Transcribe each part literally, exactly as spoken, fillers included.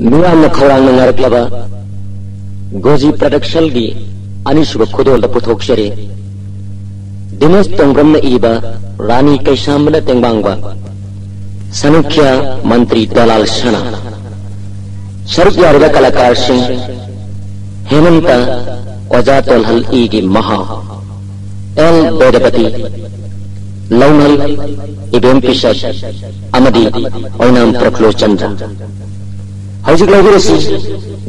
ꯃꯤꯌꯥꯝꯅ ꯈꯧꯔꯥꯡꯅ ꯉꯥꯏꯔꯛꯂꯕ ꯒꯣꯖꯤ ꯄ꯭ꯔꯗꯛꯁꯟꯒꯤ ꯑꯅꯤꯁꯨꯕ ꯈꯨꯗꯣꯜꯗ ꯄꯨꯊꯣꯛꯆꯔꯤ꯫ ꯗꯤꯅꯦꯁ ꯇꯣꯡꯕ꯭ꯔꯝꯅ ꯏꯕ ꯔꯥꯅꯤ ꯀꯩꯁꯥꯝꯕꯅ ꯇꯦꯡꯕꯥꯡꯕ ꯁꯅꯨꯈ꯭ꯌꯥ ꯃꯟꯇ꯭ꯔꯤ ꯗꯣꯂꯥꯜ ꯁꯅꯥ꯫ ꯁꯔꯨꯛ ꯌꯥꯔꯤꯕ ꯀꯂꯥꯀꯥꯔꯁꯤꯡ: ꯍꯦꯃꯟꯇ ꯑꯣꯖꯥ ꯇꯣꯜꯍꯜ ꯏꯒꯤ ꯃꯍꯥ, ꯑꯦꯜ ꯕꯦꯗꯄꯇꯤ, ꯂꯧꯃꯜ, ꯏꯕꯦꯝ ꯄꯤꯁꯛ ꯑꯃꯗꯤ ꯑꯣꯏꯅꯥꯝ ꯄ꯭ꯔꯐꯨꯜꯂ ꯆꯟꯗ꯭ꯔ꯫ ꯍꯧꯖꯤꯛ ꯂꯧꯕꯤꯔꯁꯤ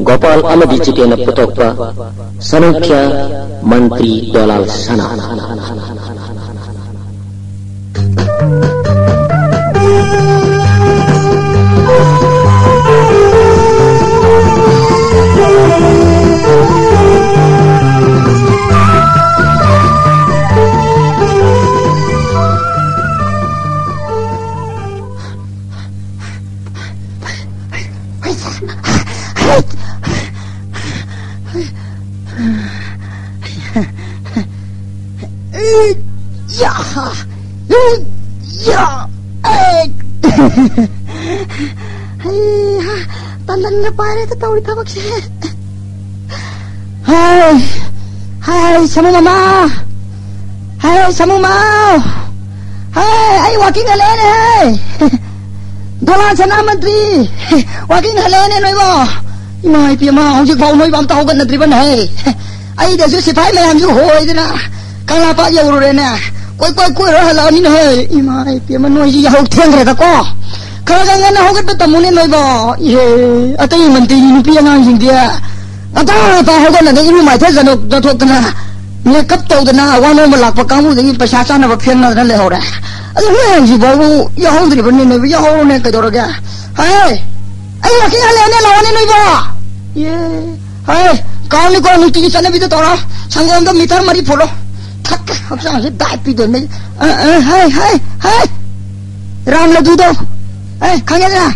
ꯒꯣꯄꯥꯜ ꯑꯃꯗꯤ ꯆꯤꯇꯦꯟꯅ ꯄꯨꯊꯣꯛꯄ ꯁꯅꯨꯈ꯭ꯌꯥ ꯃꯟꯇ꯭ꯔꯤ ꯗꯣꯂꯥꯜ ꯁꯅꯥ꯫ ꯌꯥ! ꯌꯥ! ꯑꯩ! ꯍꯩꯍꯥ! ꯇꯟꯗꯟꯒ ꯄꯥꯏꯔꯦꯗ ꯇꯧꯔꯤ ꯊꯕꯛꯁꯦ꯫ ꯍꯥꯏ! ꯍꯥꯏ, ꯁꯥꯃꯨ ꯃꯃꯥ! ꯍꯥꯏ, ꯁꯥꯃꯨ ꯃꯥꯎ! ꯍꯥꯏ, ꯑꯩ ꯋꯥꯀꯤꯡ ꯍꯜꯂꯛꯑꯦꯅꯦ, ꯍꯦ! ꯗꯣꯂꯥꯟ ꯁꯅꯥ ꯃꯟꯇ꯭ꯔꯤ! ꯋꯥꯀꯤꯡ ꯍꯜꯂꯛꯑꯦꯅꯦ ꯅꯣꯏꯕꯣ! ꯏꯃꯥ ꯏꯄꯦꯝꯃ, ꯍꯧꯖꯤꯛꯐꯥꯎ ꯅꯣꯏꯕ ꯑꯝꯇ ꯍꯧꯒꯠꯅꯗ꯭ꯔꯤꯕꯅꯦ, ꯍꯦ! ꯑꯩꯗꯁꯨ ꯁꯤꯐꯥꯏ ꯃꯌꯥꯝꯁꯨ ꯍꯣꯏꯗꯅ ꯀꯪꯂꯥꯄꯥꯠ ꯌꯧꯔꯨꯔꯦꯅꯦ꯫ ꯀꯣꯏ ꯀꯣꯏ ꯀꯣꯏꯔ ꯍꯜꯂꯛꯑꯃꯤꯅꯦ, ꯍꯦ! ꯏꯃꯥ ꯏꯄꯦꯝꯃ, ꯅꯣꯏꯁꯤ ꯌꯥꯍꯧ ꯊꯦꯡꯈ꯭ꯔꯦꯗꯀꯣ꯫ ꯈꯔ ꯈꯔ ꯉꯟꯅ ꯍꯧꯒꯠꯄ ꯇꯝꯃꯨꯅꯦ ꯅꯣꯏꯕꯣ꯫ ꯏꯍꯦ, ꯑꯇꯩ ꯃꯟꯇ꯭ꯔꯤ ꯅꯨꯄꯤ ꯑꯉꯥꯡꯁꯤꯡꯗꯤ ꯉꯟꯇꯥ ꯉꯟꯇꯥ ꯍꯧꯒꯠꯂꯒ ꯏꯔꯨ ꯃꯥꯏꯊꯖ-, ꯆꯠꯊꯣꯛꯇꯅ, ꯃꯦꯀꯞ ꯇꯧꯗꯅ, ꯋꯥ ꯅꯣꯝꯕ ꯂꯥꯛꯄ ꯀꯥꯡꯕꯨꯗꯒꯤ ꯄꯩꯁꯥ ꯆꯥꯅꯕ ꯐꯦꯡꯅꯗꯅ ꯂꯩꯍꯧꯔꯦ꯫ ꯑꯗꯨ ꯅꯣꯏ ꯍꯧꯖꯤꯛ ꯐꯥꯎꯕ ꯌꯥꯍꯧꯗ꯭ꯔꯤꯕꯅꯤꯅꯦ, ꯌꯥꯍꯧꯔꯣꯅꯦ, ꯀꯩꯗꯧꯔꯒꯦ? ꯍꯥꯏ! ꯑꯩ ꯋꯥꯀꯤꯡ ꯍꯜꯂꯛꯑꯦꯅꯦ, ꯂꯥꯛꯑꯣꯅꯦ ꯅꯣꯏꯕꯣ! ꯌꯦ! ꯍꯥꯏ! ꯀꯥꯎꯅꯤꯀꯣ, ꯅꯨꯡꯇꯤꯒꯤ ꯆꯠꯅꯕꯤꯗꯣ ꯇꯧꯔꯣ꯫ ꯁꯪꯒꯣꯝꯗꯣ ꯃꯤꯇꯔ ꯃꯔꯤ ꯐꯨꯠꯂꯣ꯫ ꯊꯛꯀ ꯍꯛꯆꯥꯡꯁꯦ ꯗꯥꯏꯠ ꯄꯤꯗꯣꯏꯅꯦ꯫ ꯑ, ꯑ, ꯍꯥꯏ, ꯍꯥꯏ, ꯍꯥꯏ! ꯔꯥꯝ ꯂꯗꯨꯗꯣ꯫ ꯑꯦ, ꯈꯪꯉꯦꯗꯅ?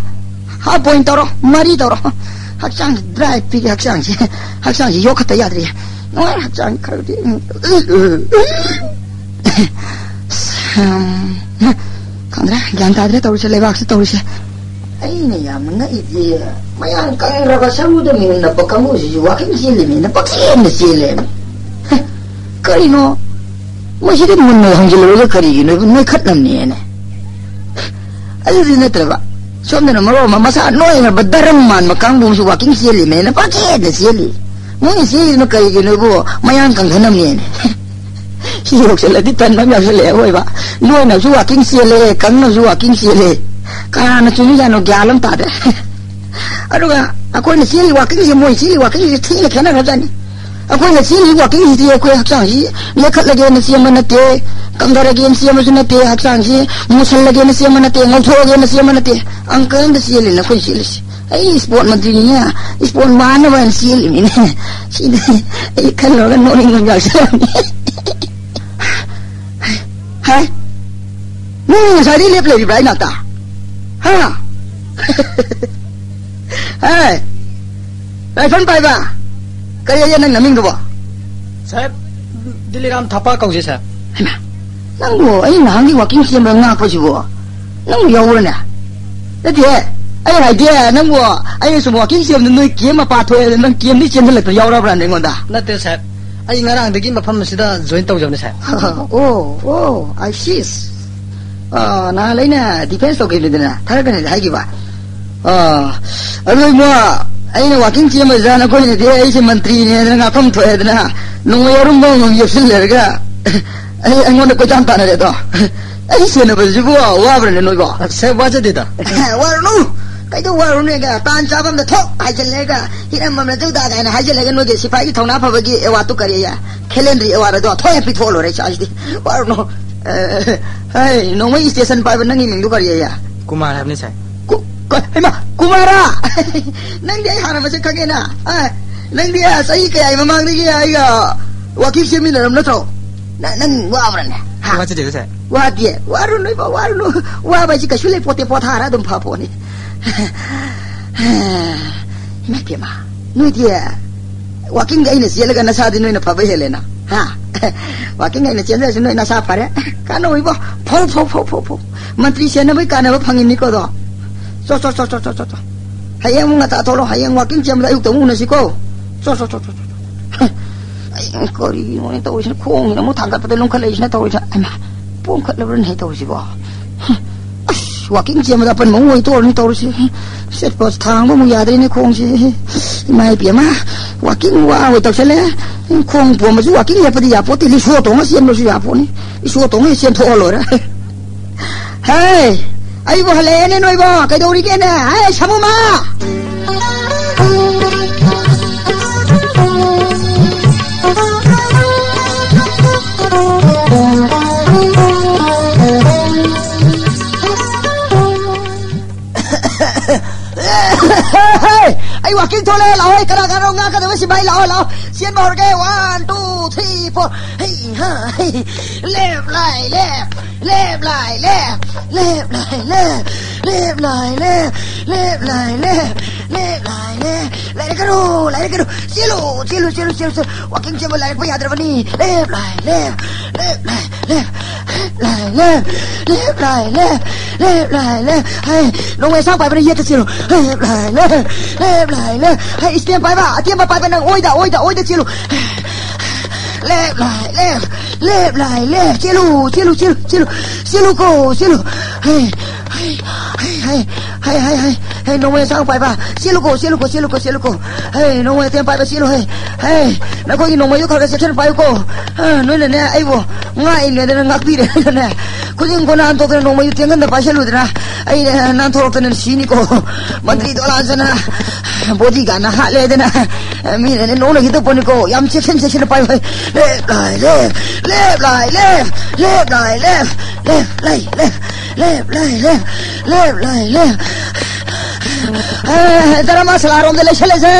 ꯍꯥꯐ ꯄꯣꯏꯟ ꯇꯧꯔꯣ, ꯃꯔꯤ ꯇꯧꯔꯣ꯫ ꯍꯛꯆꯥꯡꯁꯦ ꯗ꯭ꯔꯥꯏ ꯄꯤꯒꯦ, ꯍꯛꯆꯥꯡꯁꯦ꯫ ꯍꯛꯆꯥꯡꯁꯦ ꯌꯣꯛꯈꯠꯇ ꯌꯥꯗ꯭ꯔꯦ꯫ ꯅꯨꯡꯉꯥꯏꯔꯦ, ꯍꯛꯆꯥꯡ ꯈꯔꯗꯤ꯫ ꯎꯝ, ꯈꯪꯗ꯭ꯔꯦ, ꯒ꯭ꯌꯥꯟ ꯇꯥꯗ꯭ꯔꯦ ꯇꯧꯔꯤꯁꯦ, ꯂꯩꯕꯥꯛꯁꯦ ꯇꯧꯔꯤꯁꯦ꯫ ꯑꯩꯅ ꯌꯥꯝꯅ ꯉꯛꯏꯗꯤ, ꯃꯌꯥꯡ ꯀꯪꯈ꯭ꯔꯕ ꯁꯔꯨꯗ ꯃꯤꯍꯨꯟꯅꯕ ꯀꯥꯡꯕꯨꯁꯤꯁꯨ ꯋꯥꯀꯤꯡ ꯆꯦꯜꯂꯤꯃꯤꯅ ꯄꯪꯆꯦꯟꯗ ꯆꯦꯜꯂꯦ꯫ ꯀꯔꯤꯅꯣ? ꯃꯁꯤꯗꯤ ꯃꯨꯟꯅ ꯍꯪꯖꯤꯜꯂꯨꯔꯒ ꯀꯔꯤꯒꯤꯅꯣ ꯅꯣꯏꯈꯠꯅꯕꯅꯦꯅ꯫ ꯑꯗꯨꯗꯤ ꯅꯠꯇ꯭ꯔꯕ, ꯁꯣꯝꯗꯅ ꯃꯔꯣꯜ ꯑꯃ ꯃꯁꯥ ꯅꯣꯏꯈ꯭ꯔꯕ ꯗꯔꯪ ꯃꯥꯟꯕ ꯀꯥꯡꯕꯨ ꯑꯃꯁꯨ ꯋꯥꯀꯤꯡ ꯆꯦꯜꯂꯤꯃꯦꯅ ꯄꯪꯆꯦꯟꯗ ꯆꯦꯜꯂꯤ꯫ ꯃꯣꯏꯅ ꯆꯦꯜꯂꯤꯗꯨꯅ ꯀꯔꯤꯒꯤꯅꯣꯕꯨ? ꯃꯌꯥꯡ ꯀꯪꯊꯅꯕꯅꯦꯅ꯫ ꯁꯤ ꯌꯧꯁꯜꯂꯗꯤ ꯇꯟꯕ ꯑꯃ ꯌꯥꯎꯁꯜꯂꯛꯑꯦ ꯑꯋꯣꯏꯕ꯫ ꯅꯣꯏꯅꯁꯨ ꯋꯥꯀꯤꯡ ꯆꯦꯜꯂꯦ, ꯀꯪꯅꯁꯨ ꯋꯥꯀꯤꯡ ꯆꯦꯜꯂꯦ꯫ ꯀꯅꯥꯅ ꯆꯨꯝꯃꯤꯖꯥꯠꯅꯣ ꯒ꯭ꯌꯥꯟ ꯑꯃ ꯇꯥꯗꯦ꯫ ꯑꯗꯨꯒ ꯑꯩꯈꯣꯏꯅ ꯆꯦꯜꯂꯤ ꯋꯥꯀꯤꯡꯁꯦ, ꯃꯣꯏ ꯆꯦꯜꯂꯤ ꯋꯥꯀꯤꯡꯁꯦ ꯊꯤꯅ ꯈꯦꯠꯅꯈ꯭ꯔꯖꯥꯠꯅꯤ꯫ ꯑꯩꯈꯣꯏꯅ ꯆꯦꯜꯂꯤ ꯋꯥꯀꯤꯡꯁꯤꯗꯤ ꯑꯩꯈꯣꯏ ꯍꯛꯆꯥꯡꯁꯤ ꯂꯦꯈꯠꯂꯒꯦꯅ ꯆꯦꯟꯕ ꯅꯠꯇꯦ, ꯀꯪꯊꯔꯒꯦꯅ ꯆꯦꯟꯕꯁꯨ ꯅꯠꯇꯦ, ꯍꯛꯆꯥꯡꯁꯤ ꯃꯨꯁꯜꯂꯒꯦꯅ ꯆꯦꯟꯕ ꯅꯠꯇꯦ, ꯉꯧꯊꯣꯛꯑꯒꯦꯅ ꯆꯦꯟꯕ ꯅꯠꯇꯦ, ꯑꯪꯀꯜ ꯑꯝꯗ ꯆꯦꯜꯂꯤꯅ ꯑꯩꯈꯣꯏ ꯆꯦꯜꯂꯤꯁꯤ꯫ ꯑꯩ ꯏꯁꯄꯣꯔꯠ ꯃꯟꯇ꯭ꯔꯤꯅꯤꯅꯦ, ꯏꯁꯄꯣꯔꯠ ꯃꯥꯟꯅꯕ ꯍꯥꯏꯅ ꯆꯦꯜꯂꯤꯃꯤꯅꯦ꯫ ꯁꯤꯗꯤ ꯑꯩ ꯈꯜꯂꯨꯔꯒ ꯅꯣꯛꯅꯤꯡꯕ ꯑꯃ ꯌꯥꯎꯁꯜꯂꯛꯑꯕꯅꯤ꯫ ꯍꯥꯏ, ꯅꯪ ꯉꯁꯥꯏꯗꯩ ꯂꯦꯞ ꯂꯩꯔꯤꯕ꯭ꯔꯥ ꯑꯩ ꯅꯥꯛꯇ? ꯍꯥ? ꯍꯥꯏ, ꯔꯥꯏꯐꯜ ꯄꯥꯏꯕ, ꯀꯔꯤ ꯑꯌꯦ ꯅꯪ ꯅꯃꯤꯡꯗꯨꯕꯣ? ꯁꯥꯍꯦꯕ, ꯗꯤꯂꯤꯔꯥꯝ ꯊꯥꯄꯥ ꯀꯧꯖꯩ, ꯁꯥꯍꯦꯕ꯫ ꯍꯩꯃꯥ, ꯅꯪꯕꯨ ꯑꯩ ꯅꯍꯥꯟꯒꯤ ꯋꯥꯀꯤꯡ ꯆꯦꯟꯕ ꯉꯥꯛꯄꯁꯤꯕꯨ ꯅꯪꯕꯨ ꯌꯥꯎꯕ꯭ꯔꯅꯦ? ꯅꯠꯇꯦ, ꯑꯩ ꯍꯥꯏꯗꯤ ꯅꯪꯕꯨ ꯑꯩꯅ ꯁꯨꯝ ꯋꯥꯀꯤꯡ ꯆꯦꯟꯕꯗ ꯅꯣꯏ ꯀꯦꯝ ꯃꯄꯥ ꯊꯣꯛꯑꯦ, ꯅꯪ ꯀꯦꯝꯗꯤ ꯆꯦꯟꯁꯤꯜꯂꯛꯇꯅ ꯌꯥꯎꯔꯕ꯭ꯔꯅꯦ ꯑꯩꯉꯣꯟꯗ? ꯅꯠꯇꯦ, ꯁꯥꯍꯦꯕ, ꯑꯩ ꯉꯔꯥꯡꯗꯒꯤ ꯃꯐꯝ ꯑꯁꯤꯗ ꯖꯣꯏꯟ ꯇꯧꯖꯕꯅꯦ, ꯁꯥꯍꯦꯕ꯫ ꯑꯣ, ꯑꯣ, ꯑꯥꯏ ꯁꯤ꯫ ꯑ, ꯅꯍꯥꯟ ꯑꯩꯅ ꯗꯤꯐꯦꯟꯁ ꯇꯧꯈꯤꯕꯅꯤꯗꯅ, ꯊꯥꯒꯠꯀꯅꯤꯗꯤ ꯍꯥꯏꯈꯤꯕ꯫ ꯑ, ꯑꯗꯨ ꯏꯕꯨꯡꯉꯣ, ꯑꯩꯅ ꯋꯥꯀꯤꯡ ꯆꯦꯟꯕꯁꯤꯗ ꯅꯈꯣꯏꯅꯗꯤ ꯑꯩꯁꯦ ꯃꯟꯇ꯭ꯔꯤꯅꯦꯗꯅ ꯉꯥꯛꯐꯝ ꯊꯣꯛꯑꯦꯗꯅ, ꯅꯣꯡꯃꯩ ꯑꯔꯨꯝꯕ ꯑꯃꯃꯝ ꯌꯦꯞꯁꯤꯜꯂꯦꯔꯒ ꯑꯩ, ꯑꯩꯉꯣꯟꯗ ꯀꯣꯏꯇꯥꯟ ꯇꯥꯟꯅꯔꯦ ꯑꯗꯣ꯫ ꯑꯩ ꯁꯦꯟꯅꯕꯁꯤꯕꯨ ꯋꯥꯕ꯭ꯔꯅꯦ ꯅꯣꯏꯕꯣ? ꯁꯥꯍꯦꯕ, ꯋꯥꯖꯗꯦꯗ꯫ ꯋꯥꯔꯨꯅꯨ꯫ ꯀꯩꯗꯧ ꯋꯥꯔꯨꯅꯦꯒ? ꯇꯥꯟ ꯆꯥꯐꯝꯗ ꯊꯣꯛ ꯍꯥꯏꯖꯤꯜꯂꯦꯒ, ꯍꯤꯔꯝ ꯑꯃꯅ ꯇꯨꯗꯥ ꯀꯥꯏꯅ ꯍꯥꯏꯖꯤꯜꯂꯒ ꯅꯣꯏꯒꯤ ꯁꯤꯐꯥꯏꯒꯤ ꯊꯧꯅꯥ ꯐꯕꯒꯤ ꯑꯦꯋꯥꯔꯗꯇꯨ ꯀꯔꯤ ꯑꯌꯦ? ꯈꯦꯂꯦꯟꯗ꯭ꯔꯤ ꯑꯦꯋꯥꯔꯗ ꯑꯗꯣ ꯊꯣꯛ ꯍꯦꯛ ꯄꯤꯊꯣꯛꯑ ꯂꯣꯏꯔꯦ ꯏꯆꯥꯁꯤꯗꯤ꯫ ꯋꯥꯔꯨꯅꯨ꯫ ꯑ, ꯍꯩ, ꯅꯣꯡꯃꯩ ꯁ꯭ꯇꯦꯁꯟ ꯄꯥꯏꯕ ꯅꯪꯒꯤ ꯃꯤꯡꯗꯨ ꯀꯔꯤ ꯑꯌꯦ? ꯀꯨꯃꯥꯔ ꯍꯥꯏꯕꯅꯤ, ꯁꯥꯍꯦꯕ꯫ ꯀꯨ-, ꯀ-, ꯍꯩꯃꯥ, ꯀꯨꯃꯥꯔꯥ! ꯅꯪꯗꯤ ꯑꯩ ꯍꯥꯟꯅ ꯃꯁꯛ ꯈꯪꯉꯦꯅ꯫ ꯑ, ꯅꯪꯗꯤ, ꯑ, ꯆꯍꯤ ꯀꯌꯥꯒꯤ ꯃꯃꯥꯡꯗꯒꯤ ꯑꯩꯒ ꯋꯥꯀꯤꯡ ꯆꯦꯟꯃꯤꯟꯅꯔꯝ ꯅꯠꯇ꯭ꯔꯣ? ꯅ-, ꯅꯪ ꯋꯥꯕ꯭ꯔꯅꯦ? ꯍꯥ? ꯋꯥꯖꯗꯦꯗ, ꯁꯥꯍꯦꯕ꯫ ꯋꯥꯗꯦ? ꯋꯥꯔꯨꯅꯨ ꯏꯕꯣ, ꯋꯥꯔꯨꯅꯨ꯫ ꯋꯥꯕ ꯍꯥꯏꯁꯤ ꯀꯩꯁꯨ ꯂꯩꯄꯣꯠꯇꯦ, ꯄꯣꯊꯥꯔ ꯑꯗꯨꯝ ꯐꯄꯣꯠꯅꯤ꯫ ꯏꯃꯥ ꯏꯄꯦꯝꯃ, ꯅꯣꯏꯗꯤ ꯋꯥꯀꯤꯡ ꯑꯩꯅ ꯆꯦꯜꯂꯒ ꯅꯁꯥꯗꯤ ꯅꯣꯏꯅ ꯐꯕ ꯍꯦꯜꯂꯦꯅ, ꯍꯥ? ꯋꯥꯀꯤꯡ ꯑꯩꯅ ꯆꯦꯟꯖꯔꯁꯨ ꯅꯣꯏ ꯅꯁꯥ ꯐꯔꯦ꯫ ꯀꯥꯟꯅꯧ ꯏꯕꯣ, ꯐꯧ, ꯐꯧ, ꯐꯧ, ꯐꯧ, ꯐꯧ꯫ ꯃꯟꯇ꯭ꯔꯤ ꯁꯦꯟꯅꯕꯩ ꯀꯥꯟꯅꯕ ꯐꯪꯉꯤꯅꯤꯀꯣ ꯑꯗꯣ꯫ ꯆꯣ, ꯆꯣ, ꯆꯣ, ꯆꯣ, ꯆꯣ, ꯆꯣ, ꯆꯣ꯫ ꯍꯌꯦꯡ ꯑꯃꯨꯛ ꯉꯟꯇꯥ ꯊꯣꯛꯂꯛꯑꯣ꯫ ꯍꯌꯦꯡ ꯋꯥꯀꯤꯡ ꯆꯦꯟꯕꯗ ꯑꯌꯨꯛꯇ ꯑꯃꯨꯛ ꯎꯅꯁꯤꯀꯣ꯫ ꯆꯣ, ꯆꯣ, ꯆꯣ, ꯆꯣ, ꯆꯣ, ꯆꯣ꯫ ꯑꯩ ꯀꯔꯤꯅꯣꯅꯦ ꯇꯧꯔꯤꯁꯤꯅ? ꯈꯣꯡꯁꯤꯅ ꯑꯃꯨꯛ ꯊꯥꯡꯒꯠꯄꯗ ꯂꯨꯝꯈꯠꯂꯛꯏꯁꯤꯅ ꯇꯧꯔꯤꯁꯤꯅ꯫ ꯑꯩꯃ, ꯄꯣꯝꯈꯠꯂꯕ꯭ꯔꯅꯦ ꯇꯧꯔꯤꯁꯤꯕꯣ? ꯑꯁ, ꯋꯥꯀꯤꯡ ꯆꯦꯟꯕꯗ ꯑꯄꯟꯕ ꯑꯃꯨꯛ ꯑꯣꯏ ꯇꯣꯛꯑꯅꯤ ꯇꯧꯔꯤꯁꯤ꯫ ꯆꯠꯄ ꯊꯥꯡꯕ ꯑꯃꯨꯛ ꯌꯥꯗ꯭ꯔꯦꯅꯦ ꯈꯣꯡꯁꯤ꯫ ꯏꯃꯥ ꯏꯕꯦꯝꯃ, ꯋꯥꯀꯤꯡ ꯋꯥ ꯑꯣꯏ ꯇꯧꯁꯜꯂꯦ꯫ ꯈꯣꯡ ꯄꯣꯝꯕꯁꯨ ꯋꯥꯀꯤꯡ ꯂꯦꯞꯄꯗꯤ ꯌꯥꯄꯣꯠꯇꯦ, ꯔꯤꯛꯁꯣ ꯇꯣꯡꯉ ꯆꯦꯟꯕꯁꯨ ꯌꯥꯄꯣꯠꯅꯤ꯫ ꯔꯤꯛꯁꯣ ꯇꯣꯡꯉ ꯆꯦꯟꯊꯣꯛꯑ ꯂꯣꯏꯔꯦ꯫ ꯍꯦ, ꯑꯩꯕꯨ ꯍꯜꯂꯛꯑꯦꯅꯦ ꯅꯣꯏꯕꯣ, ꯀꯩꯗꯧꯔꯤꯒꯦꯅꯦ? ꯍꯦ, ꯁꯥꯃꯨꯃ! ꯑꯩ ꯋꯥꯀꯤꯡ ꯊꯣꯛꯂꯛꯑꯦ, ꯂꯥꯛꯑꯣ, ꯀꯅꯥ ꯀꯅꯥꯅꯣ ꯉꯥꯛꯀꯗꯕ ꯁꯤꯐꯥꯏ? ꯂꯥꯛꯑꯣ, ꯂꯥꯛꯑꯣ, ꯆꯦꯟꯕ ꯍꯧꯔꯒꯦ, one, two, three, four. ꯍꯩ, ꯍꯥ, ꯍꯩ, left, right, left, left, right, left, left, right, left, left, right, left, left, right, left, left, right, left. ꯂꯥꯏꯔꯛ ꯀꯅꯨ, ꯂꯥꯏꯔꯛ ꯀꯅꯨ, ꯆꯦꯜꯂꯨ, ꯆꯦꯜꯂꯨ, ꯆꯦꯜꯂꯨ, ꯆꯦꯜꯂꯨ, ꯆꯦꯜꯂꯨ, ꯋꯥꯀꯤꯡ ꯆꯦꯟꯕ ꯂꯥꯏꯔꯛꯄ ꯌꯥꯗ꯭ꯔꯕꯅꯤ꯫ Left, right, left, left, right, left, left, right, left, left, right, left, left, right, left. ꯍꯩ, ꯅꯣꯡꯃꯩ ꯑꯁꯥꯡ ꯄꯥꯏꯕꯅ ꯌꯦꯠꯇ ꯆꯦꯜꯂꯨ꯫ Left, right, left, left, right, left. ꯍꯩ, system ꯄꯥꯏꯕ, ꯑꯇꯦꯟꯕ ꯄꯥꯏꯕ ꯅꯪ ꯑꯣꯏꯗ, ꯑꯣꯏꯗ, ꯑꯣꯏꯗ ꯆꯦꯜꯂꯨ꯫ Left, right, left, left, right, left. ꯆꯦꯜꯂꯨ, ꯆꯦꯜꯂꯨ, ꯆꯦꯜꯂꯨ, ꯆꯦꯜꯂꯨ, ꯆꯦꯜꯂꯨꯀꯣ, ꯆꯦꯜꯂꯨ꯫ ꯍꯩ, ꯍꯩ, ꯍꯩ, ꯍꯩ, ꯍꯩ, ꯍꯩ, ꯍꯩ, ꯍꯩ, ꯅꯣꯡꯃꯩ ꯑꯁꯥꯡ ꯄꯥꯏꯕ, ꯆꯦꯜꯂꯨꯀꯣ, ꯆꯦꯜꯂꯨꯀꯣ, ꯆꯦꯜꯂꯨꯀꯣ, ꯆꯦꯜꯂꯨꯀꯣ꯫ ꯍꯩ, ꯅꯣꯡꯃꯩ ꯑꯇꯦꯟ ꯄꯥꯏꯕ, ꯆꯦꯜꯂꯨ, ꯍꯩ, ꯍꯩ, ꯅꯈꯣꯏꯒꯤ ꯅꯣꯡꯃꯩꯗꯨ ꯈꯔ ꯈꯔ ꯆꯦꯛꯁꯤꯟꯅ ꯄꯥꯏꯌꯨꯀꯣ꯫ ꯑ, ꯅꯣꯏꯅꯅꯦ, ꯑꯩꯕꯨ ꯉꯥꯛꯏꯅꯦꯗꯅ ꯉꯥꯛꯄꯤꯔꯦ, ꯅꯣꯏꯅꯅꯦ꯫ ꯈꯨꯖꯤꯟ ꯈꯨꯅꯥꯟ ꯊꯣꯛꯇꯅ ꯅꯣꯡꯃꯩꯗꯨ ꯇꯦꯡꯒꯟꯗ ꯄꯥꯏꯁꯜꯂꯨꯗꯅ ꯑꯩꯅ ꯅꯥꯟꯊꯣꯔꯛꯇꯅ ꯁꯤꯅꯤꯀꯣ꯫ ꯃꯟꯇ꯭ꯔꯤ ꯗꯣꯂꯥꯟꯁꯅ ꯕꯣꯗꯤ ꯒꯥꯔꯗꯅ ꯍꯥꯠꯂꯦꯗꯅ ꯃꯤꯅꯅꯦ ꯅꯣꯡꯅ ꯍꯤꯠꯇ ꯄꯣꯅꯤꯀꯣ꯫ ꯌꯥꯝ ꯆꯦꯛꯁꯤꯟ ꯆꯦꯛꯁꯤꯟꯅ ꯄꯥꯏꯌꯨ, ꯍꯩ꯫ Left, right, left, left, right, left, left, right, left, left, right, left, left, right, left, left, right, left. ꯑꯦ, ꯙꯔꯃꯁꯥꯂꯥꯔꯣꯝꯗ ꯂꯩꯁꯜꯂꯁꯦ꯫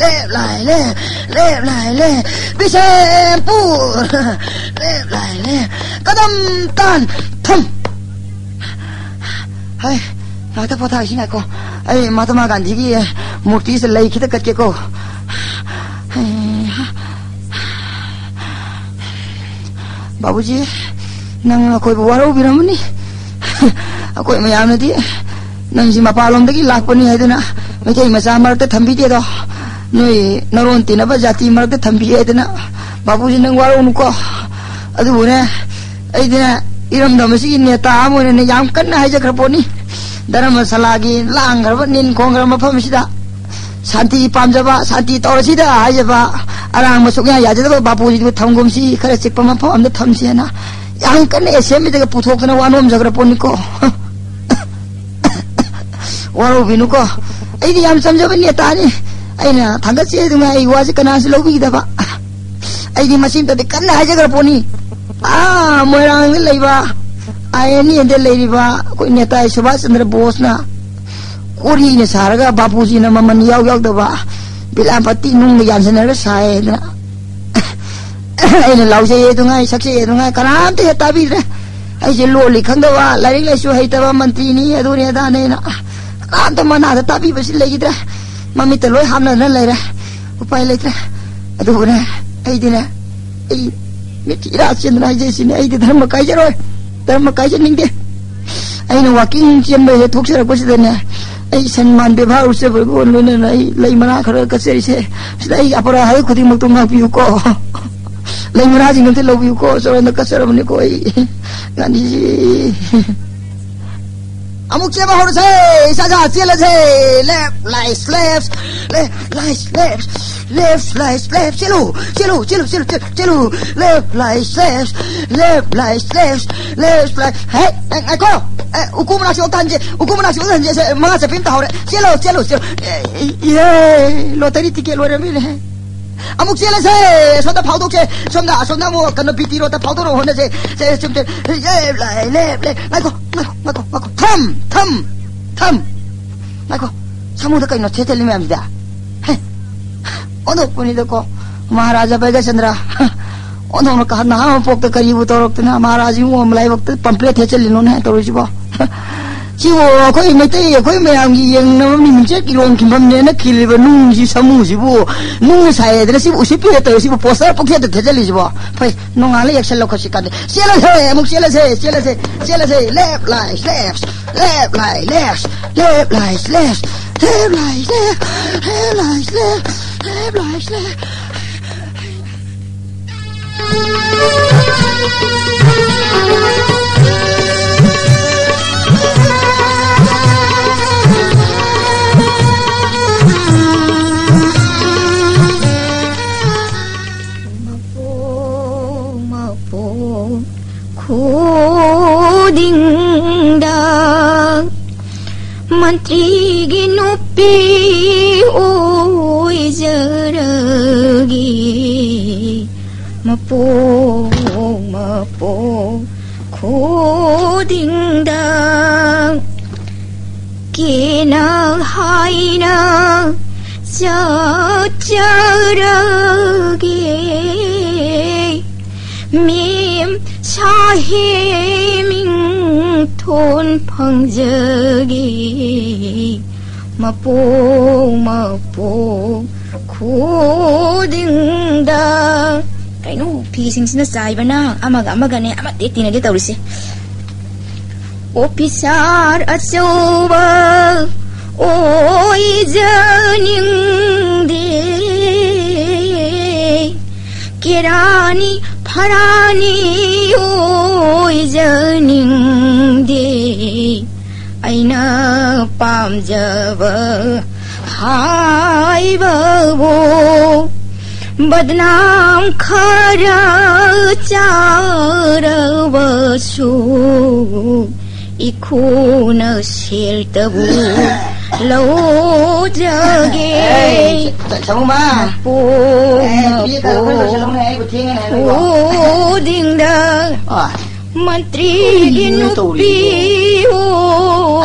Left, right, left, left, right, left. Bishnupur. Left, right, left. ꯀꯗꯝ ꯇꯥꯟ ꯊꯝ꯫ ꯍꯩ, ꯉꯥꯏꯍꯥꯛꯇ ꯄꯣꯊꯥꯈꯤꯁꯤ, ꯉꯥꯏꯈꯣ꯫ ꯑꯩ ꯃꯍꯥꯇꯃꯥ ꯒꯥꯟꯙꯤꯒꯤ ꯃꯨꯔꯇꯤꯁꯤꯗ ꯂꯩ ꯈꯤꯇ ꯀꯠꯀꯦꯀꯣ꯫ ꯍꯩ, ꯕꯥꯕꯨꯖꯤ, ꯅꯪ ꯑꯩꯈꯣꯏꯕꯨ ꯋꯥꯔꯧꯕꯤꯔꯝꯃꯅꯤ꯫ ꯑꯩꯈꯣꯏ ꯃꯌꯥꯝꯅꯗꯤ ꯅꯪꯁꯤ ꯃꯄꯥꯟꯂꯣꯝꯗꯒꯤ ꯂꯥꯛꯄꯅꯤ ꯍꯥꯏꯗꯨꯅ ꯃꯩꯇꯩ ꯃꯆꯥ ꯃꯔꯛꯇ ꯊꯝꯕꯤꯗꯦꯗꯣ, ꯅꯣꯏ ꯅꯔꯣꯟ ꯇꯤꯟꯅꯕ ꯖꯥꯇꯤ ꯃꯔꯛꯇ ꯊꯝꯕꯤ ꯍꯥꯏꯗꯅ꯫ ꯕꯥꯄꯨꯖꯤ, ꯅꯪ ꯋꯥꯔꯧꯅꯨꯀꯣ꯫ ꯑꯗꯨꯕꯨꯅꯦ, ꯑꯩꯗꯤꯅꯦ, ꯏꯔꯝꯗꯝ ꯑꯁꯤꯒꯤ ꯅꯦꯇꯥ ꯑꯃ ꯑꯣꯏꯅꯅꯦ ꯌꯥꯝ ꯀꯟꯅ ꯍꯥꯏꯖꯈ꯭ꯔ ꯄꯣꯠꯅꯤ꯫ ꯙꯔꯃꯁꯥꯂꯥꯒꯤ ꯂꯥꯡꯈ꯭ꯔꯕ, ꯅꯤꯟ ꯈꯣꯡꯈ꯭ꯔꯕ ꯃꯐꯝ ꯑꯁꯤꯗ ꯁꯥꯟꯇꯤ ꯄꯥꯝꯖꯕ, ꯁꯥꯟꯇꯤ ꯇꯧꯔꯁꯤꯗ ꯍꯥꯏꯖꯕ, ꯑꯔꯥꯡꯕ ꯁꯨꯛꯌꯥ ꯌꯥꯖꯗꯕ ꯕꯥꯄꯨꯖꯤꯕꯨ ꯊꯝꯒꯨꯝꯁꯤ, ꯈꯔ ꯆꯤꯛꯄ ꯃꯐꯝ ꯑꯃꯗ ꯊꯝꯁꯦꯅ ꯌꯥꯝ ꯀꯟꯅ ꯑꯦꯁꯦꯝꯕ꯭ꯂꯤꯗꯒ ꯄꯨꯊꯣꯛꯇꯅ ꯋꯥ ꯅꯣꯝꯖꯈ꯭ꯔ ꯄꯣꯠꯅꯤꯀꯣ꯫ ꯋꯥꯔꯧꯕꯤꯅꯨꯀꯣ, ꯑꯩꯗꯤ ꯌꯥꯝ ꯆꯝꯖꯕ ꯅꯦꯇꯥꯅꯤ꯫ ꯑꯩꯅ ꯊꯥꯡꯒꯠꯆꯦ ꯑꯗꯨꯉꯥꯏ ꯑꯩ ꯋꯥꯁꯦ ꯀꯅꯥꯁꯨ ꯂꯧꯕꯤꯒꯗꯕ꯫ ꯑꯩꯗꯤ ꯃꯁꯤꯃꯇꯗꯤ ꯀꯟꯅ ꯍꯥꯏꯖꯈ꯭ꯔ ꯄꯣꯠꯅꯤ꯫ ꯑꯥ, ꯃꯣꯏꯔꯥꯡꯗ ꯂꯩꯕ, ꯑꯥꯏ ꯑꯦꯟ ꯑꯦꯗ ꯂꯩꯔꯤꯕ ꯑꯩꯈꯣꯏ ꯅꯦꯇꯥ ꯁꯨꯚꯥꯁ ꯆꯟꯗ꯭ꯔ ꯕꯣꯁꯅ ꯀꯣꯔꯤꯅ ꯁꯥꯔꯒ, ꯕꯥꯄꯨꯖꯤꯅ ꯃꯃꯜ ꯏꯌꯥꯎ ꯌꯥꯎꯗꯕ ꯕꯤꯂꯥꯄꯇꯤ ꯅꯨꯡꯒ ꯌꯥꯟꯁꯤꯟꯅꯔꯒ ꯁꯥꯏ ꯍꯥꯏꯗꯅ ꯑꯩꯅ ꯂꯥꯎꯖꯩꯌꯦ ꯑꯗꯨꯉꯥꯏ, ꯁꯛꯆꯩꯌꯦ ꯑꯗꯨꯉꯥꯏ, ꯀꯅꯥꯝꯇ ꯍꯦꯛ ꯇꯥꯕꯤꯗ꯭ꯔꯦ꯫ ꯑꯩꯁꯦ ꯂꯣꯜꯂꯤ ꯈꯪꯗꯕ, ꯂꯥꯏꯔꯤꯛ ꯂꯥꯏꯁꯨ ꯍꯩꯇꯕ ꯃꯟꯇ꯭ꯔꯤꯅꯤ, ꯑꯗꯨꯅꯤ ꯑꯗꯥꯅꯦꯅ ꯀꯅꯥꯝꯇ ꯃꯅꯥꯗ ꯇꯥꯕꯤꯕꯁꯤ ꯂꯩꯈꯤꯗ꯭ꯔꯦ꯫ ꯃꯃꯤꯠꯇ ꯂꯣꯏ ꯍꯥꯞꯅꯗꯅ ꯂꯩꯔꯦ꯫ ꯎꯄꯥꯏ ꯂꯩꯇ꯭ꯔꯦ꯫ ꯑꯗꯨꯕꯨꯅꯦ, ꯑꯩꯗꯤꯅꯦ, ꯑꯩ ꯃꯤꯠꯀꯤ ꯏꯔꯥ ꯆꯦꯟꯗꯅ ꯍꯥꯏꯖꯩꯁꯤꯅꯦ, ꯑꯩꯗꯤ ꯙꯔꯃ ꯀꯥꯏꯖꯔꯣꯏ, ꯙꯔꯃ ꯀꯥꯏꯖꯅꯤꯡꯗꯦ꯫ ꯑꯩꯅ ꯋꯥꯀꯤꯡ ꯆꯦꯟꯕ ꯍꯦꯛ ꯊꯣꯛꯆꯔꯛꯄꯁꯤꯗꯅꯦ, ꯑꯩ ꯁꯟꯃꯥꯟ ꯕꯦꯕꯥꯔ ꯎꯠꯆꯕꯒ ꯂꯣꯏꯅꯅ ꯑꯩ ꯂꯩ ꯃꯅꯥ ꯈꯔ ꯀꯠꯆꯔꯤꯁꯦ, ꯁꯤꯗ ꯑꯩ ꯑꯄꯔꯥ ꯍꯥꯏ ꯈꯨꯗꯤꯡꯃꯛꯇꯣ ꯉꯥꯛꯄꯤꯌꯨꯀꯣ꯫ ꯂꯩ ꯃꯅꯥꯁꯤꯡ ꯑꯝꯇ ꯂꯧꯕꯤꯌꯨꯀꯣ, ꯆꯔꯣꯟꯗ ꯀꯠꯆꯔꯕꯅꯤꯀꯣ ꯑꯩ꯫ ꯒꯥꯟꯙꯤꯖꯤ꯫ ꯑꯃꯨꯛ ꯆꯦꯟꯕ ꯍꯧꯔꯁꯦ, ꯏꯁꯥ ꯏꯁꯥ ꯆꯦꯜꯂꯁꯦ꯫ Left, right, left, left, right, left, left, right, left꯫ ꯆꯦꯜꯂꯨ, ꯆꯦꯜꯂꯨ, ꯆꯦꯜꯂꯨ, ꯆꯦꯜꯂꯨ, ꯆꯦꯜꯂꯨ, ꯆꯦꯜꯂꯨ꯫ Left, right, left, left, right, left, left, right꯫ ꯍꯦ, ꯑꯦ, ꯉꯥꯏꯈꯣ꯫ ꯑꯦ, ꯎꯀꯨ ꯃꯅꯥꯛꯁꯤ ꯑꯝꯇ ꯍꯟꯁꯦ, ꯎꯀꯨ ꯃꯅꯥꯛꯁꯤ ꯑꯝꯇ ꯍꯟꯁꯦ꯫ ꯁꯦ, ꯃꯉꯥ ꯆꯠꯄꯤ ꯑꯝꯇ ꯍꯧꯔꯦ꯫ ꯆꯦꯜꯂꯨ, ꯆꯦꯜꯂꯨ, ꯆꯦꯜꯂꯨ꯫ ꯑꯦ, ꯏꯍꯦ, ꯂꯣꯇꯔꯤ ꯇꯤꯀꯦꯠ ꯂꯣꯏꯔꯝꯃꯤꯅꯦ꯫ ꯑꯃꯨꯛ ꯆꯦꯜꯂꯁꯦ꯫ ꯁꯣꯝꯗ ꯐꯥꯎꯗꯣꯛꯁꯦ꯫ ꯁꯣꯝꯗ, ꯑꯁꯣꯝꯗ ꯑꯃꯨꯛ ꯀꯩꯅꯣ, ꯕꯤ ꯇꯤ ꯔꯣꯗꯇ ꯐꯥꯎꯗꯣꯛꯅꯕ ꯍꯣꯠꯅꯁꯦ꯫ ꯁꯦ, ꯁꯨꯝ ꯆꯦꯜ-, ꯂꯦꯞ, ꯂꯦꯞ, ꯂꯦꯞ, ꯂꯦꯞ꯫ ꯉꯥꯏꯈꯣ, ꯉꯥꯏꯈꯣ, ꯉꯥꯏꯈꯣ, ꯉꯥꯏꯈꯣ꯫ ꯊꯝ, ꯊꯝ, ꯊꯝ꯫ ꯉꯥꯏꯈꯣ, ꯁꯥꯃꯨꯗ ꯀꯩꯅꯣ ꯊꯦꯠꯆꯜꯂꯤ ꯃꯌꯥꯝꯁꯤꯗ? ꯍꯦ, ꯑꯣꯟꯊꯣꯛꯄꯅꯤꯗꯀꯣ, ꯃꯍꯥꯔꯥꯖꯥ ꯕꯩꯒꯆꯟꯗ꯭ꯔ꯫ ꯑꯣꯟꯊꯣꯛꯅ ꯀ-, ꯅꯍꯥ ꯑꯃ ꯄꯣꯛꯇ ꯀꯔꯤꯕꯨ ꯇꯧꯔꯛꯇꯅ ꯃꯍꯥꯔꯥꯖ ꯏꯕꯨꯡꯉꯣ ꯑꯃ ꯂꯥꯏꯕꯛꯇ ꯄꯝꯄ꯭ꯂꯦꯠ ꯊꯦꯠꯆꯜꯂꯤꯅꯣꯅꯦ ꯇꯧꯔꯤꯁꯤꯕꯣ? ꯁꯤꯕꯨ ꯑꯩꯈꯣꯏ ꯃꯩꯇꯩ, ꯑꯩꯈꯣꯏ ꯃꯌꯥꯝꯒꯤ ꯌꯦꯡꯅꯕ ꯃꯤ ꯃꯤꯡꯆꯠ ꯀꯤꯔꯣꯡ ꯈꯤꯟꯐꯝꯅꯦꯅ ꯈꯤꯜꯂꯤꯕ ꯅꯨꯡꯁꯤ ꯁꯥꯃꯨꯁꯤꯕꯨ, ꯅꯨꯡꯅ ꯁꯥꯏ ꯍꯥꯏꯗꯅ ꯁꯤꯕꯨ ꯎꯁꯤꯠꯄꯤꯔ ꯇꯧꯔꯤ, ꯁꯤꯕꯨ ꯄꯣꯁꯇꯔ ꯄꯨꯛꯊꯦꯠꯇ ꯊꯦꯠꯆꯜꯂꯤꯁꯤꯕꯣ? ꯐꯩ, ꯅꯣꯡꯉꯥꯜꯂ ꯌꯦꯛꯁꯜꯂꯣ ꯈꯣꯠꯁꯤ ꯀꯥꯟꯗ꯫ ꯆꯦꯜꯂꯁꯦ, ꯑꯃꯨꯛ ꯆꯦꯜꯂꯁꯦ, ꯆꯦꯜꯂꯁꯦ, ꯆꯦꯜꯂꯁꯦ꯫ Left, right, left, left, right, left, left, right, left, left, right, left, left, right, left. ꯃꯄꯣꯛ ꯃꯄꯣꯛ ꯈꯨꯗꯤꯡꯗ ꯃꯟꯇ꯭ꯔꯤꯒꯤ ꯅꯨꯄꯤ ꯑꯣꯏꯖꯔꯒꯦ꯫ ꯃꯄꯣꯛ ꯃꯄꯣꯛ ꯈꯨꯗꯤꯡꯗ ꯀꯦꯅ ꯍꯥꯏꯅ ꯆꯠꯆꯔꯒꯦ꯫ ꯃꯦꯝ ꯁꯥꯍꯦ ꯃꯤꯡꯊꯣꯟ ꯐꯪꯖꯒꯦ꯫ ꯃꯄꯣꯛ ꯃꯄꯣꯛ ꯈꯨꯗꯤꯡꯗ꯫ ꯀꯩꯅꯣ, ꯐꯤꯁꯤꯡꯁꯤꯅ ꯆꯥꯏꯕꯅ ꯑꯃꯒ ꯑꯃꯒꯅꯦ ꯑꯃꯠꯇ ꯍꯦꯛ ꯇꯤꯟꯅꯗꯦ ꯇꯧꯔꯤꯁꯦ꯫ ꯑꯣꯐꯤꯁꯥꯔ ꯑꯆꯧꯕ ꯑꯣꯏꯖꯅꯤꯡꯗꯦ꯫ ꯀꯦꯔꯥꯅꯤ ꯐꯔꯥꯅꯤ ꯑꯣꯏꯖꯅꯤꯡꯗꯦ꯫ ꯑꯩꯅ ꯄꯥꯝꯖꯕ ꯍꯥꯏꯕꯕꯨ ꯕꯗꯅꯥꯝ ꯈꯔ ꯆꯥꯔꯕꯁꯨ ꯏꯈꯣꯅ ꯁꯦꯜꯇꯕꯨ ꯂꯧꯖꯒꯦ꯫ ꯑꯦ, ꯁ-, ꯁ-, ꯁꯃꯨꯃ꯫ ꯃꯄꯣꯛ ꯑꯦ, ꯅꯨꯄꯤ ꯈꯔ ꯈꯔ ꯃꯄꯣꯛ ꯂꯣꯏꯁꯤꯜꯂꯧꯅꯦ, ꯑꯩꯕꯨ ꯊꯦꯡꯉꯦꯅꯦ, ꯅꯣꯏꯕꯣ꯫ ꯈꯨꯗꯤꯡꯗ ꯑ꯫ ꯃꯟꯇ꯭ꯔꯤꯒꯤ ꯀꯔꯤꯅꯣ ꯅꯨꯄꯤ ꯇꯧꯔꯤꯁꯤꯕꯣ?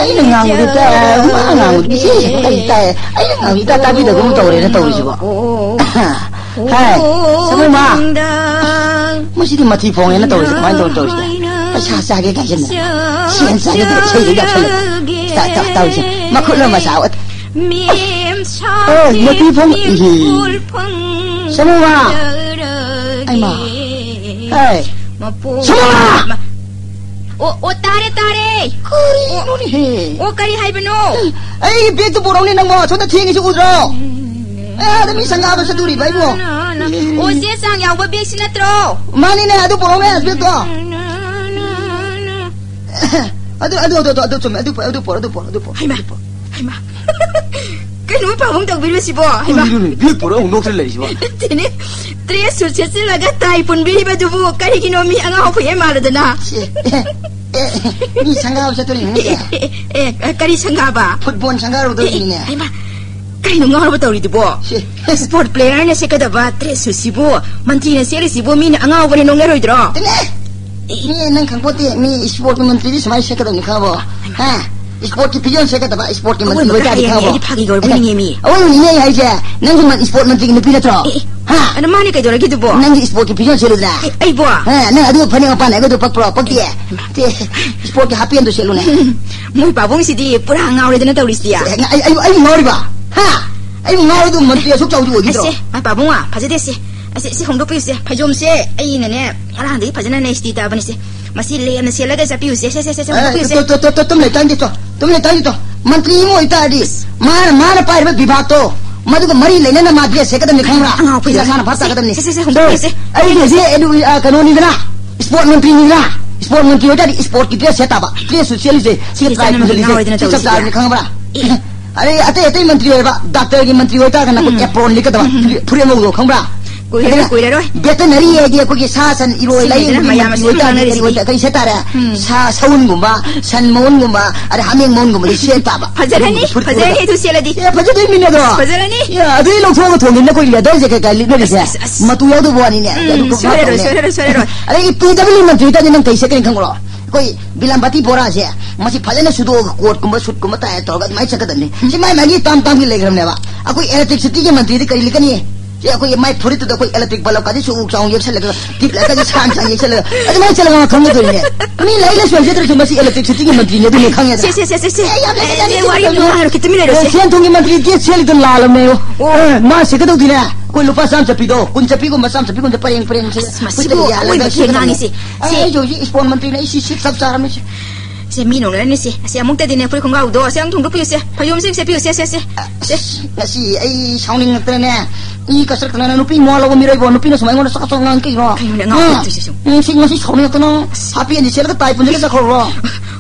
ꯑꯩꯅ ꯉꯥꯡꯕꯗꯤ ꯇꯥꯏ, ꯃꯥ ꯉꯥꯡꯕꯗꯤ ꯏꯆꯦ ꯏꯆꯦ ꯀꯔꯤ ꯇꯥꯏ? ꯑꯩꯅ ꯉꯥꯡꯕꯗꯤ ꯏꯇꯥ ꯇꯥꯕꯤꯗꯒꯨꯝ ꯇꯧꯔꯦꯅ ꯇꯧꯔꯤꯁꯤꯕꯣ꯫ ꯍꯥꯏ, ꯁꯃꯨꯃ꯫ ꯃꯁꯤꯗꯤ ꯃꯊꯤ ꯐꯣꯡꯉꯦꯅ ꯇꯧꯔꯤꯁꯤ, ꯀꯃꯥꯏꯅ ꯇꯧꯔ ꯇꯧꯔꯤꯁꯤꯗꯤ? ꯄꯩꯁꯥ ꯆꯥꯒꯦ ꯀꯥꯏꯁꯤꯅ꯫ ꯁꯦꯟ ꯆꯥꯒꯦ ꯇꯧꯔ ꯏꯁꯩꯗ ꯌꯥꯎꯁꯜꯂꯒ꯫ ꯇ-, ꯇ-, ꯇꯧꯁꯦ꯫ ꯃꯈꯨꯠ ꯑꯃ ꯆꯥꯎ꯫ ꯑꯣ, ꯅꯨꯄꯤ ꯐꯣꯡ-, ꯏꯍꯦ꯫ ꯁꯃꯨꯃ꯫ ꯑꯩꯃ꯫ ꯍꯦ꯫ ꯁꯃꯨꯃ! ꯑꯣ, ꯑꯣ, ꯇꯥꯔꯦ, ꯇꯥꯔꯦ꯫ ꯀꯔꯤꯅꯣꯅꯦꯍꯦ? ꯑꯣ, ꯀꯔꯤ ꯍꯥꯏꯕꯅꯣ? ꯑꯩꯒꯤ ꯕꯦꯒꯇꯨ ꯄꯨꯔꯛꯎꯅꯦ ꯅꯪꯕꯣ, ꯁꯣꯝꯗ ꯊꯦꯡꯉꯤꯁꯤ ꯎꯗ꯭ꯔꯣ? ꯑꯦ, ꯑꯗ ꯃꯤ ꯁꯪꯒꯥꯕ ꯆꯠꯇꯣꯔꯤꯕ ꯑꯩꯕꯨ꯫ ꯑꯣ, ꯆꯦ ꯆꯥꯡ ꯌꯥꯎꯕ ꯕꯦꯒꯁꯤ ꯅꯠꯇ꯭ꯔꯣ? ꯃꯥꯅꯤꯅꯦ, ꯑꯗꯨ ꯄꯨꯔꯛꯎꯅꯦ, ꯕꯦꯒꯇꯣ꯫ ꯑꯗꯨ, ꯑꯗꯨ, ꯑꯗꯨ, ꯑꯗꯨ, ꯑꯗꯨ ꯆꯨꯝꯃꯦ, ꯑꯗꯨ ꯄꯨꯔꯛꯑꯣ, ꯑꯗꯨ ꯄꯨꯔꯛꯑꯣ, ꯑꯗꯨ ꯄꯨꯔꯛꯑꯣ, ꯑꯗꯨ ꯄꯨꯔꯛꯑꯣ, ꯍꯩꯃꯥ, ꯑꯗꯨ ꯄꯨꯔꯛꯑꯣ꯫ ꯍꯩꯃꯥ꯫ ꯀꯩꯅꯣ ꯄꯥꯕꯨꯡ ꯇꯧꯕꯤꯔꯤꯕꯁꯤꯕꯣ? ꯍꯩꯃꯥ꯫ ꯀꯔꯤꯅꯣꯅꯦ, ꯕꯦꯒ ꯄꯨꯔꯛꯑ ꯑꯃꯨꯛ ꯅꯣꯛꯇꯅ ꯂꯩꯔꯤꯁꯤꯕꯣ? ꯅꯠꯇꯦꯅꯦ, ꯗ꯭ꯔꯦꯁꯁꯨ ꯁꯦꯠꯆꯤꯜꯂꯒ ꯇꯥꯏ ꯄꯨꯟꯕꯤꯔꯤꯕꯗꯨꯕꯨ ꯀꯔꯤꯒꯤꯅꯣ ꯃꯤ ꯑꯉꯥꯎ ꯑꯐꯩ ꯃꯥꯜꯂꯗꯅ? ꯁꯤ, ꯑꯦ, ꯑꯦ, ꯃꯤ ꯁꯪꯒꯥꯕ ꯆꯠꯇꯣꯔꯤꯅꯦ, ꯃꯤ꯫ ꯑꯦ, ꯑꯦ, ꯑꯦ, ꯀꯔꯤ ꯁꯪꯒꯥꯕ? ꯐꯨꯠꯕꯣꯜ ꯁꯪꯒꯥꯔꯨꯗꯧꯔꯤꯅꯤꯅꯦ꯫ ꯑꯦ, ꯍꯩꯃꯥ, ꯀꯩꯅꯣ ꯉꯥꯎꯔꯕ ꯇꯧꯔꯤꯗꯨꯕꯣ? ꯁꯤ꯫ ꯏꯁꯄꯣꯔꯠ ꯄ꯭ꯂꯦꯌꯔꯅ ꯁꯦꯠꯀꯗꯕ ꯗ꯭ꯔꯦꯁ ꯁꯨꯠꯁꯤꯕꯨ ꯃꯟꯇ꯭ꯔꯤꯅ ꯁꯦꯠꯂꯤꯁꯤꯕꯨ ꯃꯤꯅ ꯑꯉꯥꯎꯕꯅꯤ ꯅꯣꯛꯅꯔꯣꯏꯗ꯭ꯔꯣ? ꯇꯤꯜꯂꯦ! ꯃꯤ ꯅꯪ ꯈꯪꯄꯣꯠꯇꯦ, ꯃꯤ ꯏꯁꯄꯣꯔꯠꯀꯤ ꯃꯟꯇ꯭ꯔꯤꯗꯤ ꯁꯨꯃꯥꯏꯅ ꯁꯦꯠꯀꯗꯕꯅꯤ ꯈꯪꯉꯕꯣ? ꯍꯥ? ꯏꯁꯄꯣꯔꯠꯀꯤ ꯐꯤꯖꯣꯜ ꯁꯦꯠꯀꯗꯕ, ꯏꯁꯄꯣꯔꯠꯀꯤ ꯃꯟꯇ꯭ꯔꯤ ꯑꯣꯏꯇꯥꯔꯗꯤ ꯈꯪꯉꯕꯣ? ꯑꯩ ꯐꯥꯒꯤ ꯑꯣꯏꯕꯣꯏ ꯅꯤꯡꯉꯦ ꯃꯤ꯫ ꯑꯑꯣꯏꯕ ꯅꯤꯡꯉꯦ ꯍꯥꯏꯁꯦ, ꯅꯪꯁꯨ ꯃꯟ-, ꯏꯁꯄꯣꯔꯠ ꯃꯟꯇ꯭ꯔꯤꯒꯤ ꯅꯨꯄꯤ ꯅꯠꯇ꯭ꯔꯣ? ꯑꯦ, ꯑꯦ꯫ ꯍꯥ? ꯑꯗꯣ ꯃꯥꯅꯦ ꯀꯩꯗꯧꯔꯒꯦ ꯑꯗꯨꯕꯣ? ꯅꯪꯁꯨ ꯏꯁꯄꯣꯔꯠꯀꯤ ꯐꯤꯖꯣꯜ ꯁꯦꯠꯂꯨꯗꯅ꯫ ꯑꯦ, ꯑꯩꯕꯣ? ꯍꯥ, ꯅꯪ ꯑꯗꯨ ꯐꯅꯦꯛ ꯃꯄꯥꯟ ꯅꯥꯏꯕꯗꯣ ꯄꯛꯄ꯭ꯔꯣ? ꯄꯛꯇꯦ꯫ ꯑꯦ, ꯏꯃꯥ꯫ ꯇꯦ, ꯏꯁꯄꯣꯔꯠꯀꯤ ꯍꯥꯞ ꯄꯦꯟꯗꯣ ꯁꯦꯠꯂꯨꯅꯦ꯫ ꯃꯣꯏ ꯄꯥꯕꯨꯡꯁꯤꯗꯤ ꯄꯨꯔꯥ ꯉꯥꯎꯔꯦꯗꯅ ꯇꯧꯔꯤꯁꯤꯗꯤ꯫ ꯑꯦ, ꯑꯩ, ꯑꯩ, ꯑꯩ ꯉꯥꯎꯔꯤꯕ? ꯍꯥ? ꯑꯩ ꯉꯥꯎꯔꯗꯨ ꯃꯟꯇ꯭ꯔꯤ ꯑꯁꯨꯛ ꯆꯥꯎꯗꯤ ꯑꯣꯏꯈꯤꯗ꯭ꯔꯣ? ꯑꯁꯦ, ꯃꯥ ꯄꯥꯕꯨꯡ, ꯐꯖꯗꯦ ꯁꯦ꯫ ꯑꯁꯦ, ꯁꯤ ꯍꯣꯡꯗꯣꯛꯄꯤꯌꯨꯁꯦ꯫ ꯐꯩꯖꯣꯝꯁꯦ ꯑꯩꯅꯅꯦ, ꯉꯔꯥꯡꯗꯒꯤ ꯐꯖꯅ ꯅꯦ ꯏꯁꯇꯤ ꯇꯛꯑꯕꯅꯤꯁꯦ꯫ ꯃꯁꯤ ꯂꯦꯝꯅ ꯁꯦꯠꯂꯒ ꯆꯠꯄꯤꯌꯨꯁꯦ꯫ ꯁꯦ, ꯁꯦ, ꯁꯦ, ꯁꯦ, ꯑꯦ, ꯍꯣꯡꯗꯣꯛꯄꯤꯌꯨꯁꯦ꯫ ꯇꯣ, ꯇꯣ, ꯇꯣ, ꯇꯣ, ꯇꯨꯝ ꯂꯩꯇꯥꯟꯗꯤ ꯇꯣ꯫ ꯇꯨꯝ ꯂꯩꯇꯥꯟꯗꯤ ꯇꯣ꯫ ꯃꯟꯇ꯭ꯔꯤ ꯑꯃ ꯑꯣꯏꯇꯥꯔꯗꯤ, ꯃꯥꯅ, ꯃꯥꯅ ꯄꯥꯏꯔꯤꯕ ꯕꯤꯚꯥꯒꯇꯣ, ꯃꯗꯨꯒ ꯃꯔꯤ ꯂꯩꯅꯅ ꯃꯥ ꯗ꯭ꯔꯦꯁ ꯁꯦꯠꯀꯗꯕꯅꯤ ꯈꯪꯕ꯭ꯔꯥ? ꯑꯉꯥꯎ ꯐꯩ ꯁꯦ, ꯁꯦ, ꯁꯦ, ꯍꯣꯡꯗꯣꯛꯄꯤꯌꯨꯁꯦ꯫ ꯑꯩꯗꯤ ꯍꯧꯖꯤꯛ, ꯑ, ꯀꯩꯅꯣꯅꯤꯗꯅ, ꯏꯁꯄꯣꯔꯠ ꯃꯟꯇ꯭ꯔꯤꯅꯤꯗꯅ꯫ ꯏꯁꯄꯣꯔꯠ ꯃꯟꯇ꯭ꯔꯤ ꯑꯣꯏꯇꯥꯔꯗꯤ ꯏꯁꯄꯣꯔꯠꯀꯤ ꯗ꯭ꯔꯦꯁ ꯁꯦꯠ ꯇꯥꯕ꯫ ꯗ꯭ꯔꯦꯁꯁꯨ ꯁꯦꯠꯂꯤꯁꯦ, ꯁꯤꯒ ꯇꯥꯏ ꯄꯨꯟꯁꯤꯜꯂꯤꯁꯦ, ꯁꯤ ꯆꯞ ꯆꯥꯔꯕꯅꯤ ꯈꯪꯕ꯭ꯔꯥ? ꯑꯦ꯫ ꯑꯗꯩ ꯑꯇꯩ ꯑꯇꯩ ꯃꯟꯇ꯭ꯔꯤ ꯑꯣꯏꯕ, ꯗꯥꯛꯇꯔꯒꯤ ꯃꯟꯇ꯭ꯔꯤ ꯑꯣꯏꯇꯥꯔꯒꯅ ꯑꯩꯈꯣꯏ ꯎꯝ꯫ ꯑꯦꯄ꯭ꯔꯣꯟ ꯂꯤꯠꯀꯗꯕ, ꯎꯝ꯫ ꯐꯨꯔꯤꯠ ꯑꯉꯧꯕꯗꯣ ꯈꯪꯕ꯭ꯔꯥ? ꯀꯨꯏꯔꯔꯣꯏ, ꯑꯗꯨꯅ ꯀꯨꯏꯔꯔꯣꯏ꯫ ꯚꯦꯇꯅꯔꯤ ꯍꯥꯏꯗꯤ ꯑꯩꯈꯣꯏꯒꯤ ꯁꯥ ꯁꯟ ꯏꯔꯣꯏ ꯁꯤꯅꯤꯗꯅ ꯂꯥꯏꯌꯦꯡꯕꯒꯤ ꯃꯌꯥꯝ ꯃꯟꯇ꯭ꯔꯤ ꯑꯁꯤ ꯑꯣꯏꯇꯥꯔꯗꯤ ꯀꯔꯤ ꯉꯥꯡꯅꯔꯤꯁꯤꯗꯤ꯫ ꯑꯣꯏꯇꯥ-, ꯀꯔꯤ ꯁꯦꯠ ꯇꯥꯔꯦ? ꯎꯝ꯫ ꯁꯥ ꯁꯎꯟꯒꯨꯝꯕ, ꯁꯟ ꯃꯎꯟꯒꯨꯝꯕ, ꯑꯗꯩ ꯍꯥꯃꯦꯡ ꯃꯎꯟꯒꯨꯝꯕꯗꯤ ꯁꯦꯠ ꯇꯥꯕ꯫ ꯐꯖꯔꯅꯤ, ꯑꯗꯨꯒꯨꯝꯕ ꯐꯨꯔꯤꯠ ꯐꯖꯔꯅꯤ ꯑꯣꯏꯕ꯫ ꯑꯗꯨ ꯁꯦꯠꯂꯗꯤ꯫ ꯑꯦ, ꯐꯖꯗꯣꯏ ꯃꯤꯅꯦ ꯑꯗꯣ꯫ ꯐꯖꯔꯅꯤ꯫ ꯑꯦ, ꯑꯗꯨꯗꯤ ꯂꯧꯊꯣꯛꯑꯒ ꯊꯣꯡꯉꯤꯅ ꯑꯩꯈꯣꯏ ꯂꯦꯗꯔꯁꯦ ꯀꯩꯀꯥ ꯂꯤꯠꯅꯔꯤꯁꯦ꯫ ꯑꯁ, ꯑꯁ, ꯑꯁ꯫ ꯃꯇꯨ ꯌꯥꯎꯗꯕ ꯋꯥꯅꯤꯅꯦ꯫ ꯎꯝ, ꯑꯗꯨ ꯁꯣꯏꯔꯔꯣꯏ, ꯇꯧꯅꯦ꯫ ꯁꯣꯏꯔꯔꯣꯏ, ꯁꯣꯏꯔꯔꯣꯏ꯫ ꯑꯗꯒꯤ ꯄꯤ ꯗꯕ꯭ꯂꯤꯎ ꯃꯟꯇ꯭ꯔꯤ ꯑꯣꯏꯇꯥꯔꯗꯤ ꯅꯪ ꯀꯩ ꯁꯦꯠꯀꯅꯤ ꯈꯪꯕ꯭ꯔꯣ? ꯑꯩꯈꯣꯏ ꯕꯤꯂꯥꯝꯕꯥꯇꯤ ꯕꯣꯔꯥꯁꯦ, ꯃꯁꯤ ꯐꯖꯅ ꯁꯨꯗꯣꯛꯑꯒ ꯀꯣꯠꯀꯨꯝꯕ ꯁꯨꯠꯀꯨꯝꯕ ꯇꯥꯏ ꯇꯧꯔꯒ ꯑꯗꯨꯃꯥꯏꯅ ꯆꯠꯀꯗꯕꯅꯤ꯫ ꯁꯤ ꯃꯥꯏ ꯃꯥꯒꯤ ꯇꯥꯝ ꯇꯥꯝꯒꯤ ꯂꯩꯈ꯭ꯔꯕꯅꯦꯕ꯫ ꯑꯩꯈꯣꯏ ꯏꯂꯦꯛꯇ꯭ꯔꯤꯁꯤꯇꯤꯒꯤ ꯃꯟꯇ꯭ꯔꯤꯗꯤ ꯀꯔꯤ ꯂꯤꯠꯀꯅꯤ? ꯑꯦ, ꯑꯩꯈꯣꯏꯒꯤ ꯃꯥꯏ ꯐꯨꯔꯤꯠꯇꯨꯗ ꯑꯩꯈꯣꯏ electric bulb ꯀꯥꯗꯤ ꯆꯥꯎ ꯆꯥꯎ ꯌꯦꯛꯁꯜꯂꯒ, tube light ꯀꯥꯗꯤ ꯁꯥꯡ ꯁꯥꯡ ꯌꯦꯛꯁꯜꯂꯒ, ꯑꯗꯨꯃꯥꯏꯅ ꯆꯠꯂꯒ ꯃꯥ ꯈꯪꯒꯗꯣꯏꯅꯦ꯫ ꯃꯤ ꯂꯥꯏꯔꯤꯛ ꯂꯥꯏꯁꯨ ꯍꯩꯖꯗ꯭ꯔꯁꯨ ꯃꯁꯤ electricity ꯒꯤ ꯃꯟꯇ꯭ꯔꯤꯅꯦ ꯑꯗꯨꯅꯦ ꯈꯪꯉꯦꯗꯅ꯫ ꯁꯦ, ꯁꯦ, ꯁꯦ, ꯁꯦ, ꯁꯦ꯫ ꯑꯦ, ꯌꯥꯝ ꯑꯦ, ꯂꯩꯁꯤꯗ, ꯑꯦ, ꯂꯩꯁꯤꯗ, ꯋꯥꯔꯤ ꯑꯗꯨꯝ ꯂꯩꯁꯤꯗ꯫ ꯍꯥꯏꯔꯣ, ꯈꯤꯇ ꯇꯨꯃꯤꯟ ꯂꯩꯔꯣ, ꯑꯦ, ꯁꯦ꯫ ꯁꯦꯟ ꯊꯨꯝꯒꯤ ꯃꯟꯇ꯭ꯔꯤ ꯒꯦꯠ ꯁꯦꯜꯂꯤꯗꯣ ꯂꯥꯜꯂꯝꯅꯦ꯫ ꯑꯣ꯫ ꯑꯦ, ꯃꯥ ꯁꯦ ꯀꯩꯗꯧꯗꯣꯏꯅꯦ? ꯑꯩꯈꯣꯏ ꯂꯨꯄꯥ ꯆꯥꯝ ꯆꯠꯄꯤꯗꯣ, ꯀꯨꯟ ꯆꯠꯄꯤꯒꯨꯝꯕ, ꯆꯥꯝ ꯆꯠꯄꯤꯒꯨꯝꯕꯗ ꯄꯔꯦꯡ ꯄꯔꯦꯡ ꯁꯦ꯫ ꯑꯁ, ꯃꯁꯤꯕꯨ ꯑꯩꯈꯣꯏꯗ ꯌꯥꯜꯂꯒ ꯑꯋꯣꯏꯕ ꯁꯦ ꯊꯦꯡ ꯀꯩꯗꯧꯗꯣꯏꯅꯦ? ꯉꯥꯡꯉꯤꯁꯦ꯫ ꯑꯦ, ꯁꯦ꯫ ꯑꯩꯁꯨ ꯍꯧꯖꯤꯛ ꯏꯁꯄꯣꯔꯠ ꯃꯟꯇ꯭ꯔꯤꯅ ꯑꯩ ꯁꯤ ꯁꯤꯠ ꯆꯞ ꯆꯥꯔꯝꯃꯤ ꯁꯦ꯫ ꯁꯦ, ꯃꯤ ꯅꯣꯡꯅꯔꯅꯤ ꯁꯦ꯫ ꯁꯦ, ꯑꯃꯨꯛꯇꯗꯤꯅꯦ, ꯐꯨꯔꯤꯠ ꯈꯣꯡꯒ꯭ꯔꯥꯎꯗꯣ, ꯁꯦ, ꯑꯃꯨꯛ ꯊꯣꯡꯗꯣ ꯄꯤꯌꯨ ꯁꯦ꯫ ꯐꯩꯖꯣꯝꯁꯦ ꯁꯦꯠꯄꯤꯌꯨ ꯁꯦ, ꯁꯦ, ꯁꯦ꯫ ꯁꯦ꯫ ꯑꯁ, ꯉꯁꯤ ꯑꯩ ꯁꯥꯎꯅꯤꯡꯉꯛꯇꯅꯅꯦ, ꯏ ꯀꯁꯔꯛꯇꯅ ꯅꯨꯄꯤ ꯃꯋꯥ ꯂꯧꯕ ꯃꯤꯔꯣꯏꯕꯣ, ꯅꯨꯄꯤꯅ ꯁꯨꯃꯥꯏꯅ ꯑꯩꯉꯣꯟꯗ ꯆꯀꯠ ꯆꯀꯠ ꯉꯥꯡꯉꯤ ꯀꯩꯅꯣ? ꯀꯩꯅꯣꯅꯦ, ꯑꯉꯥꯡ ꯍꯥ? ꯐꯠꯇ꯭ꯔꯤꯁꯤꯁꯨ? ꯎꯝ, ꯁꯤ ꯉꯁꯤ ꯁꯥꯎꯅꯤꯡꯉꯛꯇꯅ ꯍꯥꯞꯄꯤ ꯑꯅꯤ ꯁꯦꯠꯂꯒ ꯇꯥꯏ ꯄꯨꯟꯁꯤꯜꯂ ꯆꯠꯈ꯭ꯔꯕ꯭ꯔꯣ?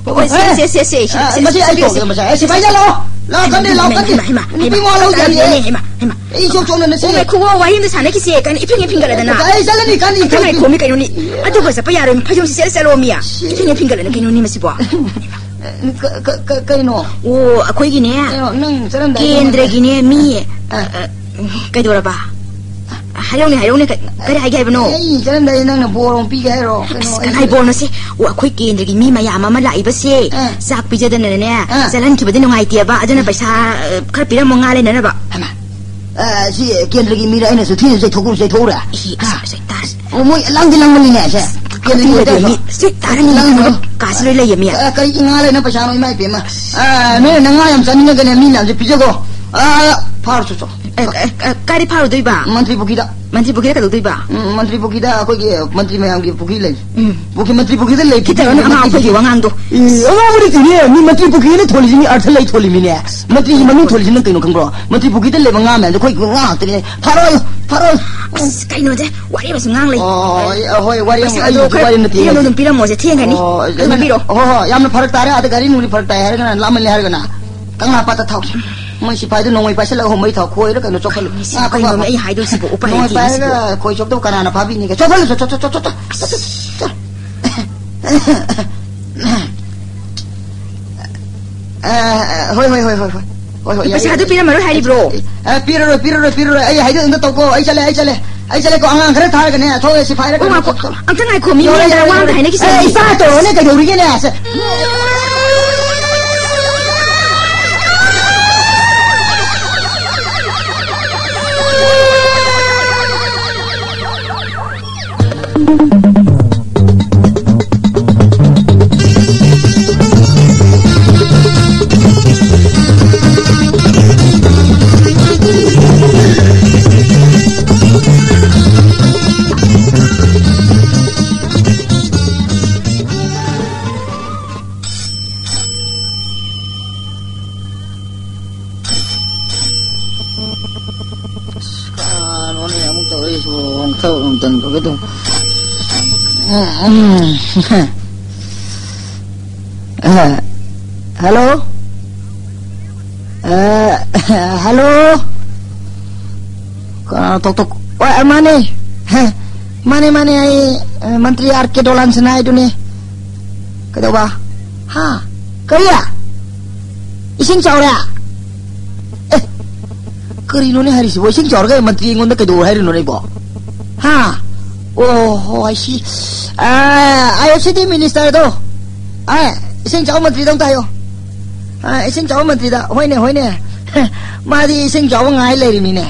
ꯑꯣ, ꯁꯦ, ꯑꯦ? ꯁꯦ, ꯁꯦ, ꯁꯦ, ꯑ, ꯁꯦ, ꯃꯁꯤ ꯁꯦ, ꯑꯩ ꯁꯦ, ꯇꯧꯒꯦ, ꯁꯦ, ꯃꯁꯤ ꯑꯩ ꯁꯤꯐꯥꯏ ꯆꯠꯂꯣ꯫ ꯂꯥꯛꯑꯣ, ꯍꯩꯃꯥ, ꯀꯟꯗꯦ, ꯂꯥꯛꯑꯣ, ꯍꯩꯃꯥ, ꯀꯟꯗꯦ꯫ ꯍꯩꯃꯥ, ꯍꯩꯃꯥ, ꯅꯨꯄꯤ ꯍꯩꯃꯥ, ꯃꯋꯥ ꯂꯧꯗꯦ ꯇꯥꯔꯛꯑꯦꯅꯦ, ꯍꯥꯏꯌꯦ꯫ ꯍꯩꯃꯥ, ꯍꯩꯃꯥ꯫ ꯑꯩ ꯏꯆꯣꯛ ꯆꯣꯛꯅ ꯅꯁꯤ꯫ ꯑꯣ, ꯉꯥꯏꯈꯣ, ꯋꯥꯔꯤ ꯑꯝꯇ ꯁꯥꯟꯅꯈꯤꯁꯦ꯫ ꯀꯩꯅꯣ, ꯏꯐꯤꯡ ꯏꯐꯤꯡ ꯒꯠꯂꯗꯅ꯫ ꯑꯩ ꯆꯠꯂꯅꯤ, ꯀꯟꯅ ꯑꯝꯇ ꯏꯐꯤꯡ ꯉꯥꯏꯈꯣꯃꯤ ꯀꯩꯅꯣꯅꯤ꯫ ꯑꯗꯨꯒ ꯆꯠꯄ ꯌꯥꯔꯣꯏ, ꯐꯩꯖꯣꯝꯁꯤ ꯁꯦꯠꯂ ꯆꯠꯂꯣꯃꯤ꯫ ꯁꯤ꯫ ꯏꯐꯤꯡ ꯏꯐꯤꯡ ꯒꯠꯂꯗꯅ ꯀꯩꯅꯣꯅꯤ ꯃꯁꯤꯕꯣ꯫ ꯀ-, ꯀ-, ꯀ-, ꯀꯩꯅꯣ? ꯑꯣ, ꯑꯩꯈꯣꯏꯒꯤꯅꯦ꯫ ꯀꯩꯅꯣ, ꯅꯪ ꯆꯠꯂꯝꯗꯥꯏꯗ ꯀꯦꯟꯗ꯭ꯔꯒꯤꯅꯦ ꯃꯤ, ꯑ꯫ ꯑ, ꯀꯩꯗꯧꯔꯕ? ꯍꯥꯏꯔꯧꯅꯦ, ꯍꯥꯏꯔꯧꯅꯦ, ꯀ-, ꯀꯔꯤ ꯍꯥꯏꯒꯦ ꯍꯥꯏꯕꯅꯣ? ꯑꯩ ꯆꯠꯂꯝꯗꯥꯏꯗ ꯅꯪꯅ ꯕꯣꯔ ꯑꯃ ꯄꯤꯒꯦ ꯍꯥꯏꯔꯣ? ꯀꯩꯅꯣ, ꯑꯁ, ꯑꯩ ꯀꯅꯥꯏ ꯕꯣꯔꯅꯣ ꯁꯤ? ꯑꯣ, ꯑꯩꯈꯣꯏ ꯀꯦꯟꯗ꯭ꯔꯒꯤ ꯃꯤ ꯃꯌꯥꯝ ꯑꯃ ꯂꯥꯛꯏꯕꯁꯦ, ꯑ꯫ ꯆꯥꯛ ꯄꯤꯖꯗꯅꯅꯦ, ꯑ꯫ ꯆꯠꯍꯟꯈꯤꯕꯗꯤ ꯅꯨꯡꯉꯥꯏꯇꯦꯕ, ꯑꯗꯨꯅ ꯄꯩꯁꯥ, ꯑ, ꯈꯔ ꯄꯤꯔꯝꯃꯣ ꯉꯥ ꯂꯩꯅꯅꯕ꯫ ꯍꯩꯃꯥ, ꯑ, ꯁꯤ ꯀꯦꯟꯗ꯭ꯔꯒꯤ ꯃꯤꯔ ꯑꯩꯅꯁꯨ ꯊꯤꯅ ꯆꯩꯊꯣꯛꯎ-, ꯆꯩꯊꯣꯛꯎꯔꯦ? ꯏꯍꯤ, ꯑꯁ, ꯍꯥ? ꯑꯁ, ꯑꯩ ꯇꯥꯔꯦ꯫ ꯑꯣ, ꯃꯣꯏ ꯂꯥꯡꯗꯤ ꯂꯥꯡꯃꯜꯂꯤꯅꯦ, ꯁꯦ꯫ ꯀꯦꯟꯗ꯭ꯔꯒꯤ ꯈꯪꯗꯦ, ꯑꯣꯏꯇꯥꯔꯁꯨ꯫ ꯃꯤ ꯁꯤ ꯇꯥꯔꯅꯤ, ꯂꯥꯡꯒꯅꯨ꯫ ꯀꯥꯁꯤ ꯂꯣꯏ ꯂꯩꯌꯦ, ꯃꯤ꯫ ꯑ, ꯀꯔꯤ ꯉꯥ ꯂꯩꯅ ꯄꯩꯁꯥꯅꯣ, ꯏꯃꯥ ꯏꯕꯦꯝꯃ? ꯑ, ꯅꯣꯏ ꯅꯉꯥ ꯌꯥꯝ ꯆꯥꯅꯤꯡꯉꯒꯅꯦ, ꯃꯤ ꯃꯌꯥꯝꯁꯦ ꯄꯤꯖꯒꯣ꯫ ꯑ, ꯐꯥꯔꯨꯆꯣ ꯆꯣ꯫ ꯑꯦ, ꯑꯦ, ꯑꯦ, ꯀꯥꯏꯗ ꯐꯥꯔꯨꯗꯣꯏꯕ? ꯃꯟꯇ꯭ꯔꯤ ꯄꯨꯈ꯭ꯔꯤꯗ꯫ ꯃꯟꯇ꯭ꯔꯤ ꯄꯨꯈ꯭ꯔꯤꯗ ꯀꯩꯗꯧꯗꯣꯏꯕ? ꯎꯝ, ꯃꯟꯇ꯭ꯔꯤ ꯄꯨꯈ꯭ꯔꯤꯗ ꯑꯩꯈꯣꯏꯒꯤ ꯃꯟꯇ꯭ꯔꯤ ꯃꯌꯥꯝꯒꯤ ꯄꯨꯈ꯭ꯔꯤ ꯂꯩ꯫ ꯎꯝ꯫ ꯄꯨꯈ꯭ꯔꯤ, ꯃꯟꯇ꯭ꯔꯤ ꯄꯨꯈ꯭ꯔꯤꯗ ꯂꯩ꯫ ꯈꯤꯇꯪ ꯈꯤꯇꯪ ꯑꯉꯥꯡ ꯑꯩꯈꯣꯏꯒꯤ ꯋꯥꯉꯥꯡꯗꯣ꯫ ꯑꯦ, ꯑꯉꯥꯡꯕꯨ ꯂꯩꯇꯦꯅꯦ꯫ ꯃꯤ ꯃꯟꯇ꯭ꯔꯤ ꯄꯨꯈ꯭ꯔꯤꯅ ꯊꯣꯜꯂꯤꯁꯤ, ꯃꯤ ꯑꯔꯊ ꯂꯩ ꯊꯣꯜꯂꯤꯃꯤꯅꯦ꯫ ꯃꯟꯇ꯭ꯔꯤꯒꯤ ꯃꯃꯤꯡ ꯊꯣꯜꯂꯤꯁꯤ ꯅꯪ ꯀꯩꯅꯣ ꯈꯪꯕ꯭ꯔꯣ? ꯃꯟꯇ꯭ꯔꯤ ꯄꯨꯈ꯭ꯔꯤꯗ ꯂꯩꯕ ꯉꯥ ꯃꯌꯥꯝꯗꯣ ꯑꯩꯈꯣꯏ ꯉꯥ ꯉꯥꯛꯇꯅꯦ꯫ ꯐꯥꯔꯣ, ꯐꯥꯔꯣ꯫ ꯑꯁ, ꯀꯩꯅꯣꯁꯦ, ꯋꯥꯔꯤ ꯑꯃꯁꯨ ꯉꯥꯡ ꯂꯩ꯫ ꯑꯣ, ꯑꯩ, ꯍꯣꯏ, ꯋꯥꯔꯤ ꯑꯃ, ꯑꯁ, ꯑꯩ ꯑꯗꯣ ꯍꯧꯖꯤꯛ ꯈꯔ ꯋꯥꯔꯤ ꯑꯃ ꯊꯦꯡꯉꯦ ꯄꯤꯔꯝꯃꯣ ꯍꯧꯖꯤꯛ꯫ ꯑꯗꯨꯝ ꯄꯤꯔꯝꯃꯣꯁꯦ, ꯊꯦꯡꯒꯅꯤ꯫ ꯑꯣ, ꯑꯗꯨꯝ ꯄꯤꯔꯣ꯫ ꯍꯣꯏ, ꯍꯣꯏ, ꯌꯥꯝꯅ ꯐꯔꯛ ꯇꯥꯔꯦ꯫ ꯑꯥꯗ ꯒꯥꯔꯤ ꯅꯨꯡꯂꯤ ꯐꯔꯛ ꯇꯥꯏ ꯍꯥꯏꯔꯒꯅ, ꯂꯥꯞꯃꯜꯂꯦ ꯍꯥꯏꯔꯒꯅ꯫ ꯀꯪꯂꯥ ꯄꯥꯠꯇ ꯊꯥꯎ꯫ ꯃꯣꯏ ꯁꯤꯐꯥꯏꯗꯨ ꯅꯣꯡꯃꯩ ꯄꯥꯏꯁꯤꯜꯂꯒ ꯍꯣꯟꯕꯩ ꯊꯥꯎ ꯈꯣꯏꯔ ꯀꯩꯅꯣ ꯆꯣꯛꯈꯠꯂꯨ꯫ ꯀꯩꯅꯣꯅꯦ, ꯉꯥ ꯀꯩꯅꯣꯅꯦ, ꯀꯣꯛ ꯑꯩ ꯍꯥꯏꯗꯣꯏꯁꯤꯕꯨ ꯎꯄꯥꯏ ꯅꯣꯡꯃꯩ ꯂꯩꯇꯦ ꯄꯥꯏꯔꯒ ꯁꯤꯕꯨ꯫ ꯈꯣꯏ ꯆꯣꯞꯇꯕ ꯀꯅꯥꯅ ꯐꯥꯕꯤꯅꯤꯒꯦ? ꯆꯣꯛꯈꯠꯂꯨ, ꯆꯣ-, ꯆꯣ-, ꯆꯣ-, ꯆꯣ-, ꯆꯣ-, ꯆꯣ-, ꯆꯣ-, ꯑ, ꯑ, ꯍꯣꯏ, ꯍꯣꯏ, ꯍꯣꯏ, ꯍꯣꯏ, ꯍꯣꯏ꯫ ꯍꯣꯏ, ꯍꯣꯏ, ꯌꯥꯔꯦ, ꯄꯩꯁꯥꯗꯨ ꯌꯥꯔꯦ꯫ ꯄꯤꯔꯝꯃꯔꯣꯏ ꯍꯥꯏꯔꯤꯕ꯭ꯔꯣ? ꯑ, ꯄꯤꯔꯔꯣꯏ, ꯄꯤꯔꯔꯣꯏ, ꯄꯤꯔꯔꯣꯏ꯫ ꯑꯩ ꯍꯥꯏꯗꯣ ꯑꯝꯇ ꯇꯧꯀꯣ꯫ ꯑꯩ ꯆꯠꯂꯦ, ꯑꯩ ꯆꯠꯂꯦ꯫ ꯑꯩ ꯆꯠꯂꯦꯀꯣ꯫ ꯑꯉꯥꯡ ꯈꯔ ꯊꯥꯔꯒꯅꯦ, ꯊꯣꯛꯑꯦ, ꯁꯤꯐꯥꯏꯔ ꯑꯣ, ꯀꯩꯅꯣ ꯉꯥꯏꯈꯣ꯫ ꯆꯠ-, ꯆꯠ-, ꯑꯝꯇ ꯉꯥꯏꯈꯣ, ꯃꯤ ꯌꯥꯔꯦ, ꯃꯤꯉꯣꯟꯗ ꯌꯥꯔꯦ, ꯋꯥ ꯑꯝꯇ ꯌꯥꯔꯦ꯫ ꯍꯥꯏꯅꯈꯤꯁꯦ꯫ ꯑꯦ, ꯏꯆꯥ ꯇꯧꯔꯅꯦ, ꯀꯩꯗꯧꯔꯤꯒꯦꯅꯦ? ꯁꯦ꯫ ꯑꯣ, ꯊꯕꯛ ꯑꯃ ꯇꯧꯕꯒꯤ ꯑꯗꯨꯝ꯫ ꯎꯝ, ꯎꯝ꯫ ꯑ, ꯍꯜꯂꯣ? ꯑ, ꯍꯜꯂꯣ? ꯀꯅꯥ ꯇꯣꯛ ꯇꯣꯛ-, ꯑꯣ, ꯑ, ꯃꯥꯅꯦ꯫ ꯍ, ꯃꯥꯅꯦ, ꯃꯥꯅꯦ, ꯑꯩ, ꯑ, ꯃꯟꯇ꯭ꯔꯤ ꯑꯥꯔ ꯀꯦ ꯗꯣꯂꯥꯟꯁꯤꯅ ꯍꯥꯏꯗꯨꯅꯦ꯫ ꯀꯩꯗꯧꯕ? ꯍꯥ? ꯀꯔꯤ? ꯏꯁꯤꯡ ꯆꯥꯎꯔꯦ? ꯑꯦ, ꯀꯔꯤꯅꯣꯅꯦ ꯍꯥꯏꯔꯤꯁꯤꯕꯣ? ꯏꯁꯤꯡ ꯆꯥꯎꯔꯒ ꯃꯟꯇ꯭ꯔꯤ ꯑꯩꯉꯣꯟꯗ ꯀꯩꯗꯧ ꯍꯥꯏꯔꯤꯅꯣꯅꯦ ꯑꯩꯕꯣ? ꯍꯥ? ꯑꯣ, ꯍꯣ, I see꯫ ꯑ, ꯑꯥꯏ ꯑꯦꯐ ꯁꯤ ꯗꯤ ꯃꯤꯅꯤꯁꯇꯔꯗꯣ, ꯑ, ꯏꯁꯤꯡ ꯆꯥꯎ ꯃꯟꯇ꯭ꯔꯤꯗ ꯑꯝꯇ ꯍꯥꯏꯌꯣ꯫ ꯑ, ꯏꯁꯤꯡ ꯆꯥꯎ ꯃꯟꯇ꯭ꯔꯤꯗ, ꯍꯣꯏꯅꯦ, ꯍꯣꯏꯅꯦ꯫ ꯃꯥꯗꯤ ꯏꯁꯤꯡ ꯆꯥꯎꯕ ꯉꯥꯏ ꯂꯩꯔꯤꯃꯤꯅꯦ꯫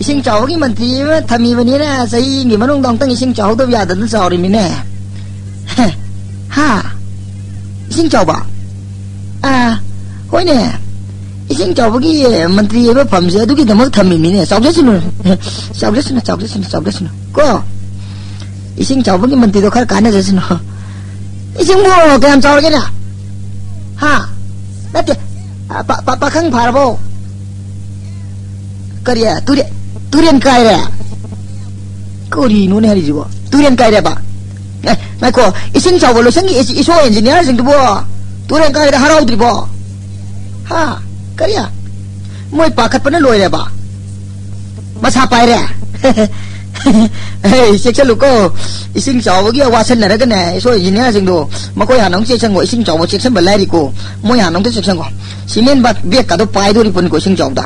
ꯏꯁꯤꯡ ꯆꯥꯎꯕꯒꯤ ꯃꯟꯇ꯭ꯔꯤ ꯑꯃ ꯊꯝꯃꯤꯕꯅꯤꯅ ꯆꯍꯤ ꯑꯃꯒꯤ ꯃꯅꯨꯡꯗ ꯑꯃꯨꯛꯇꯪ ꯏꯁꯤꯡ ꯆꯥꯎꯍꯧꯗꯕ ꯌꯥꯗꯗꯅ ꯆꯥꯎꯔꯤꯃꯤꯅꯦ꯫ ꯍꯥ? ꯏꯁꯤꯡ ꯆꯥꯎꯕ? ꯑꯥ, ꯍꯣꯏꯅꯦ꯫ ꯏꯁꯤꯡ ꯆꯥꯎꯕꯒꯤ ꯃꯟꯇ꯭ꯔꯤ ꯍꯥꯏꯕ ꯐꯝꯁꯦ ꯑꯗꯨꯒꯤꯗꯃꯛ ꯊꯝꯃꯤꯃꯤꯅꯦ꯫ ꯆꯥꯎꯖꯁꯅꯨ꯫ ꯆꯥꯎꯖꯁꯅꯨ, ꯆꯥꯎꯖꯁꯅꯨ, ꯆꯥꯎꯖꯁꯅꯨ꯫ ꯀꯣ? ꯏꯁꯤꯡ ꯆꯥꯎꯕꯒꯤ ꯃꯟꯇ꯭ꯔꯤꯗꯣ ꯈꯔ ꯀꯥꯟꯅꯖꯁꯅꯨ꯫ ꯏꯁꯤꯡꯕꯨ ꯀꯌꯥꯝ ꯆꯥꯎꯔꯒꯦꯅꯦ? ꯍꯥ? ꯅꯠꯇꯦ꯫ ꯑ, ꯄꯥ-, ꯄꯥ-, ꯄꯥꯈꯪ ꯐꯥꯔꯕꯣ? ꯀꯔꯤ? ꯇꯨꯔꯦ-, ꯇꯨꯔꯦꯟ ꯀꯥꯏꯔꯦ? ꯀꯔꯤꯅꯣꯅꯦ ꯍꯥꯏꯔꯤꯁꯤꯕꯣ? ꯇꯨꯔꯦꯟ ꯀꯥꯏꯔꯦꯕ? ꯑꯦ, ꯉꯥꯏꯈꯣ, ꯏꯁꯤꯡ ꯆꯥꯎꯕ ꯂꯣꯏꯁꯪꯒꯤ ꯏꯁ-, ꯏꯁꯣ ꯏꯟꯖꯤꯅꯤꯌꯥꯔꯁꯤꯡꯗꯨꯕꯨ ꯇꯨꯔꯦꯟ ꯀꯥꯏꯔꯦꯗ ꯍꯔꯥꯎꯗ꯭ꯔꯤꯕꯣ? ꯍꯥ? ꯀꯔꯤ? ꯃꯣꯏ ꯄꯥꯈꯠꯄꯅ ꯂꯣꯏꯔꯦꯕ? ꯃꯁꯥ ꯄꯥꯏꯔꯦ? ꯑꯦ, ꯆꯦꯛꯁꯜꯂꯨꯀꯣ꯫ ꯏꯁꯤꯡ ꯆꯥꯎꯕꯒꯤ ꯋꯥꯁꯟꯅꯔꯒꯅꯦ, ꯏꯁꯣ ꯏꯟꯖꯤꯅꯤꯌꯥꯔꯁꯤꯡꯗꯣ, ꯃꯈꯣꯏ ꯍꯥꯟꯅ ꯑꯃꯨꯛ ꯆꯦꯛꯁꯟꯈꯣ꯫ ꯏꯁꯤꯡ ꯆꯥꯎꯕ ꯆꯦꯛꯁꯟꯕ ꯂꯥꯏꯔꯤꯀꯣ꯫ ꯃꯣꯏ ꯍꯥꯟꯅ ꯑꯃꯨꯛꯇ ꯆꯦꯛꯁꯟꯈꯣ꯫ ꯁꯤꯃꯦꯟ ꯕꯦꯛ-, ꯕꯦꯛꯀꯗꯣ ꯄꯥꯏꯗꯣꯔꯤꯕꯅꯤꯀꯣ ꯏꯁꯤꯡ ꯆꯥꯎꯕꯗ꯫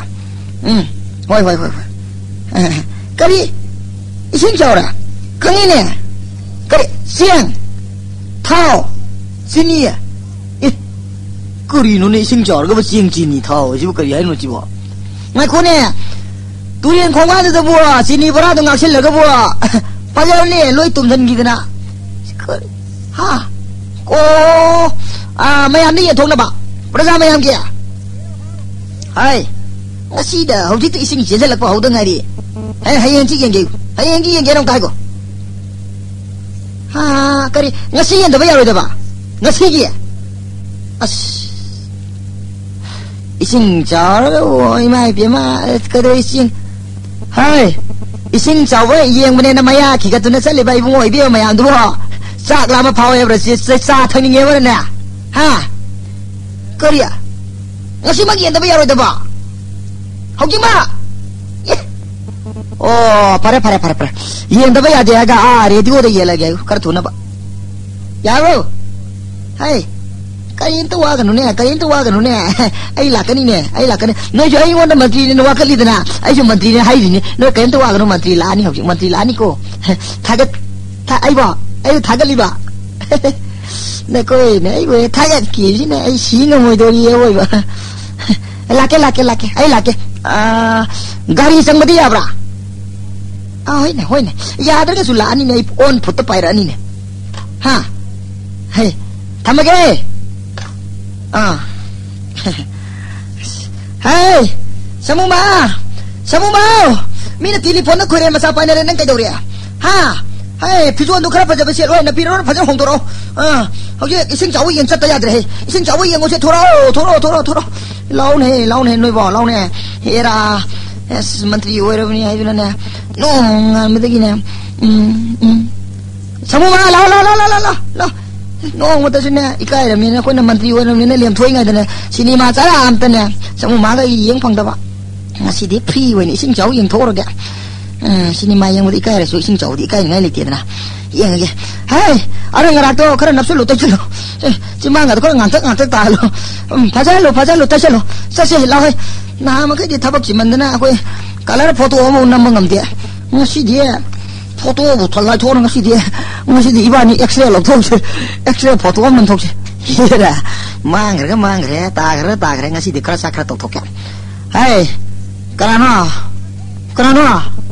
ꯎꯝ, ꯍꯣꯏ, ꯍꯣꯏ, ꯍꯣꯏ, ꯍꯣꯏ꯫ ꯑꯦ, ꯀꯔꯤ? ꯏꯁꯤꯡ ꯆꯥꯎꯔꯦ? ꯈꯪꯉꯤꯅꯦ꯫ ꯀꯔꯤ? ꯆꯦꯡ? ꯊꯥꯎ? ꯆꯤꯅꯤ? ꯑꯦ, ꯀꯔꯤꯅꯣꯅꯦ ꯏꯁꯤꯡ ꯆꯥꯎꯔꯒꯕꯨ ꯆꯦꯡ, ꯆꯤꯅꯤ, ꯊꯥꯎ ꯍꯥꯏꯁꯤꯕꯨ ꯀꯔꯤ ꯍꯥꯏꯅꯣ ꯁꯤꯕꯣ? ꯉꯥꯏꯈꯣꯅꯦ, ꯇꯨꯔꯦꯟ ꯈꯣꯡꯕꯥꯟꯗꯨꯗꯕꯨ ꯆꯤꯅꯤ ꯕꯣꯔꯥꯗꯣ ꯉꯥꯛꯁꯤꯜꯂꯒꯕꯨ ꯐꯖꯔꯅꯤ, ꯂꯣꯏ ꯇꯨꯝꯁꯤꯟꯈꯤꯗꯅ꯫ ꯀꯔꯤ? ꯍꯥ? ꯑꯣ, ꯑꯥ, ꯃꯌꯥꯝꯗ ꯌꯦꯟꯊꯣꯛꯅꯕ, ꯄ꯭ꯔꯖꯥ ꯃꯌꯥꯝꯒꯤ꯫ ꯍꯥꯏ, ꯉꯁꯤꯗ ꯍꯧꯖꯤꯛꯇ ꯏꯁꯤꯡ ꯆꯦꯟꯁꯤꯜꯂꯛꯄ ꯍꯧꯗ ꯉꯥꯏꯔꯤ꯫ ꯍꯌꯦꯡ, ꯍꯌꯦꯡꯁꯤ ꯌꯦꯡꯒꯦ, ꯍꯌꯦꯡꯒꯤ ꯌꯦꯡꯒꯦ ꯅꯪ ꯍꯥꯏꯒꯣ꯫ ꯍꯥ, ꯀꯔꯤ? ꯉꯁꯤ ꯌꯦꯟꯗꯕ ꯌꯥꯔꯣꯏꯗꯕ? ꯉꯁꯤꯒꯤ? ꯑꯁ, ꯏꯁꯤꯡ ꯆꯥꯎꯔꯒ, ꯑꯣ, ꯏꯃꯥ ꯏꯕꯦꯝꯃ, ꯀꯩꯗꯧ ꯏꯁꯤꯡ? ꯍꯥꯏ, ꯏꯁꯤꯡ ꯆꯥꯎꯕ ꯌꯦꯡꯕꯅꯦꯅ ꯃꯌꯥ ꯈꯤꯒꯠꯇꯨꯅ ꯆꯠꯂꯤꯕ ꯏꯕꯨꯡꯉꯣ ꯏꯕꯦꯝꯃ ꯃꯌꯥꯝꯗꯨꯕꯣ, ꯆꯥꯛ ꯂꯥꯝꯕ ꯐꯥꯎꯋꯦꯕ꯭ꯔꯥ? ꯆꯦ, ꯆꯦ, ꯆꯥ ꯊꯛꯅꯤꯡꯉꯦꯕ꯭ꯔꯅꯦ? ꯍꯥ? ꯀꯔꯤ? ꯉꯁꯤꯃꯛ ꯌꯦꯟꯗꯕ ꯌꯥꯔꯣꯏꯗꯕ? ꯍꯧꯖꯤꯛꯃꯛ? ꯑꯦ꯫ ꯑꯣ, ꯐꯔꯦ, ꯐꯔꯦ, ꯐꯔꯦ, ꯐꯔꯦ꯫ ꯌꯦꯟꯗꯕ ꯌꯥꯗꯦ ꯍꯥꯏꯔꯒ, ꯑꯥ, ꯔꯦꯗꯤꯑꯣꯗ ꯌꯦꯜꯂꯒꯦ ꯍꯥꯏꯌꯨ, ꯈꯔ ꯊꯨꯅꯕ꯫ ꯌꯥꯔꯣ? ꯍꯩ, ꯀꯔꯤꯝꯇ ꯋꯥꯒꯅꯨꯅꯦ, ꯀꯔꯤꯝꯇ ꯋꯥꯒꯅꯨꯅꯦ꯫ ꯑꯩ ꯂꯥꯛꯀꯅꯤꯅꯦ, ꯑꯩ ꯂꯥꯛꯀꯅꯤ꯫ ꯅꯣꯏꯁꯨ ꯑꯩꯉꯣꯟꯗ ꯃꯟꯇ꯭ꯔꯤꯅꯦꯅ ꯋꯥꯀꯠꯂꯤꯗꯅ, ꯑꯩꯁꯨ ꯃꯟꯇ꯭ꯔꯤꯅꯦ ꯍꯥꯏꯔꯤꯅꯤ꯫ ꯅꯣꯏ ꯀꯔꯤꯝꯇ ꯋꯥꯒꯅꯨ, ꯃꯟꯇ꯭ꯔꯤ ꯂꯥꯛꯑꯅꯤ ꯍꯧꯖꯤꯛ, ꯃꯟꯇ꯭ꯔꯤ ꯂꯥꯛꯑꯅꯤꯀꯣ꯫ ꯊꯥꯒꯠ-, ꯊꯥ-, ꯑꯩꯕꯣ, ꯑꯩꯕꯨ ꯊꯥꯒꯠꯂꯤꯕ꯫ ꯅꯈꯣꯏꯅ ꯑꯩꯕꯨ ꯍꯦꯛ ꯊꯥꯒꯠꯈꯤꯕꯁꯤꯅ ꯑꯩ ꯁꯤ ꯉꯝꯃꯣꯏꯗꯧꯔꯤ ꯑꯋꯣꯏꯕ꯫ ꯂꯥꯛꯀꯦ, ꯂꯥꯛꯀꯦ, ꯂꯥꯛꯀꯦ, ꯑꯩ ꯂꯥꯛꯀꯦ꯫ ꯑꯥ, ꯒꯥꯔꯤ ꯆꯪꯕꯗꯤ ꯌꯥꯕ꯭ꯔꯥ? ꯑꯥ, ꯍꯣꯏꯅꯦ, ꯍꯣꯏꯅꯦ꯫ ꯌꯥꯗ꯭ꯔꯒꯁꯨ ꯂꯥꯛꯑꯅꯤꯅꯦ, ꯑꯩ on foot ꯇ ꯄꯥꯏꯔꯛꯑꯅꯤꯅꯦ꯫ ꯍꯥ? ꯍꯩ, ꯊꯝꯃꯒꯦ꯫ ꯑꯥ꯫ ꯍꯩ, ꯁꯃꯨꯃ! ꯁꯃꯨꯃ! ꯃꯤꯅ telephone ꯗ ꯈꯣꯏꯔꯦꯟ ꯃꯆꯥ ꯄꯥꯏꯅꯔꯦ, ꯅꯪ ꯀꯩꯗꯧꯔꯦ? ꯍꯥ? ꯍꯩ, ꯐꯤꯖꯣꯜꯗꯨ ꯈꯔ ꯐꯖꯕ ꯁꯦꯠꯂꯣ, ꯅꯐꯤ ꯔꯣꯜ ꯐꯖꯅ ꯍꯣꯡꯗꯣꯔꯛꯑꯣ꯫ ꯑꯥ, ꯍꯧꯖꯤꯛ ꯏꯁꯤꯡ ꯆꯥꯎꯕ ꯌꯦꯡ ꯆꯠꯇ ꯌꯥꯗ꯭ꯔꯦ꯫ ꯍꯩ, ꯏꯁꯤꯡ ꯆꯥꯎꯕ ꯌꯦꯡꯉꯨꯁꯦ, ꯊꯣꯔꯛꯑꯣ, ꯊꯣꯔꯛꯑꯣ, ꯊꯣꯔꯛꯑꯣ, ꯊꯣꯔꯛꯑꯣ꯫ ꯂꯥꯎꯅꯦ, ꯂꯥꯎꯅꯦ, ꯅꯣꯏꯕꯣ, ꯂꯥꯎꯅꯦ꯫ ꯍꯦꯔꯥ, ꯑꯁ, ꯃꯟꯇ꯭ꯔꯤ ꯑꯣꯏꯔꯕꯅꯤ ꯍꯥꯏꯗꯨꯅꯅꯦ, ꯅꯣꯡꯉꯥꯟꯕꯗꯒꯤꯅꯦ, ꯎꯝ, ꯎꯝ꯫ ꯁꯃꯨꯃ, ꯂꯥꯎ, ꯂꯥꯎ, ꯂꯥꯎ, ꯂꯥꯎ, ꯂꯥꯎ, ꯂꯥꯎ, ꯂꯥꯎ꯫ ꯅꯣꯡꯃꯇꯁꯨꯅꯦ, ꯏꯀꯥꯏꯔꯕꯅꯤꯅ, ꯑꯩꯈꯣꯏꯅ ꯃꯟꯇ꯭ꯔꯤ ꯑꯣꯏꯔꯕꯅꯤꯅ ꯂꯦꯝꯊꯣꯛꯏꯉꯩꯗꯅꯦ, ꯁꯤꯅꯦꯃꯥ ꯆꯔꯥ ꯑꯝꯇꯅꯦ, ꯁꯃꯨꯃꯒ ꯑꯩ ꯌꯦꯡ ꯐꯪꯗꯕ꯫ ꯉꯁꯤꯗꯤ free ꯑꯣꯏꯅ ꯏꯁꯤꯡ ꯆꯥꯎ ꯌꯦꯡꯊꯣꯛꯎꯔꯒꯦ꯫ ꯑ, ꯁꯤꯅꯦꯃꯥ ꯌꯦꯡꯕꯗ ꯏꯀꯥꯏꯔꯁꯨ ꯏꯁꯤꯡ ꯆꯥꯎꯕꯗꯤ ꯏꯀꯥꯏꯅꯤꯡꯉꯥꯏ ꯂꯩꯇꯦꯗꯅ꯫ ꯌꯦꯡꯉꯒꯦ꯫ ꯍꯦ, ꯑꯔꯪ ꯑꯔꯥꯛꯇꯣ ꯈꯔ ꯅꯞꯁꯜꯂꯨ, ꯇꯩꯁꯜꯂꯨ꯫ ꯑꯦ, ꯆꯤꯟꯕꯥꯡꯒꯗꯣ ꯈꯔ ꯉꯥꯡꯇꯛ ꯉꯥꯡꯇꯛ ꯇꯥꯍꯜꯂꯨ꯫ ꯎꯝ, ꯐꯥꯖꯜꯂꯨ, ꯐꯥꯖꯜꯂꯨ, ꯇꯩꯁꯜꯂꯨ꯫ ꯆꯠꯁꯦ, ꯂꯥꯎꯍꯦ꯫ ꯅꯍꯥꯟ ꯃꯈꯩꯗꯤ ꯊꯕꯛ ꯆꯤꯟꯃꯟꯗꯅ ꯑꯩꯈꯣꯏ colour photo ꯑꯃꯐꯥꯎ ꯅꯝꯕ ꯉꯝꯗꯦ꯫ ꯉꯁꯤꯗꯤ photo ꯕꯨ ꯊꯣ-, ꯂꯥꯏꯊꯣꯛꯑꯣꯅ ꯉꯁꯤꯗꯤ, ꯉꯁꯤꯗꯤ ꯏꯕꯥꯅꯤ X-ray ꯂꯧꯊꯣꯛꯁꯦ꯫ X-ray photo ꯑꯃ ꯅꯝꯊꯣꯛꯁꯦ꯫ ꯍꯦꯔꯥ, ꯃꯥꯡꯈ꯭ꯔꯒ ꯃꯥꯡꯈ꯭ꯔꯦ, ꯇꯥꯈ꯭ꯔꯒ ꯇꯥꯈ꯭ꯔꯦ, ꯉꯁꯤꯗꯤ ꯈꯔ ꯆꯥꯛ ꯈꯔ ꯇꯧꯊꯣꯛꯀꯦ꯫ ꯍꯥꯏ, ꯀꯅꯥꯅꯣ? ꯀꯅꯥꯅꯣ?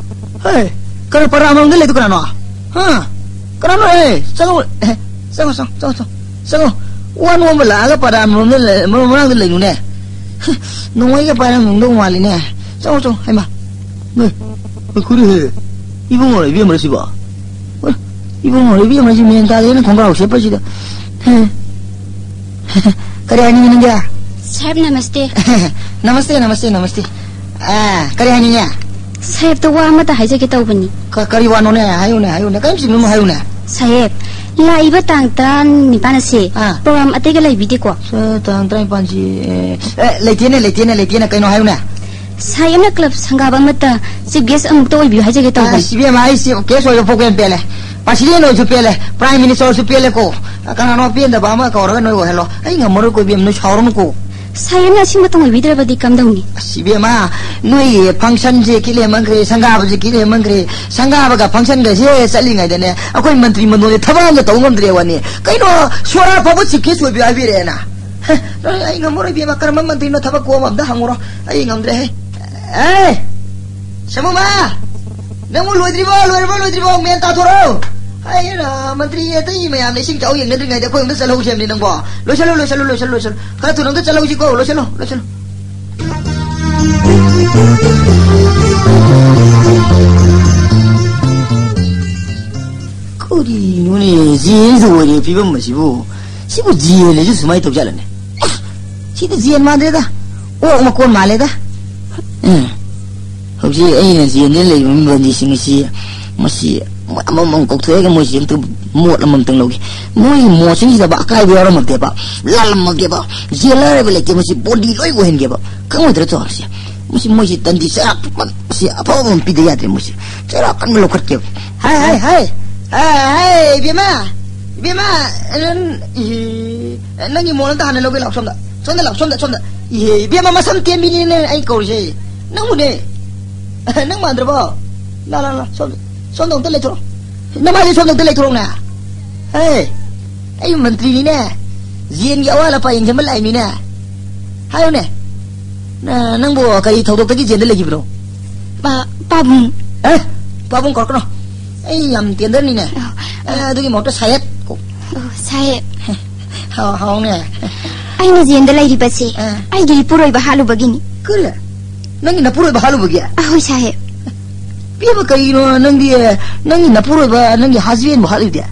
ꯍꯦ, ꯀꯅꯥ ꯄꯔꯥ ꯃꯅꯨꯡꯗ ꯂꯩꯗꯣ ꯀꯅꯥꯅꯣ? ꯍꯥ? ꯀꯅꯥꯅꯣ, ꯍꯦ? ꯆꯪꯉꯣ, ꯑꯦ, ꯆꯪꯉꯣ, ꯆꯪꯉꯣ, ꯆꯪꯉꯣ, ꯆꯪꯉꯣ꯫ ꯆꯪꯉꯣ꯫ ꯋꯥ ꯅꯣꯝꯕ ꯂꯥꯛꯑꯒ ꯄꯔꯥ ꯃꯅꯨꯡꯗ ꯂꯩ-, ꯃꯅꯨꯡ ꯃꯅꯥꯛꯇ ꯂꯩꯅꯨꯅꯦ꯫ ꯍ, ꯅꯣꯡꯃꯩꯒ ꯄꯥꯏꯔꯝꯗꯧ ꯃꯥꯜꯂꯤꯅꯦ꯫ ꯆꯪꯉꯣ, ꯆꯪꯉꯣ, ꯍꯩꯃꯥ꯫ ꯅꯣꯏ, ꯑꯩꯈꯣꯏ ꯈꯨꯔꯨ ꯍꯦ꯫ ꯏꯕꯨꯡꯉꯣ ꯏꯕꯦꯝꯃꯔ ꯁꯤꯕꯣ? ꯍ, ꯏꯕꯨꯡꯉꯣ ꯏꯕꯦꯝꯃꯔꯁꯤ ꯃꯦꯟ ꯇꯥꯗꯦꯅ ꯈꯣꯡꯒ꯭ꯔꯥꯎ ꯁꯦꯠꯄꯁꯤꯗ꯫ ꯍ꯫ ꯀꯔꯤ ꯍꯥꯏꯅꯤꯡꯉꯤ ꯅꯪꯒꯤ? ꯁꯥꯍꯦꯕ, ꯅꯃꯁꯇꯦ꯫ ꯅꯃꯁꯇꯦ, ꯅꯃꯁꯇꯦ, ꯅꯃꯁꯇꯦ꯫ ꯑꯥ, ꯀꯔꯤ ꯍꯥꯏꯅꯤꯡꯉꯤ? ꯁꯥꯍꯦꯕꯇ ꯋꯥ ꯑꯃꯇ ꯍꯥꯏꯖꯒꯦ ꯇꯧꯕꯅꯤ꯫ ꯀ-, ꯀꯔꯤ ꯋꯥꯅꯣꯅꯦ? ꯍꯥꯏꯌꯨꯅꯦ, ꯍꯥꯏꯌꯨꯅꯦ꯫ ꯀꯔꯤꯝ ꯆꯤꯡꯅꯕ ꯍꯥꯏꯌꯨꯅꯦ꯫ ꯁꯥꯍꯦꯕ, ꯂꯥꯛꯏꯕ ꯇꯥꯡ ꯇꯔꯥꯅꯤꯄꯥꯟ ꯑꯁꯦ ꯑꯥ꯫ ꯄ꯭ꯔꯣꯒ꯭ꯔꯥꯝ ꯑꯇꯩꯒ ꯂꯩꯕꯤꯗꯦꯀꯣ? ꯁ-, ꯇꯥꯡ ꯇꯔꯥꯅꯤꯄꯥꯟꯁꯤ, ꯑꯦ, ꯑꯦ, ꯂꯩꯇꯦꯅꯦ, ꯂꯩꯇꯦꯅꯦ, ꯂꯩꯇꯦꯅꯦ꯫ ꯀꯩꯅꯣ ꯍꯥꯏꯌꯨꯅꯦ꯫ ꯁꯥꯍꯦꯕꯅ ꯀ꯭ꯂꯕ ꯁꯪꯒꯥꯕ ꯑꯃꯠꯇ ꯆꯤꯐ ꯒꯦꯁ ꯑꯃꯨꯛꯇ ꯑꯣꯏꯕꯤꯌꯨ ꯍꯥꯏꯖꯒꯦ ꯇꯧꯕꯅꯤ꯫ ꯑꯁ, ꯏꯕꯦꯝꯃ, ꯑꯩ ꯆꯤꯐ ꯒꯦꯁ ꯑꯣꯏꯕ ꯐꯥꯎ ꯀꯩꯅꯣ ꯄꯦꯜꯂꯦ꯫ ꯄ꯭ꯔꯁꯤꯗꯦꯟ ꯑꯣꯏꯁꯨ ꯄꯦꯜꯂꯦ, ꯄ꯭ꯔꯥꯏꯝ ꯃꯤꯅꯤꯁꯇꯔꯁꯨ ꯄꯦꯜꯂꯦꯀꯣ꯫ ꯀꯅꯥꯅꯣ ꯄꯦꯟꯗꯕ ꯑꯃ ꯀꯧꯔꯒ ꯅꯣꯏ ꯑꯣꯏꯍꯜꯂꯣ꯫ ꯑꯩ ꯉꯝꯃꯔꯣꯏꯀꯣ ꯏꯕꯦꯝꯃ, ꯅꯣꯏ ꯁꯥꯎꯔꯅꯨꯀꯣ꯫ ꯁꯥꯍꯦꯕꯅ ꯑꯁꯤꯃꯇꯪ ꯑꯣꯏꯕꯤꯗ꯭ꯔꯕꯗꯤ ꯀꯝꯗꯧꯅꯤ? ꯑꯁ, ꯏꯕꯦꯝꯃ, ꯅꯣꯏꯒꯤ ꯐꯪꯁꯟꯁꯦ ꯀꯤꯠ ꯍꯦꯟꯃꯟꯈ꯭ꯔꯦ, ꯁꯪꯒꯥꯕꯁꯦ ꯀꯤꯠ ꯍꯦꯟꯃꯟꯈ꯭ꯔꯦ꯫ ꯁꯪꯒꯥꯕꯒ ꯐꯪꯁꯟꯒꯁꯦ ꯆꯠꯂꯤꯉꯩꯗꯅꯦ, ꯑꯩꯈꯣꯏ ꯃꯟꯇ꯭ꯔꯤ ꯃꯟꯗꯣꯟꯁꯦ ꯊꯕꯛ ꯑꯝꯇ ꯇꯧ ꯉꯝꯗ꯭ꯔꯦ ꯋꯥꯅꯤ꯫ ꯀꯩꯅꯣ, ꯁꯣꯔꯥ ꯐꯥꯎꯕ ꯆꯤꯐ ꯒꯦꯁ ꯑꯣꯏꯕꯤꯌꯨ ꯍꯥꯏꯕꯤꯔꯛꯑꯦꯅ꯫ ꯍꯦ, ꯅꯣꯏ, ꯑꯩ ꯉꯝꯃꯔꯣꯏ ꯏꯕꯦꯝꯃ, ꯀꯔꯝꯕ ꯃꯟꯇ꯭ꯔꯤꯅꯣ ꯊꯕꯛ ꯀꯣꯝꯕ ꯑꯝꯇ ꯍꯪꯉꯨꯔꯣ꯫ ꯑꯩ ꯉꯝꯗ꯭ꯔꯦꯍꯦ꯫ ꯑꯦ, ꯁꯃꯨꯃ! ꯅꯪꯕꯨ ꯂꯣꯏꯗ꯭ꯔꯤꯕꯣ? ꯂꯣꯏꯔꯕꯣ? ꯂꯣꯏꯗ꯭ꯔꯤꯕꯣ? ꯃꯦꯟ ꯇꯥꯊꯣꯔꯛꯑꯣ꯫ ꯑꯩꯅ ꯃꯟꯇ꯭ꯔꯤ ꯑꯇꯩ ꯃꯌꯥꯝꯅ ꯏꯁꯤꯡ ꯆꯥꯎ ꯌꯦꯡꯅꯗ꯭ꯔꯤꯉꯩꯗ ꯑꯩꯈꯣꯏ ꯑꯝꯇ ꯆꯠꯍꯧꯁꯦ ꯍꯥꯏꯕꯅꯤ ꯅꯪꯕꯣ꯫ ꯂꯣꯏꯁꯜꯂꯨ, ꯂꯣꯏꯁꯜꯂꯨ, ꯂꯣꯏꯁꯜꯂꯨ, ꯂꯣꯏꯁꯜꯂꯨ꯫ ꯈꯔ ꯊꯨꯅ ꯑꯝꯇ ꯆꯠꯍꯧꯁꯤꯀꯣ꯫ ꯂꯣꯏꯁꯜꯂꯨ, ꯂꯣꯏꯁꯜꯂꯨ꯫ ꯀꯔꯤꯅꯣꯅꯦ, ꯖꯦꯜꯁꯨ ꯑꯣꯏꯔꯦ ꯐꯤꯕꯝ ꯑꯁꯤꯕꯨ꯫ ꯁꯤꯕꯨ ꯖꯦꯜ ꯍꯥꯏꯁꯨ ꯁꯨꯃꯥꯏꯅ ꯇꯧꯖꯥꯠꯂꯅꯦ? ꯁꯤꯗꯤ ꯖꯦꯜ ꯃꯥꯟꯗ꯭ꯔꯦꯗ, ꯑꯣꯛ ꯃꯀꯣꯟ ꯃꯥꯜꯂꯦꯗ꯫ ꯎꯝ꯫ ꯍꯧꯖꯤꯛ ꯑꯩꯅ ꯖꯦꯜꯗ ꯂꯩꯕ ꯃꯤꯕꯟꯗꯤꯁꯤꯡ ꯑꯁꯤ, ꯃꯁꯤ ꯑꯃꯃꯝ ꯀꯧꯊꯣꯛꯑꯒ ꯃꯣꯏꯁꯤ ꯑꯝꯇ ꯃꯣꯠ ꯑꯃꯃꯝꯇꯪ ꯂꯧꯒꯦ꯫ ꯃꯣꯏꯒꯤ ꯃꯣꯠꯁꯤꯡꯁꯤꯗꯕ ꯑꯀꯥꯏꯕ ꯌꯥꯎꯔꯝꯃꯒꯦꯕ, ꯂꯥꯜꯂꯝꯃꯒꯦꯕ, ꯖꯦꯜ ꯍꯥꯏꯕ ꯂꯩꯇꯦ, ꯃꯁꯤ ꯕꯣꯟꯗꯤ ꯂꯣꯏ ꯑꯣꯏꯍꯟꯒꯦꯕ꯫ ꯈꯪꯉꯣꯏꯗ꯭ꯔꯥ ꯆꯥꯎꯔꯁꯦ? ꯃꯁꯤ ꯃꯣꯏꯁꯤ ꯇꯟꯗꯤ ꯆꯥꯔ ꯃꯁꯤ ꯑꯐꯕ ꯑꯃ ꯄꯤꯗ ꯌꯥꯗ꯭ꯔꯦ ꯃꯣꯏꯁꯤ꯫ ꯆꯩꯔꯥꯛ ꯀꯟꯕ ꯂꯧꯈꯠꯀꯦꯕ꯫ ꯍꯥꯏ, ꯍꯥꯏ, ꯍꯥꯏ꯫ ꯍꯥꯏ, ꯍꯥꯏ, ꯏꯕꯦꯝꯃ, ꯏꯕꯦꯝꯃ, ꯅꯪ, ꯏꯍꯦ, ꯅꯪꯒꯤ ꯃꯣꯟ ꯑꯝꯇ ꯍꯥꯟꯅ ꯂꯧꯒꯦ, ꯂꯥꯛꯑꯣ ꯁꯣꯝꯗ꯫ ꯁꯣꯝꯗ ꯂꯥꯛꯑꯣ, ꯁꯣꯝꯗ, ꯁꯣꯝꯗ꯫ ꯏꯍꯦ, ꯏꯕꯦꯝꯃ, ꯃꯁꯝ ꯇꯦꯟꯕꯤꯅꯤꯅꯦ ꯑꯩ ꯀꯧꯔꯤꯁꯦ꯫ ꯅꯪꯕꯨꯅꯦ꯫ ꯅꯪ ꯃꯥꯟꯗ꯭ꯔꯕꯣ? ꯂꯥ, ꯂꯥ, ꯂꯥ, ꯁꯣꯝꯗ, ꯁꯣꯝꯗ ꯑꯝꯇ ꯂꯩꯊꯣꯔꯛꯑꯣ꯫ ꯅꯃꯥꯏꯗꯨ ꯁꯣꯝꯗ ꯑꯝꯇ ꯂꯩꯊꯣꯔꯛꯎꯅꯦ꯫ ꯍꯦ, ꯑꯩ ꯃꯟꯇ꯭ꯔꯤꯅꯤꯅꯦ꯫ ꯖꯦꯟꯒꯤ ꯑꯋꯥꯠ ꯑꯄꯥ ꯌꯦꯡꯁꯤꯟꯕ ꯂꯥꯛꯏꯅꯤꯅꯦ꯫ ꯍꯥꯏꯌꯨꯅꯦ꯫ ꯅ-, ꯅꯪꯕꯨ ꯀꯔꯤ ꯊꯧꯗꯣꯛꯇꯒꯤ ꯖꯦꯟꯗ ꯂꯩꯈꯤꯕꯅꯣ? ꯄꯥ-, ꯄꯥꯕꯨꯡ꯫ ꯑꯦ, ꯄꯥꯕꯨꯡ ꯀꯧꯔꯛꯀꯅꯣ꯫ ꯑꯩ ꯌꯥꯝ ꯇꯦꯟꯗꯔꯅꯤꯅꯦ꯫ ꯑ, ꯑꯦ, ꯑꯗꯨꯒꯤ ꯃꯍꯨꯠꯇ ꯁꯥꯍꯦꯕ ꯀꯧ꯫ ꯑꯣ, ꯁꯥꯍꯦꯕ꯫ ꯍꯥꯎ-, ꯍꯥꯎꯅꯦ꯫ ꯑꯩꯅ ꯖꯦꯟꯗ ꯂꯩꯔꯤꯕꯁꯦ ꯑ꯫ ꯑꯩꯒꯤ ꯏꯄꯨꯔꯣꯏꯕ ꯍꯥꯠꯂꯨꯕꯒꯤꯅꯤ꯫ ꯀꯔꯤ? ꯅꯪꯒꯤ ꯅꯄꯨꯔꯣꯏꯕ ꯍꯥꯠꯂꯨꯕꯒꯤ? ꯑꯍꯣꯏ, ꯁꯥꯍꯦꯕ꯫ ꯏꯕꯦꯝꯃ, ꯀꯔꯤꯅꯣ ꯅꯪꯗꯤ, ꯅꯪꯒꯤ ꯅꯄꯨꯔꯣꯏꯕ, ꯅꯪꯒꯤ ꯍꯁꯕꯦꯟꯕꯨ ꯍꯥꯠꯂꯤꯗꯤ?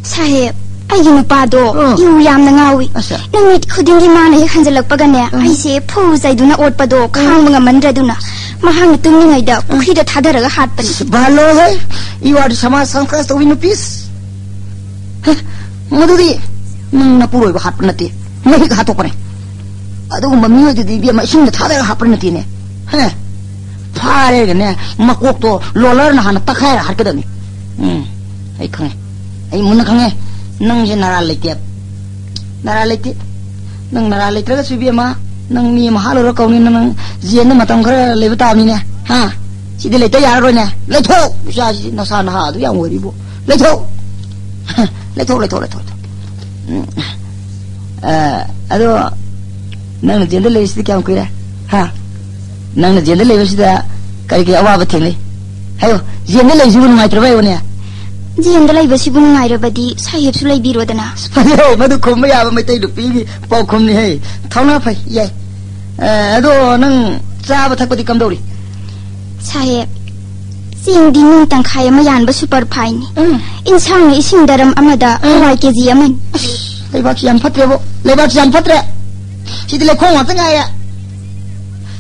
ꯁꯥꯍꯦꯕ, ꯑꯩꯒꯤ ꯅꯨꯄꯥꯗꯣ ꯑ꯫ ꯌꯨ ꯌꯥꯝꯅ ꯉꯥꯎꯏ꯫ ꯑꯁꯥ꯫ ꯅꯨꯃꯤꯠ ꯈꯨꯗꯤꯡꯒꯤ ꯃꯥꯅ ꯍꯦꯛ ꯍꯟꯖꯜꯂꯛꯄꯒꯅꯦ, ꯑ꯫ ꯑꯩꯁꯦ ꯐꯨ ꯆꯩꯗꯨꯅ ꯑꯣꯠꯄꯗꯣ ꯈꯥꯡꯕ ꯉꯝꯃꯟꯗ꯭ꯔꯗꯨꯅ ꯃꯍꯥꯛꯅ ꯇꯨꯝꯂꯤꯉꯩꯗ ꯄꯨꯈ꯭ꯔꯤꯗ ꯊꯥꯗꯔꯒ ꯍꯥꯠꯄꯅꯤ꯫ ꯕꯥꯂꯣ ꯍꯦ, you are the ꯁꯃꯥꯖ ꯁꯪꯁꯀꯥꯔ ꯇꯧꯕꯤ ꯅꯨꯄꯤꯁ꯫ ꯍꯦ, ꯃꯗꯨꯗꯤ ꯅꯪ ꯅꯄꯨꯔꯣꯏꯕ ꯍꯥꯠꯄ ꯅꯠꯇꯦ, ꯃꯍꯤꯛ ꯍꯥꯠꯇꯣꯛꯄꯅꯦ꯫ ꯑꯗꯨꯒꯨꯝꯕ ꯃꯤꯑꯣꯏꯗꯨꯗꯤ ꯏꯕꯦꯝꯃ ꯏꯁꯤꯡꯗ ꯊꯥꯗꯔꯒ ꯍꯥꯞꯄ ꯅꯠꯇꯦꯅꯦ꯫ ꯍꯦ, ꯐꯥꯔꯦꯒꯅꯦ ꯃꯀꯣꯛꯇꯣ ꯂꯣꯂꯔꯅ ꯍꯥꯟꯅ ꯇꯛꯈꯥꯏꯔ ꯍꯥꯠꯀꯗꯕꯅꯤ꯫ ꯎꯝ, ꯑꯩ ꯈꯪꯉꯦ, ꯑꯩ ꯃꯨꯟꯅ ꯈꯪꯉꯦ꯫ ꯅꯪꯁꯦ ꯅꯔꯥ ꯂꯩꯇꯦ, ꯅꯔꯥ ꯂꯩꯇꯦ꯫ ꯅꯪ ꯅꯔꯥ ꯂꯩꯇ꯭ꯔꯒꯁꯨ ꯏꯕꯦꯝꯃ, ꯅꯪ ꯃꯤ ꯑꯃ ꯍꯥꯠꯂꯨꯔ ꯀꯧꯅꯤ, ꯅꯪ ꯖꯦꯜꯗ ꯃꯇꯝ ꯈꯔ ꯂꯩꯕ ꯇꯥꯕꯅꯤꯅꯦ꯫ ꯍꯥ? ꯁꯤꯗꯤ ꯂꯩꯇ ꯌꯥꯔꯔꯣꯏꯅꯦ꯫ ꯂꯩꯊꯣꯛ! ꯏꯆꯥꯁꯤꯗꯤ ꯅꯁꯥ ꯅꯍꯥ ꯑꯗꯨ ꯌꯥꯝ ꯑꯣꯏꯔꯤꯕꯣ꯫ ꯂꯩꯊꯣꯛ! ꯂꯩꯊꯣꯛ, ꯂꯩꯊꯣꯛ, ꯂꯩꯊꯣꯛ, ꯂꯩꯊꯣꯛ꯫ ꯎꯝ꯫ ꯑ, ꯑꯗꯣ ꯅꯪꯅ ꯖꯦꯜꯗ ꯂꯩꯔꯤꯁꯤꯗꯤ ꯀꯌꯥꯝ ꯀꯨꯏꯔꯦ? ꯍꯥ? ꯅꯪꯅ ꯖꯦꯜꯗ ꯂꯩꯕꯁꯤꯗ ꯀꯔꯤ ꯀꯔꯤ ꯑꯋꯥꯕ ꯊꯦꯡꯅꯩ? ꯍꯥꯏꯌꯣ, ꯖꯦꯜꯗ ꯂꯩꯔꯤꯁꯤꯕꯨ ꯅꯨꯡꯉꯥꯏꯇ꯭ꯔꯕ ꯍꯥꯏꯌꯣꯅꯦ? ꯖꯦꯜꯗ ꯂꯩꯕꯁꯤꯕꯨ ꯅꯨꯡꯉꯥꯏꯔꯕꯗꯤ ꯁꯥꯍꯦꯕꯁꯨ ꯂꯩꯕꯤꯔꯣꯗꯅ꯫ ꯐꯖꯩ, ꯃꯗꯨ ꯈꯨꯝꯕ ꯌꯥꯕ ꯃꯩꯇꯩ ꯅꯨꯄꯤꯒꯤ ꯄꯥꯎꯈꯨꯝꯅꯤ ꯍꯦ꯫ ꯊꯧꯅꯥ ꯐꯩ, ꯌꯥꯏ꯫ ꯑ, ꯑꯗꯣ ꯅꯪ ꯆꯥꯕ ꯊꯛꯄꯗꯤ ꯀꯝꯗꯧꯔꯤ? ꯁꯥꯍꯦꯕ, ꯆꯦꯡꯗꯤ ꯅꯨꯡ ꯇꯪꯈꯥꯏ ꯑꯃ ꯌꯥꯟꯕ ꯁꯨꯄꯔ ꯐꯥꯏꯟꯅꯤ꯫ ꯎꯝ꯫ ꯏꯟꯁꯥꯡꯅ ꯏꯁꯤꯡ ꯗꯔꯝ ꯑꯃꯗ ꯎꯝ꯫ ꯍꯋꯥꯏ ꯀꯦꯖꯤ ꯑꯃꯅꯤ꯫ ꯑꯁ, ꯂꯩꯕꯥꯛꯁꯤ ꯌꯥꯝ ꯐꯠꯇ꯭ꯔꯦꯕꯣ, ꯂꯩꯕꯥꯛꯁꯤ ꯌꯥꯝ ꯐꯠꯇ꯭ꯔꯦ꯫ ꯁꯤꯗꯤ ꯂꯩꯈꯣꯝ ꯉꯥꯛꯇ ꯉꯥꯏꯔꯦ꯫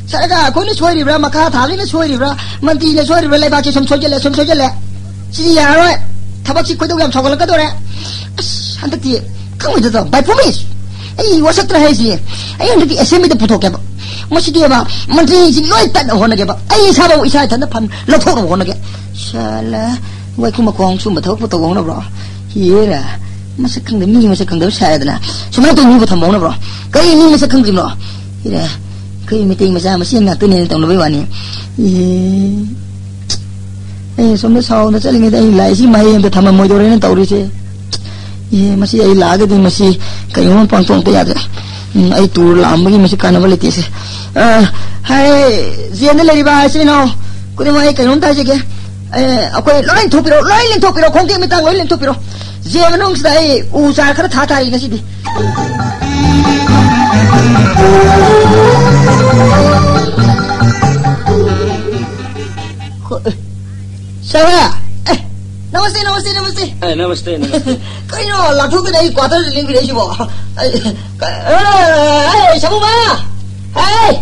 ꯁꯔꯀꯥꯔ ꯑꯩꯈꯣꯏꯅ ꯁꯣꯏꯔꯤꯕ꯭ꯔꯥ, ꯃꯈꯥ ꯊꯥꯕꯁꯤꯅ ꯁꯣꯏꯔꯤꯕ꯭ꯔꯥ, ꯃꯟꯇ꯭ꯔꯤꯅ ꯁꯣꯏꯔꯤꯕ꯭ꯔꯥ, ꯂꯩꯕꯥꯛꯁꯦ ꯁꯨꯝ ꯁꯣꯏꯖꯜꯂꯦ, ꯁꯨꯝ ꯁꯣꯏꯖꯜꯂꯦ꯫ ꯁꯤꯗꯤ ꯌꯥꯔꯔꯣꯏ꯫ ꯊꯕꯛꯁꯤ ꯈꯣꯏꯗꯧ ꯌꯥꯝ ꯁꯥꯎꯒꯠꯂꯛꯀꯗꯧꯔꯦ꯫ ꯑꯁ, ꯍꯟꯗꯛꯇꯤ ꯈꯪꯉꯣꯏꯗ ꯇꯧ꯫ By promise꯫ ꯑꯩ ꯋꯥꯁꯛꯇ꯭ꯔꯦ ꯍꯥꯏꯁꯤ꯫ ꯑꯩ ꯍꯟꯗꯛꯇꯤ ꯑꯦꯁꯦꯝꯕ꯭ꯂꯤꯗ ꯄꯨꯊꯣꯛꯀꯦꯕ꯫ ꯃꯁꯤꯗꯤꯕ ꯃꯟꯇ꯭ꯔꯤꯁꯤꯡ ꯂꯣꯏ ꯇꯠꯅꯕ ꯍꯣꯠꯅꯒꯦꯕ꯫ ꯑꯩ ꯏꯁꯥꯐꯥꯎ ꯏꯁꯥ ꯏꯊꯟꯇ ꯐꯝ ꯂꯧꯊꯣꯛꯅꯕ ꯍꯣꯠꯅꯒꯦ꯫ ꯁꯥꯂꯥ, ꯋꯥꯏꯈꯨ ꯃꯈꯣꯡ ꯁꯨꯝꯕ ꯊꯕꯛꯄꯨ ꯇꯧꯕ ꯍꯧꯅꯕ꯭ꯔꯣ? ꯍꯦꯔꯥ, ꯃꯁꯛ ꯈꯪꯗꯕ ꯃꯤ ꯃꯁꯛ ꯈꯪꯗꯕ ꯁꯥꯗꯅ ꯁꯨꯃꯥꯏꯅ ꯇꯧꯕ ꯃꯤꯕꯨ ꯊꯝꯕ ꯍꯧꯅꯕ꯭ꯔꯣ? ꯀꯔꯤ ꯃꯤ ꯃꯁꯛ ꯈꯪꯗ꯭ꯔꯤꯕꯅꯣ? ꯍꯦꯔꯥ, ꯑꯩꯈꯣꯏ ꯃꯩꯇꯩ ꯃꯆꯥ ꯃꯁꯦꯟ ꯉꯥꯛꯇꯅꯦꯅ ꯇꯧꯅꯕꯩ ꯋꯥꯅꯤ꯫ ꯑꯦ, ꯑꯩ ꯁꯣꯝꯗ ꯁꯥꯎꯅ ꯆꯠꯂꯤꯉꯩꯗ ꯑꯩ ꯂꯥꯏꯁꯤ ꯃꯍꯩ ꯑꯝꯇ ꯊꯝꯃꯝꯃꯣꯏꯗꯧꯔꯦꯅ ꯇꯧꯔꯤꯁꯦ꯫ ꯑꯦ, ꯃꯁꯤ ꯑꯩ ꯂꯥꯛꯑꯒꯗꯤ ꯃꯁꯤ ꯀꯩꯅꯣꯝꯃ ꯄꯥꯡꯊꯣꯛ ꯑꯝꯇ ꯌꯥꯗ꯭ꯔꯦ꯫ ꯎꯝ, ꯑꯩ ꯇꯨꯔ ꯂꯥꯛꯑꯝꯕꯒꯤ ꯃꯁꯤ ꯀꯥꯟꯅꯕ ꯂꯩꯇꯦꯁꯦ꯫ ꯑ, ꯍꯥꯏ, ꯖꯦꯜꯗ ꯂꯩꯔꯤꯕ ꯏꯆꯤꯟ ꯏꯅꯥꯎ ꯈꯨꯗꯤꯡꯃꯛ ꯑꯩ ꯀꯩꯅꯣꯝꯇ ꯍꯥꯏꯖꯒꯦ꯫ ꯑꯦ, ꯑꯩꯈꯣꯏ ꯂꯣꯏ ꯂꯦꯡꯊꯣꯛꯄꯤꯔꯣ, ꯂꯣꯏ ꯂꯦꯡꯊꯣꯛꯄꯤꯔꯣ, ꯈꯣꯡꯇꯦꯛ ꯃꯤꯇꯥꯡ ꯂꯣꯏ ꯂꯦꯡꯊꯣꯛꯄꯤꯔꯣ꯫ ꯖꯦꯜ ꯃꯅꯨꯡꯁꯤꯗ ꯑꯩ ꯎ ꯆꯥꯔ ꯈꯔ ꯊꯥ ꯇꯥꯔꯤ ꯉꯁꯤꯗꯤ꯫ ꯍꯣꯏ꯫ ꯁꯥꯔ! ꯑꯦ, ꯅꯃꯁꯇꯦ, ꯅꯃꯁꯇꯦ, ꯅꯃꯁꯇꯦ꯫ ꯑꯦ, ꯅꯃꯁꯇꯦ, ꯅꯃꯁꯇꯦ꯫ ꯀꯩꯅꯣ, ꯂꯥꯞꯊꯣꯛꯇꯅ ꯑꯩ ꯀ꯭ꯋꯥꯇꯔꯗ ꯂꯦꯡꯕꯤꯔꯛꯏꯁꯤꯕꯣ? ꯑꯩ, ꯑꯦ, ꯑꯦ, ꯁꯥꯃꯨꯕ! ꯑꯦ,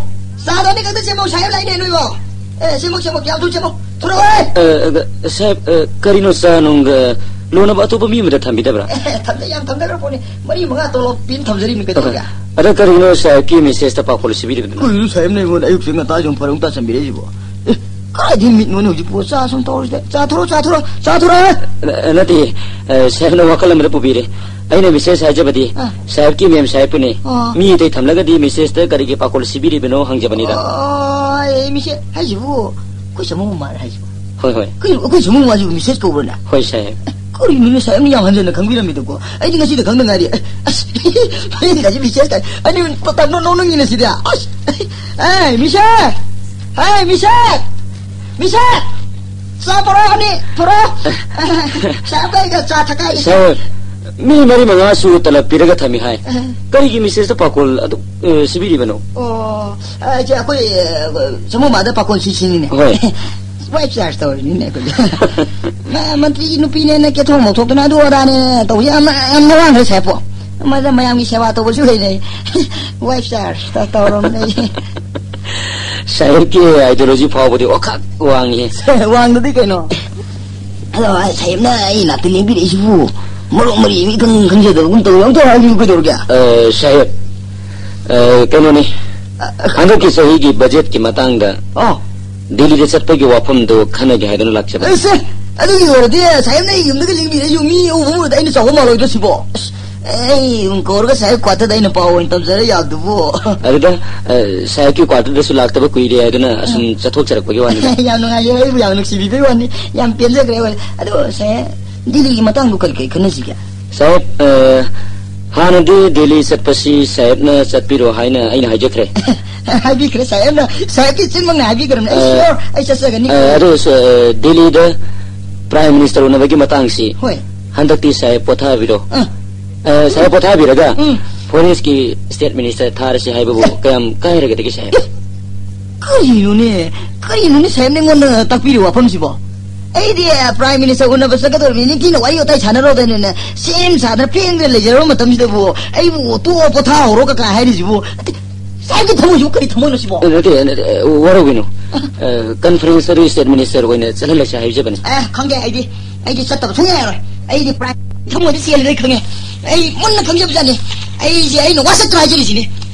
ꯆꯥꯗꯣ ꯑꯅꯤꯈꯛꯇ ꯁꯦꯝꯃꯣ, ꯁꯥꯍꯦꯕ ꯂꯥꯛꯏꯅꯦ ꯅꯣꯏꯕꯣ꯫ ꯑꯦ, ꯁꯦꯝꯃꯣ, ꯁꯦꯝꯃꯣ, ꯌꯥꯝ ꯊꯨꯅ ꯁꯦꯝꯃꯣ꯫ ꯊꯨꯔꯛꯑꯣ, ꯑꯦ꯫ ꯑ, ꯑ, ꯁꯥꯍꯦꯕ, ꯑ, ꯀꯔꯤꯅꯣ ꯆꯥ ꯅꯨꯡꯒ ꯂꯣꯟꯅꯕ ꯑꯇꯣꯞꯄ ꯃꯤ ꯑꯃꯗ ꯊꯝꯕꯤꯗꯕ꯭ꯔꯥ? ꯑꯦ, ꯊꯝꯗꯦ, ꯌꯥꯝ ꯊꯝꯗꯈ꯭ꯔ ꯄꯣꯠꯅꯤ꯫ ꯃꯔꯤ ꯃꯉꯥ ꯇꯣꯂꯣꯞ ꯄꯤꯅ ꯊꯝꯖꯔꯤꯕꯅꯤ, ꯀꯩꯗꯧꯔꯒꯦ? ꯑ, ꯑꯗ ꯀꯔꯤꯒꯤꯅꯣ ꯁꯥꯍꯦꯕꯀꯤ ꯃꯦꯁꯦꯖꯇ ꯄꯥꯈꯣꯜ ꯁꯤꯕꯤꯔꯤꯕꯗꯨꯅ? ꯀꯩꯅꯣ ꯁꯥꯍꯦꯕꯅ ꯑꯩꯉꯣꯟꯗ ꯑꯌꯨꯛꯁꯦ ꯉꯟꯇꯥ ꯁꯨꯝ ꯐꯔꯛ ꯇꯥꯁꯟꯕꯤꯔꯛꯏꯁꯤꯕꯣ? ꯑꯦ, ꯀꯥꯏꯗꯩ ꯃꯤꯠꯅꯣꯅꯦ ꯍꯧꯖꯤꯛꯄꯨ? ꯆꯥ ꯁꯨꯝ ꯇꯧꯔꯁꯤꯗ꯫ ꯆꯥ ꯊꯣꯔꯛꯑꯣ, ꯆꯥ ꯊꯣꯔꯛꯑꯣ, ꯆꯥ ꯊꯣꯔꯛꯑꯣ! ꯑ, ꯅꯠꯇꯦ, ꯑ, ꯁꯥꯍꯦꯕꯅ ꯋꯥꯈꯜ ꯑꯃꯗ ꯄꯨꯕꯤꯔꯦ꯫ ꯑꯩꯅ ꯃꯦꯁꯦꯖ ꯍꯥꯏꯖꯕꯗꯤ ꯑ꯫ ꯁꯥꯍꯦꯕꯀꯤ ꯃꯦꯝ ꯁꯥꯍꯦꯕꯄꯨꯅꯦ꯫ ꯑ꯫ ꯃꯤ ꯑꯇꯩ ꯊꯝꯂꯒꯗꯤ ꯃꯦꯁꯦꯖꯇ ꯀꯔꯤꯒꯤ ꯄꯥꯈꯣꯜ ꯁꯤꯕꯤꯔꯤꯕꯅꯣ ꯍꯪꯖꯕꯅꯤꯗ꯫ ꯑꯣ, ꯑꯦ, ꯃꯤꯁꯦ ꯍꯥꯏꯁꯤꯕꯨ ꯑꯩꯈꯣꯏ ꯁꯥꯃꯨ ꯃꯃꯥꯔ ꯍꯥꯏꯁꯤꯕꯨ? ꯍꯣꯏ, ꯍꯣꯏ꯫ ꯀꯩꯅꯣ, ꯑꯩꯈꯣꯏ ꯁꯥꯃꯨ ꯃꯃꯥꯁꯤꯕꯨ ꯃꯦꯁꯦꯖ ꯀꯧꯕ꯭ꯔꯅꯦ? ꯍꯣꯏ, ꯁꯥꯍꯦꯕ꯫ ꯀꯔꯤꯅꯣꯅꯦ ꯁꯥꯍꯦꯕꯅ ꯌꯥꯝ ꯍꯟꯖꯟꯅ ꯈꯪꯕꯤꯔꯝꯃꯤꯗꯨꯕꯣ? ꯑꯩꯗꯤ ꯉꯁꯤꯗ ꯈꯪꯗ ꯉꯥꯏꯔꯤ꯫ ꯑꯦ, ꯑꯁ, ꯃꯌꯦꯡꯒꯁꯦ ꯃꯦꯁꯦꯖ ꯀꯥꯏ꯫ ꯑꯩꯗꯤ ꯇꯞꯅ ꯅꯣꯛꯅꯤꯡꯉꯤꯅꯦ ꯁꯤꯗꯤ꯫ ꯑꯁ, ꯑꯦ, ꯃꯤꯁꯦ! ꯑꯦ, ꯃꯤꯁꯦ! ꯃꯤꯁꯦ! ꯆꯥ ꯄꯨꯔꯛꯑꯣ, ꯑꯅꯤ ꯄꯨꯔꯛꯑꯣ꯫ ꯆꯥ ꯀꯩꯒ ꯆꯥ ꯊꯛꯀꯥꯏ꯫ ꯁꯥꯔ, ꯃꯤ ꯃꯔꯤ ꯃꯉꯥꯁꯨ ꯇꯂꯕ ꯄꯤꯔꯒ ꯊꯝꯃꯤ ꯍꯥꯏ꯫ ꯑ꯫ ꯀꯔꯤꯒꯤ ꯃꯦꯁꯦꯖꯇ ꯄꯥꯈꯣꯜ ꯑꯗꯨꯛ, ꯑ, ꯁꯤꯕꯤꯔꯤꯕꯅꯣ? ꯑꯣ, ꯑ, ꯏꯆꯦ, ꯑꯩꯈꯣꯏ, ꯑ, ꯁꯥꯃꯨ ꯃꯃꯥꯗ ꯄꯥꯈꯣꯜ ꯁꯤ ꯁꯤꯅꯤꯅꯦ꯫ ꯍꯣꯏ꯫ ꯋꯥꯏꯐ ꯆꯥꯔꯖ ꯇꯧꯔꯤꯅꯤꯅꯦ ꯑꯩꯈꯣꯏꯗꯤ꯫ ꯃ-, ꯃꯟꯇ꯭ꯔꯤꯒꯤ ꯅꯨꯄꯤꯅꯦꯅ ꯀꯦꯊꯣꯛ ꯃꯧꯊꯣꯛꯇꯅ ꯑꯗꯨ ꯑꯗꯥꯅꯦ ꯇꯧꯕꯁꯦ ꯌꯥꯝ, ꯌꯥꯝ ꯅꯋꯥꯡꯈ꯭ꯔꯦ ꯁꯥꯍꯦꯕꯄꯣ꯫ ꯃꯗ ꯃꯌꯥꯝꯒꯤ ꯁꯦꯕꯥ ꯇꯧꯕꯁꯨ ꯍꯩꯅꯩ꯫ Wife charge ꯇꯧꯔꯝꯅꯦ꯫ ꯁꯥꯍꯦꯕꯀꯤ ꯑꯥꯏꯗꯤꯌꯣꯂꯣꯖꯤ ꯐꯥꯎꯕꯗꯤ ꯋꯥꯈꯛ ꯋꯥꯡꯉꯤ꯫ ꯋꯥꯡꯗꯗꯤ ꯀꯩꯅꯣ? ꯑꯗꯣ, ꯑꯩ ꯁꯥꯍꯦꯕꯅ ꯑꯩ ꯅꯥꯛꯇ ꯂꯦꯡꯕꯤꯔꯛꯏꯁꯤꯕꯨ ꯃꯔꯣꯛ ꯃꯔꯤ ꯃꯤ ꯈꯪ-, ꯈꯪꯖꯗꯕꯒꯨꯝ ꯇꯧꯋꯤ꯫ ꯑꯝꯇ ꯍꯥꯏꯕꯤꯌꯨ ꯀꯩꯗꯧꯔꯒꯦ? ꯑ, ꯁꯥꯍꯦꯕ, ꯑ, ꯀꯩꯅꯣꯅꯤ꯫ ꯑ, ꯑ, ꯍꯟꯗꯛꯀꯤ ꯆꯍꯤꯒꯤ ꯕꯖꯦꯠꯀꯤ ꯃꯇꯥꯡꯗ ꯑꯣ꯫ ꯗꯤꯜꯂꯤꯗ ꯆꯠꯄꯒꯤ ꯋꯥꯐꯝꯗꯨ ꯈꯟꯅꯒꯦ ꯍꯥꯏꯗꯨꯅ ꯂꯥꯛꯆꯕꯅꯤ꯫ ꯑꯁ, ꯑꯗꯨꯒꯤ ꯑꯣꯏꯔꯗꯤ ꯁꯥꯍꯦꯕꯅ ꯑꯩ ꯌꯨꯝꯗꯒ ꯂꯦꯡꯕꯤꯔꯛꯏꯁꯤꯕꯨ ꯃꯤ ꯑꯎꯕ ꯎꯔꯗꯤ ꯑꯩꯅ ꯆꯥꯎꯕ ꯃꯥꯜꯂꯣꯏꯗ꯭ꯔꯣ ꯁꯤꯕꯣ? ꯑꯁ, ꯑꯩ ꯀꯧꯔꯒ ꯁꯥꯍꯦꯕ ꯀ꯭ꯋꯥꯇꯔꯗ ꯑꯩꯅ ꯄꯥꯎ ꯑꯣꯏꯅ ꯇꯝꯖꯔ ꯌꯥꯕꯗꯨꯕꯨ꯫ ꯑꯗꯨꯗ, ꯑ, ꯁꯥꯍꯦꯕꯀꯤ ꯀ꯭ꯋꯥꯇꯔꯗꯁꯨ ꯂꯥꯛꯇꯕ ꯀꯨꯏꯔꯦ ꯍꯥꯏꯗꯨꯅ ꯑꯁꯨꯝ ꯆꯠꯊꯣꯛꯆꯔꯛꯄꯒꯤ ꯋꯥꯅꯤꯗ꯫ ꯌꯥꯝ ꯅꯨꯡꯉꯥꯏꯖꯔꯦ, ꯑꯩꯕꯨ ꯌꯥꯝ ꯅꯨꯡꯁꯤꯕꯤꯕꯩ ꯋꯥꯅꯤ꯫ ꯌꯥꯝ ꯄꯦꯟꯖꯈ꯭ꯔꯦ꯫ ꯍꯣꯏ꯫ ꯑꯗꯣ ꯁꯥꯍꯦꯕ, ꯗꯤꯜꯂꯤꯒꯤ ꯃꯇꯥꯡꯗꯣ ꯀꯔꯤ ꯀꯔꯤ ꯈꯟꯅꯁꯤꯒꯦ? ꯁꯥꯍꯦꯕ, ꯑ, ꯍꯥꯟꯅꯗꯤ ꯗꯤꯜꯂꯤ ꯆꯠꯄꯁꯤ ꯁꯥꯍꯦꯕꯅ ꯆꯠꯄꯤꯔꯣ ꯍꯥꯏꯅ ꯑꯩꯅ ꯍꯥꯏꯖꯈ꯭ꯔꯦ꯫ ꯍꯥꯏꯕꯤꯈ꯭ꯔꯦ ꯁꯥꯍꯦꯕꯅ, ꯁꯥꯍꯦꯕꯀꯤ ꯆꯤꯟꯃꯛꯅ ꯍꯥꯏꯕꯤꯈ꯭ꯔꯕꯅꯦ꯫ ꯑꯩ ꯑ, sure, ꯑꯩ ꯆꯠꯆꯒꯅꯤ꯫ ꯑ, ꯑꯗꯨ, ꯑ, ꯗꯤꯜꯂꯤꯗ Prime Minister ꯎꯅꯕꯒꯤ ꯃꯇꯥꯡꯁꯤ ꯍꯣꯏ꯫ ꯍꯟꯗꯛꯇꯤ ꯁꯥꯍꯦꯕ ꯄꯣꯊꯥꯕꯤꯔꯣ꯫ ꯑ꯫ ꯑ, ꯁꯥꯍꯦꯕ ꯄꯣꯊꯥꯕꯤꯔꯒ ꯎꯝ꯫ Foreign ꯒꯤ State Minister ꯊꯥꯔꯁꯤ ꯍꯥꯏꯕꯕꯨ ꯀꯌꯥꯝ ꯀꯥꯏꯔꯒꯗꯒꯦ ꯁꯥꯍꯦꯕ? ꯀꯔꯤꯅꯣꯅꯦ? ꯀꯔꯤꯅꯣꯅꯦ ꯁꯥꯍꯦꯕꯅ ꯑꯩꯉꯣꯟꯗ ꯇꯥꯛꯄꯤꯔꯤꯕ ꯋꯥꯐꯝꯁꯤꯕꯣ? ꯑꯩꯗꯤ, ꯑ, Prime Minister ꯎꯅꯕ ꯆꯠꯀꯗꯧꯔꯤꯕꯅꯤ, ꯅꯤꯡꯊꯤꯅ ꯋꯥꯔꯤ ꯋꯥꯇꯥꯏ ꯁꯥꯟꯅꯔꯣꯗꯅꯅꯦ, ꯁꯦꯝ ꯁꯥꯗꯅ ꯐꯦꯡꯗꯅ ꯂꯩꯖꯔꯕ ꯃꯇꯝꯁꯤꯗꯕꯨ ꯑꯩꯕꯨ "ꯇꯣꯛꯑꯣ, ꯄꯣꯊꯥꯍꯧꯔꯣ" ꯀꯀꯥ ꯍꯥꯏꯔꯤꯁꯤꯕꯨ? ꯅꯠꯇꯦ, ꯁꯥꯍꯦꯕꯀꯤ ꯊꯃꯣꯏꯁꯤꯕꯨ ꯀꯔꯤ ꯊꯃꯣꯏꯅꯣ ꯁꯤꯕꯣ? ꯅꯠꯇꯦ, ꯅꯠꯇꯦ, ꯋꯥꯔꯧꯕꯤꯅꯨ꯫ ꯀꯟꯐꯔꯦꯟꯁ ꯑꯗꯨ ꯁ꯭ꯇꯦꯠ ꯃꯤꯅꯤꯁꯇꯔ ꯑꯣꯏꯅ ꯆꯠꯍꯜꯂꯁꯦ ꯍꯥꯏꯖꯕꯅꯤ꯫ ꯑꯦ, ꯈꯪꯗꯦ, ꯑꯩꯗꯤ, ꯑꯩꯗꯤ ꯆꯠꯇꯕ ꯁꯨꯡꯌꯥ ꯌꯥꯔꯣꯏ꯫ ꯑꯩꯗꯤ ꯄ꯭ꯔꯥꯏꯝ ꯊꯃꯣꯏꯗ ꯆꯦꯜꯂꯦ, ꯑꯩ ꯈꯪꯉꯦ꯫ ꯑꯩ ꯃꯨꯟꯅ ꯈꯪꯖꯕꯖꯥꯠꯅꯤ꯫ ꯑꯩꯁꯦ, ꯑꯩꯅ ꯋꯥꯁꯛꯇ꯭ꯔꯥ ꯍꯥꯏꯖꯔꯤꯁꯤꯅꯦ꯫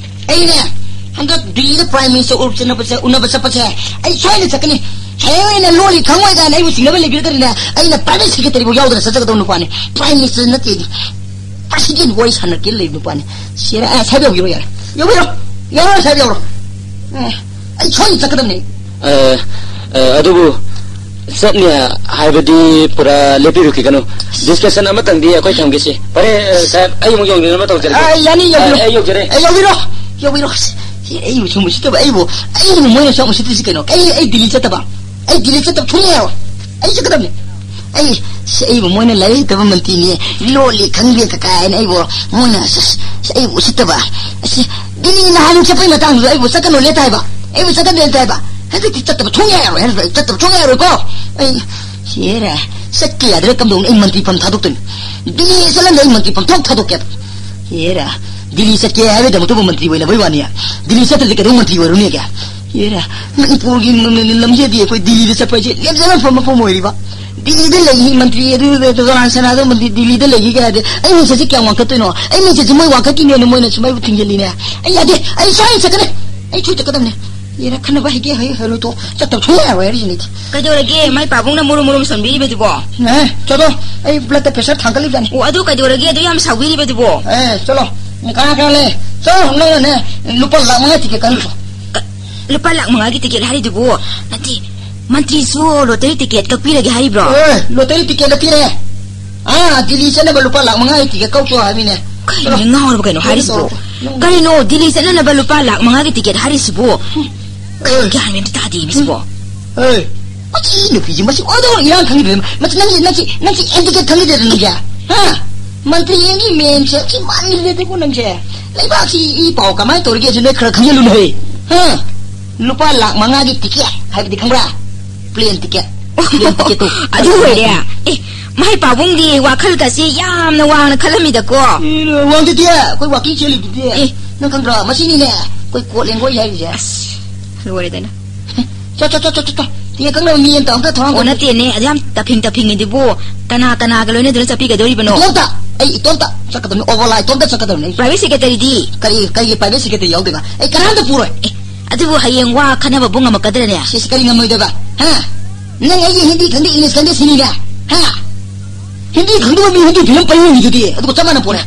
ꯑꯩꯅꯦ, ꯍꯟꯗꯛ ꯗꯤꯜꯂꯤꯗ ꯄ꯭ꯔꯥꯏꯝ ꯃꯤꯅꯤꯁꯇꯔ ꯎꯅꯕ ꯆꯠꯄꯁꯦ, ꯎꯅꯕ ꯆꯠꯄꯁꯦ ꯑꯩ ꯁꯣꯏꯅ ꯆꯠꯀꯅꯤ꯫ ꯍꯌꯦꯡ ꯑꯩꯅ ꯂꯣꯜꯂꯤ ꯈꯪꯉꯣꯏ ꯀꯥꯏꯅ ꯑꯩꯕꯨ ꯆꯤꯡꯅꯕ ꯂꯩꯕꯤꯔꯒꯗꯤꯅꯦ, ꯑꯩꯅ ꯄ꯭ꯔꯥꯏꯚꯦꯠ ꯁꯦꯀ꯭ꯔꯦꯇꯔꯤꯐꯥꯎ ꯌꯥꯎꯗꯅ ꯆꯠꯆꯒꯗꯧꯕ ꯅꯨꯄꯥꯅꯤ꯫ ꯄ꯭ꯔꯥꯏꯝ ꯃꯤꯅꯤꯁꯇꯔ ꯅꯠꯇꯦ, ꯄ꯭ꯔꯁꯤꯗꯦꯟ ꯋꯥꯔꯤ ꯁꯥꯟꯅꯔꯛꯀꯦ ꯂꯩꯕ ꯅꯨꯄꯥꯅꯤ꯫ ꯁꯤꯔ, ꯑꯦ, ꯁꯥꯍꯦꯕ ꯌꯧꯕꯤꯔꯣ ꯌꯥꯔꯦ꯫ ꯌꯧꯕꯤꯔꯣ꯫ ꯌꯧꯔꯣ, ꯁꯥꯍꯦꯕ ꯌꯧꯔꯣ꯫ ꯑꯦ, ꯑꯩ ꯁꯣꯏꯗꯅ ꯆꯠꯀꯗꯕꯅꯦ꯫ ꯑ, ꯑ, ꯑꯗꯨꯕꯨ ꯆꯠꯅꯤ ꯍꯥꯏꯕꯗꯤ ꯄꯨꯔꯥ ꯂꯦꯞꯄꯤꯔꯨꯈꯤꯒꯅꯨ꯫ ꯗꯤꯁꯀꯁꯟ ꯑꯃꯇꯪꯗꯤ ꯑꯩꯈꯣꯏ ꯊꯝꯒꯦꯁꯤ꯫ ꯐꯔꯦ, ꯑ, ꯁꯥꯍꯦꯕ, ꯑꯩ ꯑꯃꯨꯛ ꯌꯧꯅꯤꯡꯅꯕ ꯇꯧꯖꯔꯒꯦ꯫ ꯑ, ꯌꯥꯅꯤ, ꯌꯧꯕꯤꯔꯣ꯫ ꯑ, ꯑꯩ ꯌꯧꯖꯔꯦ꯫ ꯑ, ꯌꯧꯕꯤꯔꯣ, ꯌꯧꯕꯤꯔꯣ꯫ ꯁꯤ ꯑꯩꯕꯨ ꯁꯨꯝ ꯎꯁꯤꯠꯇꯕ, ꯑꯩꯕꯨ, ꯑꯩꯕꯨ ꯃꯣꯏꯅ ꯁꯨꯝ ꯎꯁꯤꯠꯇ꯭ꯔꯤꯁꯤ ꯀꯩꯅꯣ? ꯑꯩ, ꯑꯩ ꯗꯤꯜꯂꯤ ꯆꯠꯇꯕ, ꯑꯩ ꯗꯤꯜꯂꯤ ꯆꯠꯇꯕ ꯊꯣꯛꯂꯛꯑꯦꯕ꯫ ꯑꯩ ꯆꯠꯀꯗꯕꯅꯤ꯫ ꯑꯩ, ꯁꯤ ꯑꯩꯕꯨ ꯃꯣꯏꯅ ꯂꯥꯏꯔꯤꯛ ꯍꯩꯇꯕ ꯃꯟꯇ꯭ꯔꯤꯅꯦ, ꯂꯣꯜꯂꯤ ꯈꯪꯗꯦ ꯀꯀꯥꯏꯅ ꯑꯩꯕꯨ ꯃꯣꯏꯅ, ꯑꯁ, ꯑꯁ, ꯑꯩꯕꯨ ꯎꯁꯤꯠꯇꯕ꯫ ꯑꯁꯤ ꯗꯤꯜꯂꯤ ꯅꯍꯥꯟ ꯆꯠꯄꯩ ꯃꯇꯥꯡꯗꯨꯗ ꯑꯩꯕꯨ ꯆꯠꯀꯅꯨ ꯂꯦꯞꯇ ꯍꯥꯏꯕ, ꯑꯩꯕꯨ ꯆꯠꯀꯅꯨ ꯂꯦꯞꯇ ꯍꯥꯏꯕ꯫ ꯍꯟꯗꯛꯇꯤ ꯆꯠꯇꯕ ꯁꯨꯡꯌꯥ ꯌꯥꯔꯣꯏ ꯍꯥꯏꯔꯁꯨ ꯑꯩ ꯆꯠꯇꯕ ꯁꯨꯡꯌꯥ ꯌꯥꯔꯣꯏꯀꯣ꯫ ꯑꯩ, ꯁꯤꯔꯦ, ꯆꯠꯀꯦ ꯌꯥꯗ꯭ꯔꯦ, ꯀꯝꯗꯧꯅꯤ? ꯑꯩ ꯃꯟꯇ꯭ꯔꯤ ꯐꯝ ꯊꯥꯗꯣꯛꯇꯣꯏꯅꯤ꯫ ꯗꯤꯜꯂꯤ ꯆꯠꯂꯝꯗ ꯑꯩ ꯃꯟꯇ꯭ꯔꯤ ꯐꯝ ꯊꯣꯛ ꯊꯥꯗꯣꯛꯀꯦꯕ꯫ ꯍꯦꯔꯥ, ꯗꯤꯜꯂꯤ ꯆꯠꯀꯦ ꯍꯥꯏꯕꯒꯤꯗꯃꯛꯇꯕꯨ ꯃꯟꯇ꯭ꯔꯤ ꯑꯣꯏꯅꯕꯩ ꯋꯥꯅꯤ꯫ ꯗꯤꯜꯂꯤ ꯆꯠꯇ꯭ꯔꯗꯤ ꯀꯩꯗꯧ ꯃꯟꯇ꯭ꯔꯤ ꯑꯣꯏꯔꯨꯅꯦꯒꯦ? ꯍꯦꯔꯥ, ꯃꯅꯤꯄꯨꯔꯒꯤ ꯂꯝ-, ꯂꯝ-, ꯂꯝꯖꯦꯜꯗꯤ ꯑꯩꯈꯣꯏ ꯗꯤꯜꯂꯤꯗ ꯆꯠꯄ ꯍꯥꯏꯁꯦ ꯂꯦꯝꯖꯕ ꯃꯐꯝ, ꯃꯐꯝ ꯑꯣꯏꯔꯤꯕ꯫ ꯗꯤꯜꯂꯤꯗ ꯂꯩꯈꯤ ꯃꯟꯇ꯭ꯔꯤ ꯑꯗꯨ, ꯗꯣꯂꯥꯟ ꯁꯅꯥꯗ ꯃꯟꯇ꯭ꯔꯤ ꯗꯤꯜꯂꯤꯗ ꯂꯩꯈꯤꯒꯦ ꯍꯥꯏꯔꯗꯤ ꯑꯩ ꯃꯤꯡꯆꯠꯁꯦ ꯀꯌꯥꯝ ꯋꯥꯡꯈꯠꯇꯣꯏꯅꯣ? ꯑꯩ ꯃꯤꯡꯆꯠꯁꯦ ꯃꯣꯏ ꯋꯥꯡꯈꯠꯈꯤꯅꯦꯅ ꯃꯣꯏꯅ ꯁꯨꯃꯥꯏꯕꯨ ꯊꯤꯡꯖꯤꯜꯂꯤꯅꯦ꯫ ꯑꯩ ꯌꯥꯗꯦ, ꯑꯩ ꯁꯣꯏꯅ ꯆꯠꯀꯅꯤ, ꯑꯩ ꯁꯣꯏ ꯆꯠꯀꯗꯕꯅꯦ꯫ ꯌꯦꯔꯥ, ꯈꯟꯅꯕ ꯍꯩꯒꯦ ꯍꯩ ꯍꯩꯔꯣꯏ ꯇꯣ, ꯆꯠꯇꯕ ꯁꯨꯡꯌꯥ ꯌꯥꯔꯣꯏ ꯍꯥꯏꯔꯤꯁꯤꯅꯤꯗꯤ꯫ ꯀꯩꯗꯧꯔꯒꯦ? ꯃꯥꯏ ꯄꯥꯕꯨꯡꯅ ꯃꯨꯔꯨꯝ ꯃꯨꯔꯨꯝ ꯁꯣꯟꯕꯤꯔꯤꯕꯗꯨꯕꯣ? ꯑꯦ, ꯆꯠꯂꯣ, ꯑꯩ blood pressure ꯊꯥꯡꯒꯠꯂꯤꯕꯖꯥꯠꯅꯤ꯫ ꯑꯣ, ꯑꯗꯨ ꯀꯩꯗꯧꯔꯒꯦ? ꯑꯗꯨ ꯌꯥꯝ ꯁꯥꯎꯕꯤꯔꯤꯕꯗꯨꯕꯣ? ꯑꯦ, ꯆꯠꯂꯣ, ꯀꯅꯥ ꯀꯅꯥ ꯂꯩ? ꯆꯠꯂꯣ, ꯅꯪꯅꯅꯦ, ꯂꯨꯄꯥ ꯂꯥꯛ ꯃꯉꯥ ꯇꯤꯀꯦꯠ ꯀꯛꯍꯜꯂꯨꯆꯣ꯫ ꯀ-, ꯂꯨꯄꯥ ꯂꯥꯛ ꯃꯉꯥꯒꯤ ꯇꯤꯀꯦꯠ ꯍꯥꯏꯔꯤꯗꯨꯕꯨ? ꯅꯠꯇꯦ, ꯃꯟꯇ꯭ꯔꯤꯁꯨ ꯂꯣꯇꯔꯤ ꯇꯤꯀꯦꯠ ꯀꯛꯄꯤꯔꯒꯦ ꯍꯥꯏꯔꯤꯕ꯭ꯔꯣ? ꯑꯦ, ꯂꯣꯇꯔꯤ ꯇꯤꯀꯦꯠ ꯅꯠꯇꯦꯅꯦ꯫ ꯑꯥ, ꯗꯤꯜꯂꯤ ꯆꯠꯅꯕ ꯂꯨꯄꯥ ꯂꯥꯛ ꯃꯉꯥꯒꯤ ꯇꯤꯀꯦꯠ ꯀꯛꯆꯣ ꯍꯥꯏꯕꯅꯤꯅꯦ꯫ ꯀꯩꯅꯣ, ꯆꯠꯂꯣ꯫ ꯉꯥꯎꯔꯕ ꯀꯩꯅꯣ ꯍꯥꯏꯔꯤꯁꯤꯕꯣ? ꯅꯪ ꯀꯔꯤꯅꯣ, ꯗꯤꯜꯂꯤ ꯆꯠꯅꯅꯕ ꯂꯨꯄꯥ ꯂꯥꯛ ꯃꯉꯥꯒꯤ ꯇꯤꯀꯦꯠ ꯍꯥꯏꯔꯤꯁꯤꯕꯣ? ꯑꯦ꯫ ꯒ꯭ꯌꯥꯟ ꯃꯦꯟ ꯑꯝꯇ ꯇꯥꯗꯦ ꯃꯁꯤꯕꯣ꯫ ꯑꯦ, ꯃꯁꯤ ꯅꯨꯄꯤꯁꯤ, ꯃꯁꯤ ꯑꯣꯟꯊꯣꯛꯅ ꯏꯔꯥꯡ ꯈꯪꯗ꯭ꯔꯦ꯫ ꯃꯁꯤ ꯅꯪꯁꯤ, ꯅꯪꯁꯤ, ꯅꯪꯁꯤ ꯑꯦꯟꯇꯤꯀꯦꯠ ꯈꯪꯗ꯭ꯔꯦꯗ ꯅꯪꯁꯦ꯫ ꯍꯥ? ꯃꯟꯇ꯭ꯔꯤ ꯑꯃꯒꯤ ꯃꯦꯟꯁꯦ ꯁꯤ ꯃꯥꯟꯈꯤꯗ꯭ꯔꯦꯗꯀꯣ ꯅꯪꯁꯦ꯫ ꯂꯩꯕꯥꯛꯁꯤ ꯏ ꯄꯥꯎ ꯀꯃꯥꯏꯅ ꯇꯧꯔꯤꯒꯦꯁꯦ ꯅꯣꯏ ꯈꯔ ꯈꯪꯖꯤꯜꯂꯨꯅꯦ꯫ ꯍꯥ? ꯂꯨꯄꯥ ꯂꯥꯛ ꯃꯉꯥꯒꯤ ꯇꯤꯀꯦꯠ ꯍꯥꯏꯕꯗꯤ ꯈꯪꯕ꯭ꯔꯥ? Plane ticket. ꯄ꯭ꯂꯦꯟ ꯇꯤꯀꯦꯠꯇꯣ꯫ ꯑꯗꯨ ꯑꯣꯏꯔꯦ꯫ ꯑꯦ, ꯃꯥꯏ ꯄꯥꯕꯨꯡꯗꯤ ꯋꯥꯈꯜꯒꯁꯤ ꯌꯥꯝꯅ ꯋꯥꯡꯅ ꯈꯜꯂꯝꯃꯤꯗꯀꯣ꯫ ꯑꯦ, ꯋꯥꯡꯗꯗꯤ ꯑꯩꯈꯣꯏ ꯋꯥꯀꯤꯡ ꯆꯦꯜꯂꯤꯗꯨꯗꯤ꯫ ꯑꯦ꯫ ꯅꯪ ꯈꯪꯗ꯭ꯔꯣ? ꯃꯁꯤꯅꯤꯅꯦ ꯑꯩꯈꯣꯏ ꯀꯣꯠ ꯂꯦꯡꯒꯣꯏ ꯍꯥꯏꯔꯤꯁꯦ꯫ ꯑꯁ, ꯂꯣꯏꯔꯦꯗꯅ꯫ ꯆꯠ ꯆꯠ ꯆꯠ ꯆꯠ ꯆꯠ꯫ ꯇꯤꯀꯦꯠ ꯀꯛꯅꯕ ꯃꯤ ꯑꯝꯇ, ꯑꯝꯇ ꯊꯧꯔꯥꯡ ꯑꯣ, ꯇꯧ꯫ ꯅꯠꯇꯦꯅꯦ, ꯑꯗꯨ ꯌꯥꯝ ꯇꯞꯐꯤꯡ ꯇꯞꯐꯤꯡꯉꯤꯗꯨꯕꯨ꯫ ꯀꯅꯥ ꯀꯅꯥꯒ ꯂꯣꯏꯅꯗꯨꯅ ꯆꯠꯄꯤꯒꯗꯧꯔꯤꯕꯅꯣ? ꯏꯇꯣꯝꯇ꯫ ꯑꯩ ꯏꯇꯣꯝꯇ ꯆꯠꯀꯗꯕꯅꯤ, ꯑꯣꯕꯣꯂꯥ ꯏꯇꯣꯝꯇ ꯆꯠꯀꯗꯕꯅꯤ ꯑꯩ꯫ Private secretary ꯗꯤ? ꯀꯔꯤ, ꯀꯔꯤꯒꯤ private secretary ꯌꯥꯎꯗꯣꯏꯕ? ꯑꯩ ꯀꯅꯥꯝꯇ ꯄꯨꯔꯣꯏ꯫ ꯑꯦ, ꯑꯗꯨꯕꯨ ꯍꯌꯦꯡ ꯋꯥ ꯈꯟꯅꯕꯕꯨ ꯉꯝꯃꯛꯀꯗ꯭ꯔꯅꯦ? ꯁꯤꯁ, ꯀꯔꯤ ꯉꯝꯃꯣꯏꯗꯣꯏꯕ? ꯍꯥ? ꯅꯪ ꯑꯩꯒꯤ ꯍꯤꯟꯗꯤ ꯈꯪꯗꯦ, ꯏꯪꯂꯤꯁ ꯈꯪꯗꯦ ꯁꯤꯅꯤꯅꯦ? ꯍꯥ? ꯍꯤꯟꯗꯤ ꯈꯪꯗꯕ ꯃꯤ ꯍꯤꯟꯗꯤ ꯐꯤꯂꯝ ꯄꯩ ꯌꯦꯡꯉꯤꯗꯨꯗꯤ, ꯑꯗꯨꯒ ꯆꯞ ꯃꯥꯟꯅ ꯄꯣꯔꯦ꯫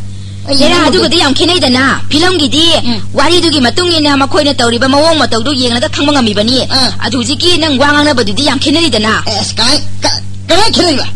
ꯑꯩ ꯍꯦꯔꯥ, ꯌꯦꯡꯉꯝꯗꯦ꯫ ꯑꯗꯨꯒꯗꯤ ꯌꯥꯝ ꯈꯦꯠꯅꯩꯗꯅ꯫ ꯐꯤꯂꯝꯒꯤꯗꯤ ꯎꯝ꯫ ꯋꯥꯔꯤꯗꯨꯒꯤ ꯃꯇꯨꯡ ꯏꯟꯅ ꯃꯈꯣꯏꯅ ꯇꯧꯔꯤꯕ ꯃꯑꯣꯡ ꯃꯇꯧꯗꯨ ꯌꯦꯡꯂꯒ ꯈꯪꯕ ꯉꯝꯃꯤꯕꯅꯤ꯫ ꯑꯥ꯫ ꯑꯗꯨ ꯍꯧꯖꯤꯛꯀꯤ ꯅꯪ ꯋꯥ ꯉꯥꯡꯅꯕꯗꯨꯗꯤ ꯌꯥꯝ ꯈꯦꯠꯅꯔꯤꯗꯅ꯫ ꯑꯦꯁ, ꯀꯥꯏ-, ꯀ-, ꯀꯃꯥꯏ ꯈꯦꯠꯅꯔꯤꯕ?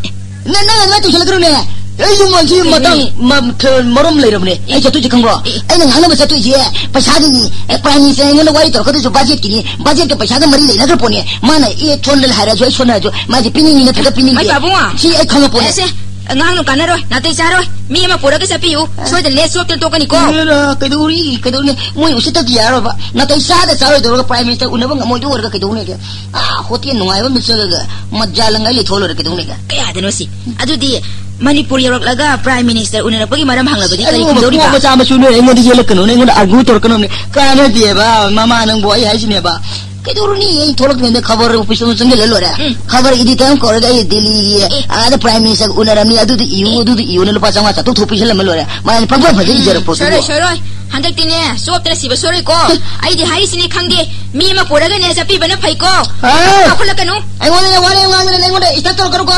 ꯅꯪ, ꯅꯪ ꯑꯗꯨꯃꯥꯏꯅ ꯇꯧꯁꯜꯂꯛꯀꯅꯨꯅꯦ꯫ ꯑꯩ ꯌꯨꯝ ꯄꯥꯟꯁꯤ ꯀꯩꯅꯣꯅꯦ? ꯃꯇꯥꯡ ꯃ-, ꯊ-, ꯃꯔꯝ ꯂꯩꯔꯕꯅꯦ꯫ ꯑꯩ ꯆꯠꯇꯣꯏꯁꯦ ꯈꯪꯕ꯭ꯔꯣ? ꯑꯦ꯫ ꯑꯩꯅ ꯉꯥꯡꯅꯕ ꯆꯠꯇꯣꯏꯁꯦ ꯄꯩꯁꯥꯒꯤꯅꯤ꯫ ꯑꯦ, Prime Minister ꯑꯩꯉꯣꯟꯗ ꯋꯥꯔꯤ ꯇꯧꯔꯛꯀꯗꯣꯏꯁꯨ budget ꯀꯤꯅꯤ꯫ Budget ꯀ ꯄꯩꯁꯥꯒ ꯃꯔꯤ ꯂꯩꯅꯗ꯭ꯔ ꯄꯣꯠꯅꯤ꯫ ꯃꯥꯅ ꯑꯦ ꯁꯣꯟꯗ ꯍꯥꯏꯔꯁꯨ, ꯑꯩ ꯁꯣꯟꯗ ꯍꯥꯏꯔꯁꯨ, ꯃꯥꯁꯦ ꯄꯤꯅꯤꯡꯉꯤ ꯅꯠꯇ꯭ꯔꯒ ꯄꯤꯅꯤꯡꯗꯦ꯫ ꯃꯥꯏ ꯄꯥꯕꯨꯡ꯫ ꯁꯤ ꯑꯩ ꯈꯪꯉ ꯄꯣꯠꯅꯦ꯫ ꯑꯦꯁꯦ, ꯑꯉꯥꯡꯅ ꯀꯥꯟꯅꯔꯣꯏ, ꯅꯥꯇꯩ ꯆꯥꯔꯣꯏ꯫ ꯃꯤ ꯑꯃ ꯄꯨꯔꯒ ꯆꯠꯄꯤꯌꯨ꯫ ꯑꯦ꯫ ꯁꯣꯏꯗꯅ ꯂꯦꯠ ꯁꯣꯞꯇ ꯇꯣꯛꯀꯅꯤꯀꯣ꯫ ꯑꯦꯔꯥ, ꯀꯩꯗꯧꯔꯤ, ꯀꯩꯗꯧꯔꯤ? ꯃꯣꯏ ꯎꯁꯤꯠꯇꯕꯗꯤ ꯌꯥꯔꯣꯏꯕ꯫ ꯅꯥꯇꯩ ꯆꯥꯗ ꯆꯥꯔꯣꯏꯗꯧꯔꯒ Prime Minister ꯎꯅꯕ ꯉꯝꯃꯣꯏꯗꯧ ꯑꯣꯏꯔꯒ ꯀꯩꯗꯧꯅꯦꯒꯦ? ꯑꯥ, ꯍꯣꯇꯦꯜ ꯅꯨꯡꯉꯥꯏꯕ ꯑꯃꯗ ꯆꯠꯂꯒ ꯃꯖꯥ ꯂꯪꯉꯥꯏ ꯂꯩꯊꯣꯛ ꯂꯣꯏꯔꯦ, ꯀꯩꯗꯧꯅꯦꯒꯦ? ꯀꯌꯥꯗꯅꯣ ꯁꯤ? ꯑꯗꯨꯗꯤ ꯃꯅꯤꯄꯨꯔ ꯌꯧꯔꯛꯂꯒ Prime Minister ꯎꯅꯔꯛꯄꯒꯤ ꯃꯔꯝ ꯍꯪꯂꯕꯗꯤ ꯀꯔꯤ ꯑꯗꯨꯒꯨꯝꯕ ꯈꯨꯝꯗꯧꯔꯤꯕ? ꯀꯣꯛ ꯃꯆꯥ ꯃꯁꯨ ꯅꯣꯏ ꯑꯩꯉꯣꯟꯗ ꯌꯦꯜꯂꯛꯀꯅꯨꯅꯦ, ꯑꯩꯉꯣꯟꯗ argue ꯇꯧꯔꯛꯀꯅꯨꯅꯦ꯫ ꯀꯥꯟꯅꯗꯦꯕ, ꯃꯃꯥ ꯅꯪꯕꯨ ꯑꯩ ꯍꯥꯏꯁꯤꯅꯦꯕ꯫ ꯀꯩꯗꯧꯔꯨꯅꯤ? ꯑꯩ ꯊꯣꯛꯂꯛꯇ꯭ꯔꯤꯉꯩꯗ ꯈꯕꯔ office ꯑꯃ ꯆꯪꯁꯤꯜꯂ ꯂꯣꯏꯔꯦ꯫ ꯎꯝ꯫ ꯈꯕꯔ editor ꯑꯃ ꯀꯧꯔꯒ ꯑꯩ ꯗꯤꯜꯂꯤꯒꯤ ꯑꯦ꯫ ꯑꯥꯗ Prime Minister ꯎꯅꯔꯝꯅꯤ, ꯑꯗꯨꯗ ꯏꯌꯨ, ꯑꯦ꯫ ꯑꯗꯨꯗ ꯏꯌꯨꯅ ꯂꯨꯄꯥ ꯆꯥꯝꯃꯉꯥ ꯆꯥꯇ꯭ꯔꯨꯛ ꯊꯣꯛ ꯄꯤꯁꯜꯂꯝꯃ ꯂꯣꯏꯔꯦ꯫ ꯃꯥꯅ ꯄꯪꯐ ꯐꯖ ꯎꯝ, ꯏꯖꯔꯛꯄꯣꯠꯇꯨꯕꯨ꯫ ꯁꯣꯏꯔꯣꯏ, ꯁꯣꯏꯔꯣꯏ꯫ ꯍꯟꯗꯛꯇꯤꯅꯦ, ꯆꯣꯞꯇꯅ ꯁꯤꯕ ꯁꯣꯏꯔꯣꯏꯀꯣ꯫ ꯑꯩꯗꯤ ꯍꯥꯏꯔꯤꯁꯤꯅꯤ ꯈꯪꯗꯦ, ꯃꯤ ꯑꯃ ꯄꯨꯔꯒꯅꯦ ꯆꯠꯄꯤꯕꯅ ꯐꯩꯀꯣ꯫ ꯑꯥ! ꯆꯥꯎꯈꯠꯂꯛꯀꯅꯨ꯫ ꯑꯩꯉꯣꯟꯗ ꯋꯥꯔꯦ ꯉꯥꯡꯗꯅ ꯑꯩꯉꯣꯟꯗ ꯏꯁꯇꯥꯔꯠ ꯇꯧꯔꯛꯀꯅꯨꯀꯣ꯫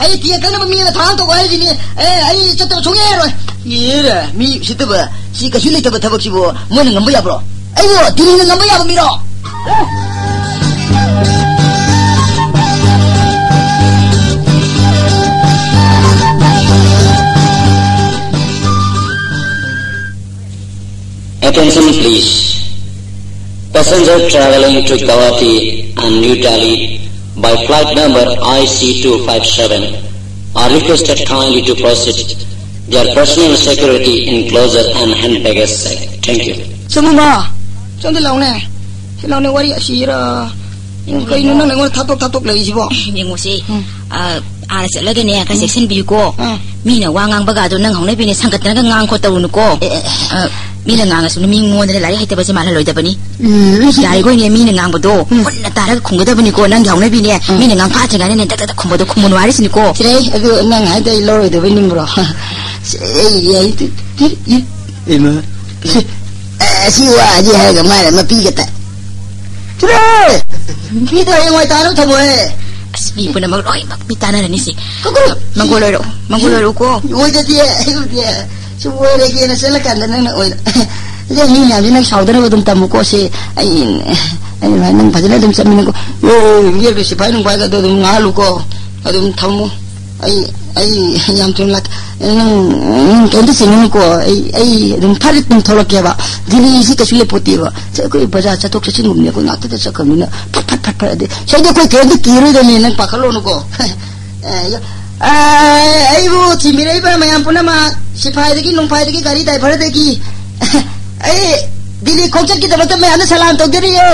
ꯑꯩ ꯇꯤꯀꯦꯠ ꯀꯛꯅꯕ ꯃꯤ ꯑꯃ ꯊꯧꯔꯥꯡ ꯇꯧꯀꯣ ꯍꯥꯏꯔꯤꯁꯤꯅꯤ꯫ ꯑꯦ, ꯑꯩ ꯆꯠꯇꯕ ꯁꯨꯡꯌꯥ ꯌꯥꯔꯣꯏ꯫ ꯌꯦꯔꯦ, ꯃꯤ ꯎꯁꯤꯠꯇꯕ, ꯁꯤ ꯀꯩꯁꯨ ꯂꯩꯇꯕ ꯊꯕꯛꯁꯤꯕꯨ ꯃꯣꯏꯅ ꯉꯝꯕ ꯌꯥꯕ꯭ꯔꯣ? ꯑꯩꯕꯨ ꯗꯤꯜꯂꯤꯅ ꯉꯝꯕ ꯌꯥꯕ ꯃꯤꯔꯣ? Attention please. Passenger traveling to Guwahati and New Delhi by flight number I C two five seven are requested kindly to proceed their personal security enclosure and hand baggage check. Thank you. ꯆꯪꯉꯨꯃ, ꯆꯪꯗ ꯂꯥꯎꯅꯦ꯫ ꯁꯤ ꯂꯥꯎꯅꯦ, ꯋꯥꯔꯤ ꯑꯁꯤꯔ? ꯀꯩꯅꯣ ꯅꯪꯅ ꯑꯩꯉꯣꯟꯗ ꯊꯥꯠꯇꯣꯛ ꯊꯥꯠꯇꯣꯛ ꯂꯩꯔꯤꯁꯤꯕꯣ? ꯌꯦꯡꯉꯣꯁꯦ꯫ ꯎꯝ꯫ ꯑ, ꯑꯥꯗ ꯆꯠꯂꯒꯅꯦ, ꯈꯔ ꯎꯝ꯫ ꯆꯦꯛꯁꯤꯟꯕꯤꯌꯨꯀꯣ꯫ ꯑꯥ꯫ ꯃꯤꯅ ꯋꯥ ꯉꯥꯡꯕꯒꯗꯣ ꯅꯪ ꯍꯧꯅꯕꯤꯅꯦ ꯁꯪꯒꯠꯇꯅꯒ ꯉꯥꯡ ꯈꯣꯠ ꯇꯧꯔꯨꯅꯨꯀꯣ꯫ ꯑꯦ, ꯑꯦ, ꯑꯦ꯫ ꯑ, ꯃꯤꯅ ꯉꯥꯡꯉꯁꯨ ꯃꯤꯉꯣꯟꯗꯅꯦ ꯂꯥꯏꯔꯤꯛ ꯍꯩꯇꯕꯁꯦ ꯃꯥꯜꯍꯜꯂꯣꯏꯗꯕꯅꯤ꯫ ꯎꯝ꯫ ꯌꯥꯔꯤꯈꯣꯏꯅꯦ, ꯃꯤꯅ ꯉꯥꯡꯕꯗꯣ ꯎꯝ꯫ ꯃꯨꯟꯅ ꯇꯥꯔꯒ ꯈꯨꯝꯒꯗꯕꯅꯤꯀꯣ꯫ ꯅꯪꯒꯤ ꯍꯧꯅꯕꯤꯅꯦ, ꯎꯝ꯫ ꯃꯤꯅ ꯉꯥꯡꯐꯥꯠꯇ꯭ꯔꯤꯉꯩꯗꯅꯦ ꯗꯛ ꯗꯛ ꯗꯛ ꯈꯨꯝꯕꯗꯣ ꯈꯨꯝꯃꯨꯅꯨ ꯍꯥꯏꯔꯤꯁꯤꯅꯤꯀꯣ꯫ ꯁꯤꯔꯦ, ꯑꯗꯨ ꯅꯪ ꯍꯥꯏꯗꯣ ꯑꯩ ꯂꯧꯔꯣꯏꯗꯕꯩ ꯅꯤꯡꯕ꯭ꯔꯣ? ꯁꯤ, ꯑꯩ, ꯑꯩ, ꯑꯩ, ꯑꯩ, ꯏꯃꯥ꯫ ꯁꯤ, ꯑꯦ, ꯁꯤ ꯋꯥꯁꯤ ꯍꯥꯏꯔꯒ ꯃꯥꯅ ꯃꯄꯤꯒ ꯇ-, ꯁꯤꯔꯦ! ꯃꯤꯗꯣ ꯍꯌꯦꯡꯋꯥꯏ ꯇꯥꯅꯕ ꯊꯝꯃꯣꯍꯦ꯫ ꯑꯁ, ꯃꯤ ꯄꯨꯝꯅꯃꯛ ꯂꯣꯏꯅꯃꯛ ꯃꯤ ꯇꯥꯟꯅꯔꯅꯤ ꯁꯤ꯫ ꯀꯀꯨ! ꯃꯪꯒꯣꯜ ꯑꯣꯏꯔꯛꯑꯣ, ꯃꯪꯒꯣꯜ ꯑꯣꯏꯔꯛꯎꯀꯣ꯫ ꯑꯣꯏꯗꯗꯤ, ꯑꯩꯕꯨꯗꯤ꯫ ꯁꯨꯝ ꯑꯣꯏꯔꯒꯦꯅ ꯆꯠꯂꯀꯥꯟꯗ ꯅꯪꯅ ꯑꯣꯏꯅ, ꯑꯗꯨ ꯃꯤ ꯃꯌꯥꯝꯁꯦ ꯅꯪ ꯁꯥꯎꯗꯅꯕ ꯑꯗꯨꯝ ꯇꯝꯃꯨꯀꯣ꯫ ꯁꯤ ꯑꯩ, ꯑꯩ ꯅꯪ ꯐꯖꯅ ꯑꯗꯨꯝ ꯆꯠꯃꯤꯟꯅꯀꯣ꯫ ꯑꯣ, ꯌꯦꯠꯄ ꯁꯤꯐꯥꯏ ꯅꯨꯡꯐꯥꯏꯒꯗꯣ ꯑꯗꯨꯝ ꯉꯥꯛꯍꯜꯂꯨꯀꯣ꯫ ꯑꯗꯨꯝ ꯊꯝꯃꯨ꯫ ꯑꯩ, ꯑꯩ ꯌꯥꯝ ꯊꯨꯅ ꯂꯥꯛꯀꯦ꯫ ꯅꯪ, ꯅꯪ ꯀꯩꯝꯇ ꯆꯤꯡꯉꯨꯅꯨꯀꯣ꯫ ꯑꯩ, ꯑꯩ ꯑꯗꯨꯝ ꯐꯠ ꯑꯗꯨꯝ ꯊꯣꯛꯂꯛꯀꯦꯕ꯫ ꯗꯤꯜꯂꯤꯁꯤ ꯀꯩꯁꯨ ꯂꯦꯞꯄꯣꯠꯇꯦꯕ꯫ ꯁꯤ ꯑꯩꯈꯣꯏ ꯕꯖꯥꯔ ꯆꯠꯊꯣꯛ ꯆꯠꯁꯤꯟꯒꯨꯝꯕꯅꯦ ꯑꯩꯈꯣꯏ ꯉꯥꯛꯇꯗ ꯆꯠꯈ꯭ꯔꯕꯅꯤꯅ ꯐꯠ, ꯐꯠ, ꯐꯠ, ꯐꯠ ꯑꯗꯩ ꯁꯤꯗꯤ ꯑꯩꯈꯣꯏ ꯀꯩꯝꯇ ꯀꯤꯔꯣꯏꯗꯕꯅꯤ, ꯅꯪ ꯄꯥꯈꯠꯂꯨꯅꯨꯀꯣ꯫ ꯑꯦ, ꯑ, ꯑꯩꯕꯨ ꯊꯤꯟꯕꯤꯔꯛꯏꯕ ꯃꯌꯥꯝ ꯄꯨꯝꯅꯃꯛ, ꯁꯤꯐꯥꯏꯗꯒꯤ ꯅꯨꯡꯐꯥꯏꯗꯒꯤ ꯒꯥꯔꯤ ꯗ꯭ꯔꯥꯏꯚꯔꯗꯒꯤ, ꯑꯩ ꯗꯤꯜꯂꯤ ꯈꯣꯡꯆꯠꯀꯤꯗꯃꯛꯇ ꯃꯌꯥꯝꯗ ꯁꯂꯥꯝ ꯇꯧꯖꯔꯤꯌꯦ꯫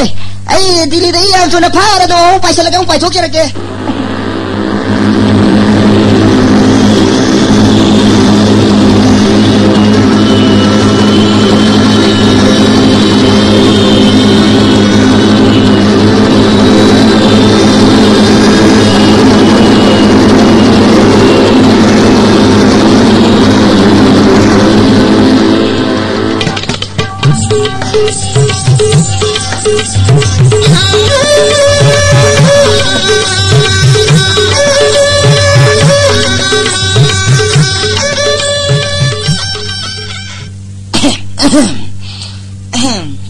ꯑꯩ ꯗꯤꯜꯂꯤꯗꯒꯤ ꯌꯥꯝ ꯊꯨꯅ ꯐꯥꯔꯗ ꯑꯃꯨꯛ ꯄꯥꯏꯁꯤꯜꯂꯒ ꯑꯃꯨꯛ ꯄꯥꯏꯊꯣꯛꯆꯔꯛꯀꯦ꯫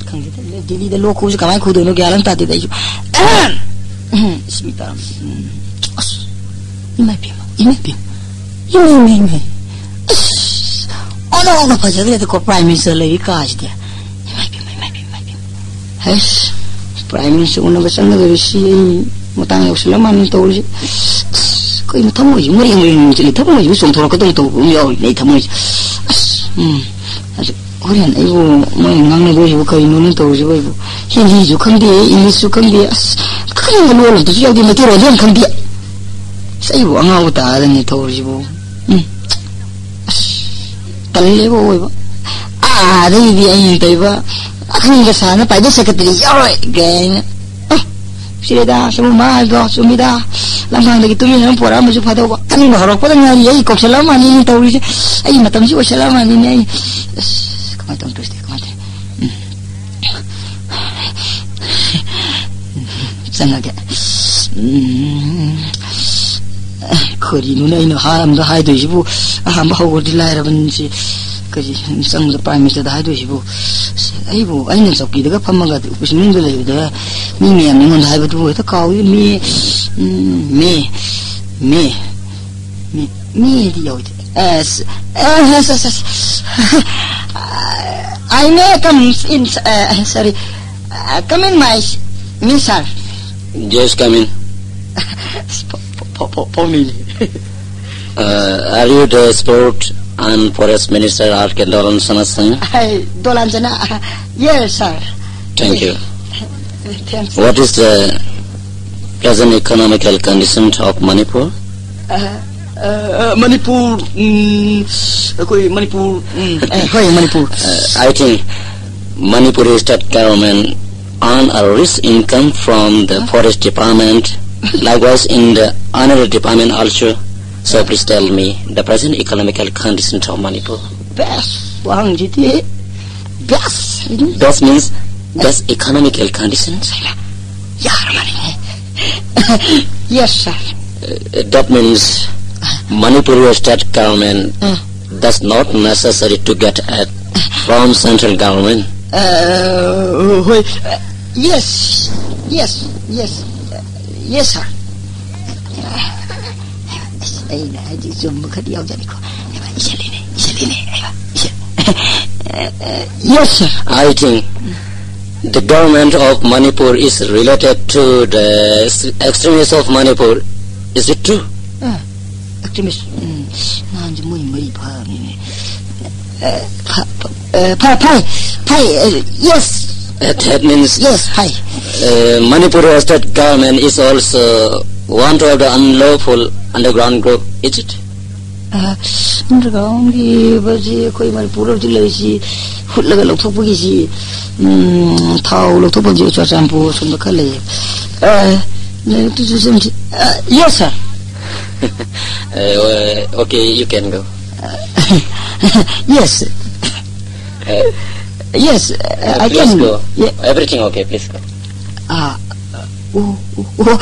ꯈꯪꯗꯦꯗ, ꯗꯤꯜꯂꯤꯗ ꯂꯣꯛ ꯈꯨꯕꯁꯤ ꯀꯃꯥꯏꯅ ꯈꯨꯗꯣꯏꯅꯣ ꯒ꯭ꯌꯥꯟ ꯑꯃ ꯇꯥꯗꯦꯗ ꯑꯩꯁꯨ꯫ ꯏꯁ, ꯃꯤ ꯇꯥꯔꯝ-, ꯎꯝ꯫ ꯑꯁ, ꯏꯃꯥ ꯏꯄꯦꯝꯃ, ꯏꯃꯥ ꯏꯄꯦꯝꯃ, ꯏꯃꯥ, ꯏꯃꯥ, ꯏꯃꯥ꯫ ꯑꯁ, ꯑꯣꯟꯅ ꯍꯣꯡꯅ ꯐꯖꯈ꯭ꯔꯦꯗꯀꯣ, Prime Minister ꯂꯩꯔꯤ ꯀꯥꯁꯤꯗꯤ꯫ ꯏꯃꯥ ꯏꯄꯦꯝꯃ, ꯏꯃꯥ ꯏꯄꯦꯝꯃ, ꯏꯃꯥ ꯏꯄꯦꯝꯃ꯫ ꯍꯩꯁ, Prime Minister ꯎꯅꯕ ꯆꯪꯒꯗꯧꯔꯤꯁꯤ ꯑꯩ ꯃꯇꯥꯡ ꯌꯧꯁꯤꯜꯂ ꯃꯥꯜꯂꯦ ꯇꯧꯔꯤꯁꯤ꯫ ꯑꯁ, ꯀꯩꯅꯣ ꯊꯃꯣꯏꯁꯤ ꯃꯔꯦꯡ ꯃꯔꯦꯡ ꯆꯠꯂꯤ, ꯊꯃꯣꯏꯁꯤꯕꯨ ꯆꯣꯡꯊꯣꯔꯛꯀꯗꯧꯅ ꯇꯧꯕ ꯑꯃ ꯌꯥꯎꯔꯤꯅꯦ ꯑꯩ ꯊꯃꯣꯏꯁꯦ꯫ ꯑꯁ, ꯎꯝ꯫ ꯑꯁ, ꯍꯣꯔꯦꯟ ꯑꯩꯕꯨ ꯃꯣꯏꯅ ꯉꯥꯡꯅꯗꯣꯏꯁꯤꯕꯨ ꯀꯔꯤꯅꯣꯅꯦ ꯇꯧꯔꯤꯁꯤꯕꯨ ꯑꯩꯕꯨ? ꯍꯤꯟꯗꯤꯁꯨ ꯈꯪꯗꯦ, ꯏꯪꯂꯤꯁꯁꯨ ꯈꯪꯗꯦ꯫ ꯑꯁ, ꯑꯈꯪꯕ ꯂꯣꯟ ꯑꯝꯇꯁꯨ ꯌꯥꯎꯗꯦ, ꯃꯩꯇꯩꯔꯣꯟꯁꯨ ꯌꯥꯝ ꯈꯪꯗꯦ꯫ ꯑꯁ, ꯑꯩꯕꯨ ꯑꯉꯥꯎꯕ ꯇꯥꯔꯅꯤ ꯇꯧꯔꯤꯁꯤꯕꯨ꯫ ꯎꯝ꯫ ꯑꯁ, ꯇꯜꯂꯦꯕ ꯑꯣꯏꯕ꯫ ꯑ, ꯑꯥꯗꯩꯗꯤ ꯑꯩꯅ ꯇꯧꯕ ꯑꯈꯪꯕ ꯁꯥꯔꯅ private secretary ꯌꯥꯎꯔꯣꯏ ꯀꯥꯏꯅ꯫ ꯑ, ꯁꯤꯔꯦꯗ, ꯁꯃꯨ ꯃꯥ ꯍꯥꯏꯕꯗꯣ ꯆꯨꯝꯃꯤꯗ꯫ ꯂꯝꯈꯥꯡꯗꯒꯤ ꯇꯨꯃꯤꯟꯅ ꯑꯗꯨꯝ ꯄꯣꯔꯛꯑꯝꯕꯁꯨ ꯐꯗꯧꯕ꯫ ꯑꯈꯪꯕ ꯍꯧꯔꯛꯄꯗ ꯉꯥꯏꯔꯤ, ꯑꯩ ꯀꯧꯁꯜꯂꯛꯑ ꯃꯥꯜꯂꯤꯅꯦ ꯇꯧꯔꯤꯁꯦ꯫ ꯑꯩꯒꯤ ꯃꯇꯝꯁꯤ ꯑꯣꯏꯁꯜꯂꯛꯑ ꯃꯥꯜꯂꯤꯅꯦ ꯑꯩ꯫ ꯑꯁ, ꯀꯃꯥꯏꯅ ꯇꯧꯅꯤ ꯇꯧꯔꯤꯁꯤꯗꯤ, ꯀꯃꯥꯏꯅ ꯇꯧꯅꯤ? ꯎꯝ꯫ ꯆꯪꯉꯒꯦ꯫ ꯎꯝ꯫ ꯀꯔꯤꯅꯣꯅꯦ ꯑꯩꯅ ꯑꯍꯥꯟꯕꯗ ꯍꯥꯏꯗꯣꯏꯁꯤꯕꯨ? ꯑꯍꯥꯟꯕ ꯍꯧꯕꯗꯤ ꯂꯥꯏꯔꯕꯅꯤ ꯁꯤ꯫ ꯀꯔꯤ, ꯆꯪꯕꯗ Prime Ministerꯗ ꯍꯥꯏꯗꯣꯏꯁꯤꯕꯨ? ꯑꯩꯕꯨ, ꯑꯩꯅ ꯆꯧꯀꯤꯗꯒ ꯐꯝꯃꯒ ꯑꯣꯐꯤꯁ ꯃꯅꯨꯡꯗ ꯂꯩꯕꯗ ꯃꯤ ꯃꯌꯥꯝꯅ ꯑꯩꯉꯣꯟꯗ ꯍꯥꯏꯕꯗꯨꯕꯨ ꯍꯦꯛꯇ ꯀꯥꯎꯏ꯫ ꯃꯤ, ꯎꯝ, ꯃꯤ, ꯃꯤ, ꯃꯤ, ꯃꯤꯗꯤ ꯌꯧꯗꯦ꯫ ꯑꯁ, ꯑ, ꯑꯁ, ꯑꯁ, ꯑꯁ꯫ I may come in, uh, sorry. Uh, come in, my, me, sir. Yes, come in. ꯐꯣ-, ꯐꯣ-, ꯐꯣ-, ꯐꯣ-, ꯐꯣꯟꯅꯤꯅꯦ꯫ Uh, are you the Sport and Forest Minister R K Dolan Sanasana? Hi, Dolan Sana. Yes, sir. Thank you. Thanks. What is the present economical condition of Manipur? Uh, uh, uh, Manipur, mm, ꯑꯩꯈꯣꯏ Manipur, mm, ꯑꯦ, ꯍꯣꯏ, Manipur. Uh, I think Manipur state government earn a rich income from the forest department. Likewise, in the another department also. So please tell me the present economical condition of Manipur. Best, ꯋꯥꯍꯪꯁꯤꯗꯤ best꯫ Best means best economical conditions. ꯌꯥꯔꯕꯅꯤ꯫ Yes, sir. Uh, that means Manipur state government Uh. does not necessary to get aid from central government. Uh, ꯍꯣꯏ꯫ Yes, yes, yes, yes, sir. ꯑꯁ, ꯑꯩꯅ ꯍꯥꯏꯗꯤ ꯆꯨꯝꯕ ꯈꯔꯗꯤ ꯌꯥꯎꯖꯅꯤꯀꯣ꯫ ꯍꯩꯃꯥ, ꯏꯁꯜꯂꯤꯅꯦ, ꯏꯁꯜꯂꯤꯅꯦ, ꯍꯩꯃꯥ, ꯏꯁꯜ-, Yes, sir. I think the government of Manipur is related to the extremists of Manipur. Is it true? ꯑ, extremist. ꯎꯝ, ꯅꯍꯥꯟꯁꯦ ꯃꯣꯏ ꯃꯔꯤ ꯐꯥꯕꯅꯤꯅꯦ꯫ ꯑ, ꯐ-, ꯐ-, ꯑ, ꯐ-, ꯐꯥꯏ, ꯐꯥꯏ, ꯑ, yes. Uh, that means Yes, ꯐꯥꯏ꯫ Uh, Manipur state government is also one of the unlawful underground group, is it? ꯑꯟꯗꯔꯒ꯭ꯔꯥꯎꯟꯒꯤ ꯕꯁꯁꯤ ꯑꯩꯈꯣꯏ ꯃꯅꯤꯄꯨꯔꯗ ꯍꯧꯖꯤꯛ ꯂꯩꯔꯤꯁꯤ ꯍꯨꯠꯂꯒ ꯂꯧꯊꯣꯛꯄꯒꯤꯁꯤ, ꯎꯝ, ꯊꯥꯎ ꯂꯧꯊꯣꯛꯐꯝꯁꯤ ꯆꯨꯔꯆꯥꯟꯄꯨꯔ ꯁꯣꯝꯗ ꯈꯔ ꯂꯩꯌꯦ꯫ ꯑ, ꯂꯩꯔꯛꯇ꯭ꯔꯁꯨ ꯆꯪꯁꯤ꯫ ꯑ, yes, sir. Uh, okay, you can go. Yes. Uh, Yes, uh, I please can. Go. Yeah. Everything okay, please go. ꯑꯥ, ꯑꯣ, ꯑꯣ, ꯑꯣ,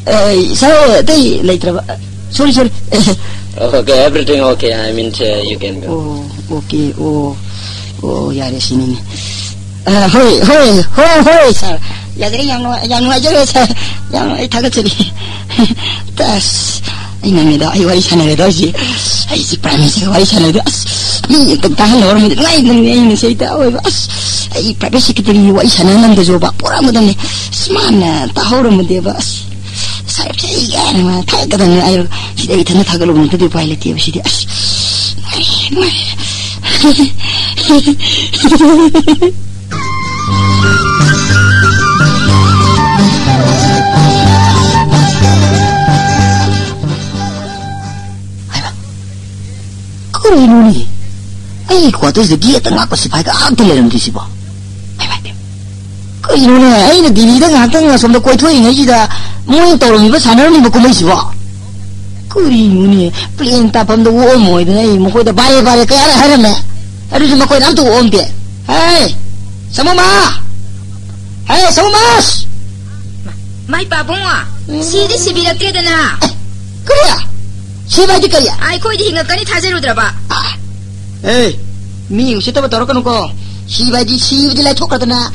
ꯑꯦ, ꯁꯥꯔ, ꯑꯇꯩ ꯂꯩꯇ꯭ꯔꯕ? Sorry, sorry. Okay, everything okay. I mean, uh, you can go. ꯑꯣ, okay, ꯑꯣ, ꯑꯣ, ꯌꯥꯔꯦ, ꯁꯤꯅꯤꯅꯦ꯫ ꯑ, ꯍꯣꯏ, ꯍꯣꯏ, ꯍꯣꯏ, ꯍꯣꯏ, ꯁꯥꯔ꯫ ꯌꯥꯖꯔꯦ, ꯌꯥꯝ ꯅꯨꯡꯉꯥꯏ-, ꯌꯥꯝ ꯅꯨꯡꯉꯥꯏꯖꯔꯦ, ꯁꯥꯔ꯫ ꯌꯥꯝ, ꯑꯩ ꯊꯥꯒꯠꯆꯔꯤ꯫ ꯑꯁ, ꯑꯩ ꯉꯝꯃꯦꯗ, ꯑꯩ ꯋꯥꯔꯤ ꯁꯥꯟꯅꯔꯦꯗ ꯍꯧꯖꯤꯛ꯫ ꯑꯩꯁꯤ ꯄ꯭ꯔꯥꯏꯝ ꯃꯤꯅꯤꯁꯇꯔꯒ ꯋꯥꯔꯤ ꯁꯥꯟꯅꯔꯦꯗ꯫ ꯑꯁ, ꯃꯤ ꯑꯝꯇ ꯇꯥꯍꯜꯂꯧꯔꯝꯃꯗꯤ ꯅꯨꯡꯉꯥꯏꯒꯗꯕꯅꯤ ꯑꯩ ꯉꯁꯤ ꯍꯦꯛꯇ ꯑꯣꯏꯕ꯫ ꯑꯁ, ꯑꯩ ꯄ꯭ꯔꯥꯏꯚꯦꯠ ꯁꯦꯀ꯭ꯔꯦꯇꯔꯤꯒꯤ ꯋꯥꯔꯤ ꯁꯥꯟꯅꯍꯜꯂꯝꯗꯖꯣꯕ ꯄꯣꯔꯛꯑꯝꯒꯗꯕꯅꯤ꯫ ꯑꯁ, ꯃꯥꯅ ꯇꯥꯍꯧꯔꯝꯃꯗꯤꯕ꯫ ꯑꯁ, ꯁꯥꯍꯦꯕꯁꯦ ꯑꯩ ꯀꯥꯏꯅ ꯃꯥ ꯊꯥꯒꯠꯀꯗꯕꯅꯤ꯫ ꯑꯩ ꯁꯤꯗ ꯑꯩ ꯏꯊꯟꯗ ꯊꯥꯒꯠꯂꯨꯕ ꯅꯠꯇ꯭ꯔꯗꯤ ꯎꯄꯥꯏ ꯂꯩꯇꯦꯕ ꯁꯤꯗꯤ꯫ ꯑꯁ, ꯅꯨꯡꯉꯥꯏꯔꯦ, ꯅꯨꯡꯉꯥꯏꯔꯦ꯫ ꯍꯥꯏꯃ, ꯀꯔꯤꯅꯣꯅꯦ? ꯑꯩꯒꯤ ꯀ꯭ꯋꯥꯇꯔꯁꯤꯗ ꯒꯦꯠꯇ ꯉꯥꯛꯄ ꯁꯤꯐꯥꯏꯒ ꯑꯝꯇ ꯂꯩꯔꯝꯗ꯭ꯔꯤꯁꯤꯕꯣ? ꯍꯥꯏꯃ, ꯍꯥꯏꯃ꯫ ꯀꯔꯤꯅꯣꯅꯦ? ꯑꯩꯅ ꯗꯤꯜꯂꯤꯗ ꯉꯥꯏꯍꯥꯛꯇꯪ ꯑꯁꯣꯝꯗ ꯀꯣꯏꯊꯣꯛꯏꯉꯩꯁꯤꯗ ꯃꯣꯏꯅ ꯇꯧꯔꯝꯃꯤꯕ, ꯁꯥꯟꯅꯔꯝꯃꯤꯕ ꯀꯨꯝꯍꯩꯁꯤꯕꯣ? ꯀꯔꯤꯅꯣꯅꯦ? ꯄ꯭ꯂꯦꯟ ꯇꯥꯐꯝꯗ ꯑꯣꯛꯑꯝꯃꯣꯏꯗꯅ ꯑꯩ ꯃꯈꯣꯏꯗ ꯕꯥꯔꯦ ꯕꯥꯔꯦ ꯀꯌꯥꯔꯛ ꯍꯥꯏꯔꯝꯃꯦ꯫ ꯑꯗꯨꯁꯨ ꯃꯈꯣꯏꯅ ꯑꯝꯇ ꯑꯣꯛꯑꯝꯗꯦ꯫ ꯍꯦ! ꯁꯃꯨꯃꯥ! ꯍꯦ, ꯁꯃꯨꯃꯥꯁ! ꯃꯥꯏ ꯄꯥꯕꯨꯡꯉꯣ, ꯎꯝ꯫ ꯁꯤꯗꯤ ꯁꯤꯕꯤꯔꯛꯇ꯭ꯔꯦꯗꯅ꯫ ꯑꯦ, ꯀꯔꯤ? ꯁꯤꯕ ꯍꯥꯏꯗꯤ ꯀꯔꯤ? ꯑꯩꯈꯣꯏꯗꯤ ꯍꯤꯡꯉꯛꯀꯅꯤ ꯊꯥꯖꯔꯨꯗ꯭ꯔꯕ? ꯑꯦ, ꯃꯤ ꯎꯁꯤꯠꯇꯕ ꯇꯧꯔꯛꯀꯅꯨꯀꯣ꯫ ꯁꯤꯕ ꯍꯥꯏꯗꯤ ꯁꯤꯕꯗꯤ ꯂꯥꯏꯊꯣꯛꯈ꯭ꯔꯗꯅ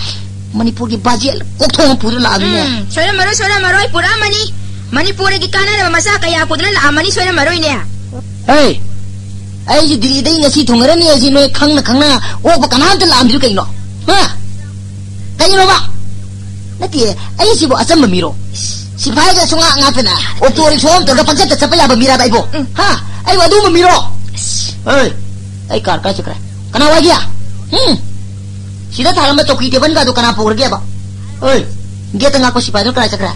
ꯃꯅꯤꯄꯨꯔꯒꯤ ꯕꯥꯖꯦꯠ ꯀꯣꯛꯊꯣꯡ ꯄꯨꯗꯨꯅ ꯂꯥꯛꯑꯃꯤꯅꯦ꯫ ꯎꯝ, ꯁꯣꯏꯔꯝꯃꯔꯣꯏ, ꯁꯣꯏꯔꯝꯃꯔꯣꯏ, ꯄꯨꯔꯛꯑꯃꯅꯤ꯫ ꯃꯅꯤꯄꯨꯔꯒꯤ ꯀꯥꯟꯅꯅꯕ ꯃꯆꯥ ꯀꯌꯥ ꯄꯨꯗꯨꯅ ꯂꯥꯛꯑꯃꯅꯤ, ꯁꯣꯏꯔꯝꯃꯔꯣꯏꯅꯦ꯫ ꯍꯦ! ꯑꯩꯁꯨ ꯗꯤꯜꯂꯤꯗꯩ ꯉꯁꯤ ꯊꯨꯡꯉꯔꯅꯤ ꯍꯥꯏꯁꯤ ꯅꯣꯏ ꯈꯪꯅ ꯈꯪꯅ ꯑꯣꯛꯄ ꯀꯅꯥꯝꯇ ꯂꯥꯛꯑꯝꯗ꯭ꯔꯤ ꯀꯩꯅꯣ? ꯍꯥ? ꯀꯩꯅꯣꯕ? ꯅꯠꯇꯦ, ꯑꯩꯁꯤꯕꯨ ꯑꯆꯝꯕ ꯃꯤꯔꯣ? ꯁꯤꯐꯥꯏꯒ ꯁꯨꯡꯉꯥꯛ ꯉꯥꯛꯇꯅ ꯑꯣꯇꯣ ꯔꯤꯛꯁꯣ ꯑꯃ ꯇꯧꯔꯒ ꯄꯪꯆꯠꯇ ꯆꯠꯄ ꯌꯥꯕ ꯃꯤꯔꯥꯕ ꯑꯩꯕꯨ? ꯎꯝ꯫ ꯍꯥ? ꯑꯩꯕꯨ ꯑꯗꯨꯒꯨꯝꯕ ꯃꯤꯔꯣ? ꯍꯦ! ꯑꯩ ꯀꯥꯔ ꯀꯥꯏ ꯆꯠꯈ꯭ꯔꯦ? ꯀꯅꯥ ꯋꯥꯏꯒꯦ? ꯎꯝ? ꯁꯤꯗ ꯊꯥꯔꯝꯕ ꯆꯧꯀꯤ ꯇꯦꯕꯜꯒꯗꯣ ꯀꯅꯥ ꯄꯨꯈ꯭ꯔꯒꯦꯕ? ꯑꯣꯏ, ꯒꯦꯠꯇ ꯉꯥꯛꯄ ꯁꯤꯐꯥꯏꯗꯨꯅ ꯀꯗꯥꯏ ꯆꯠꯈ꯭ꯔꯦ?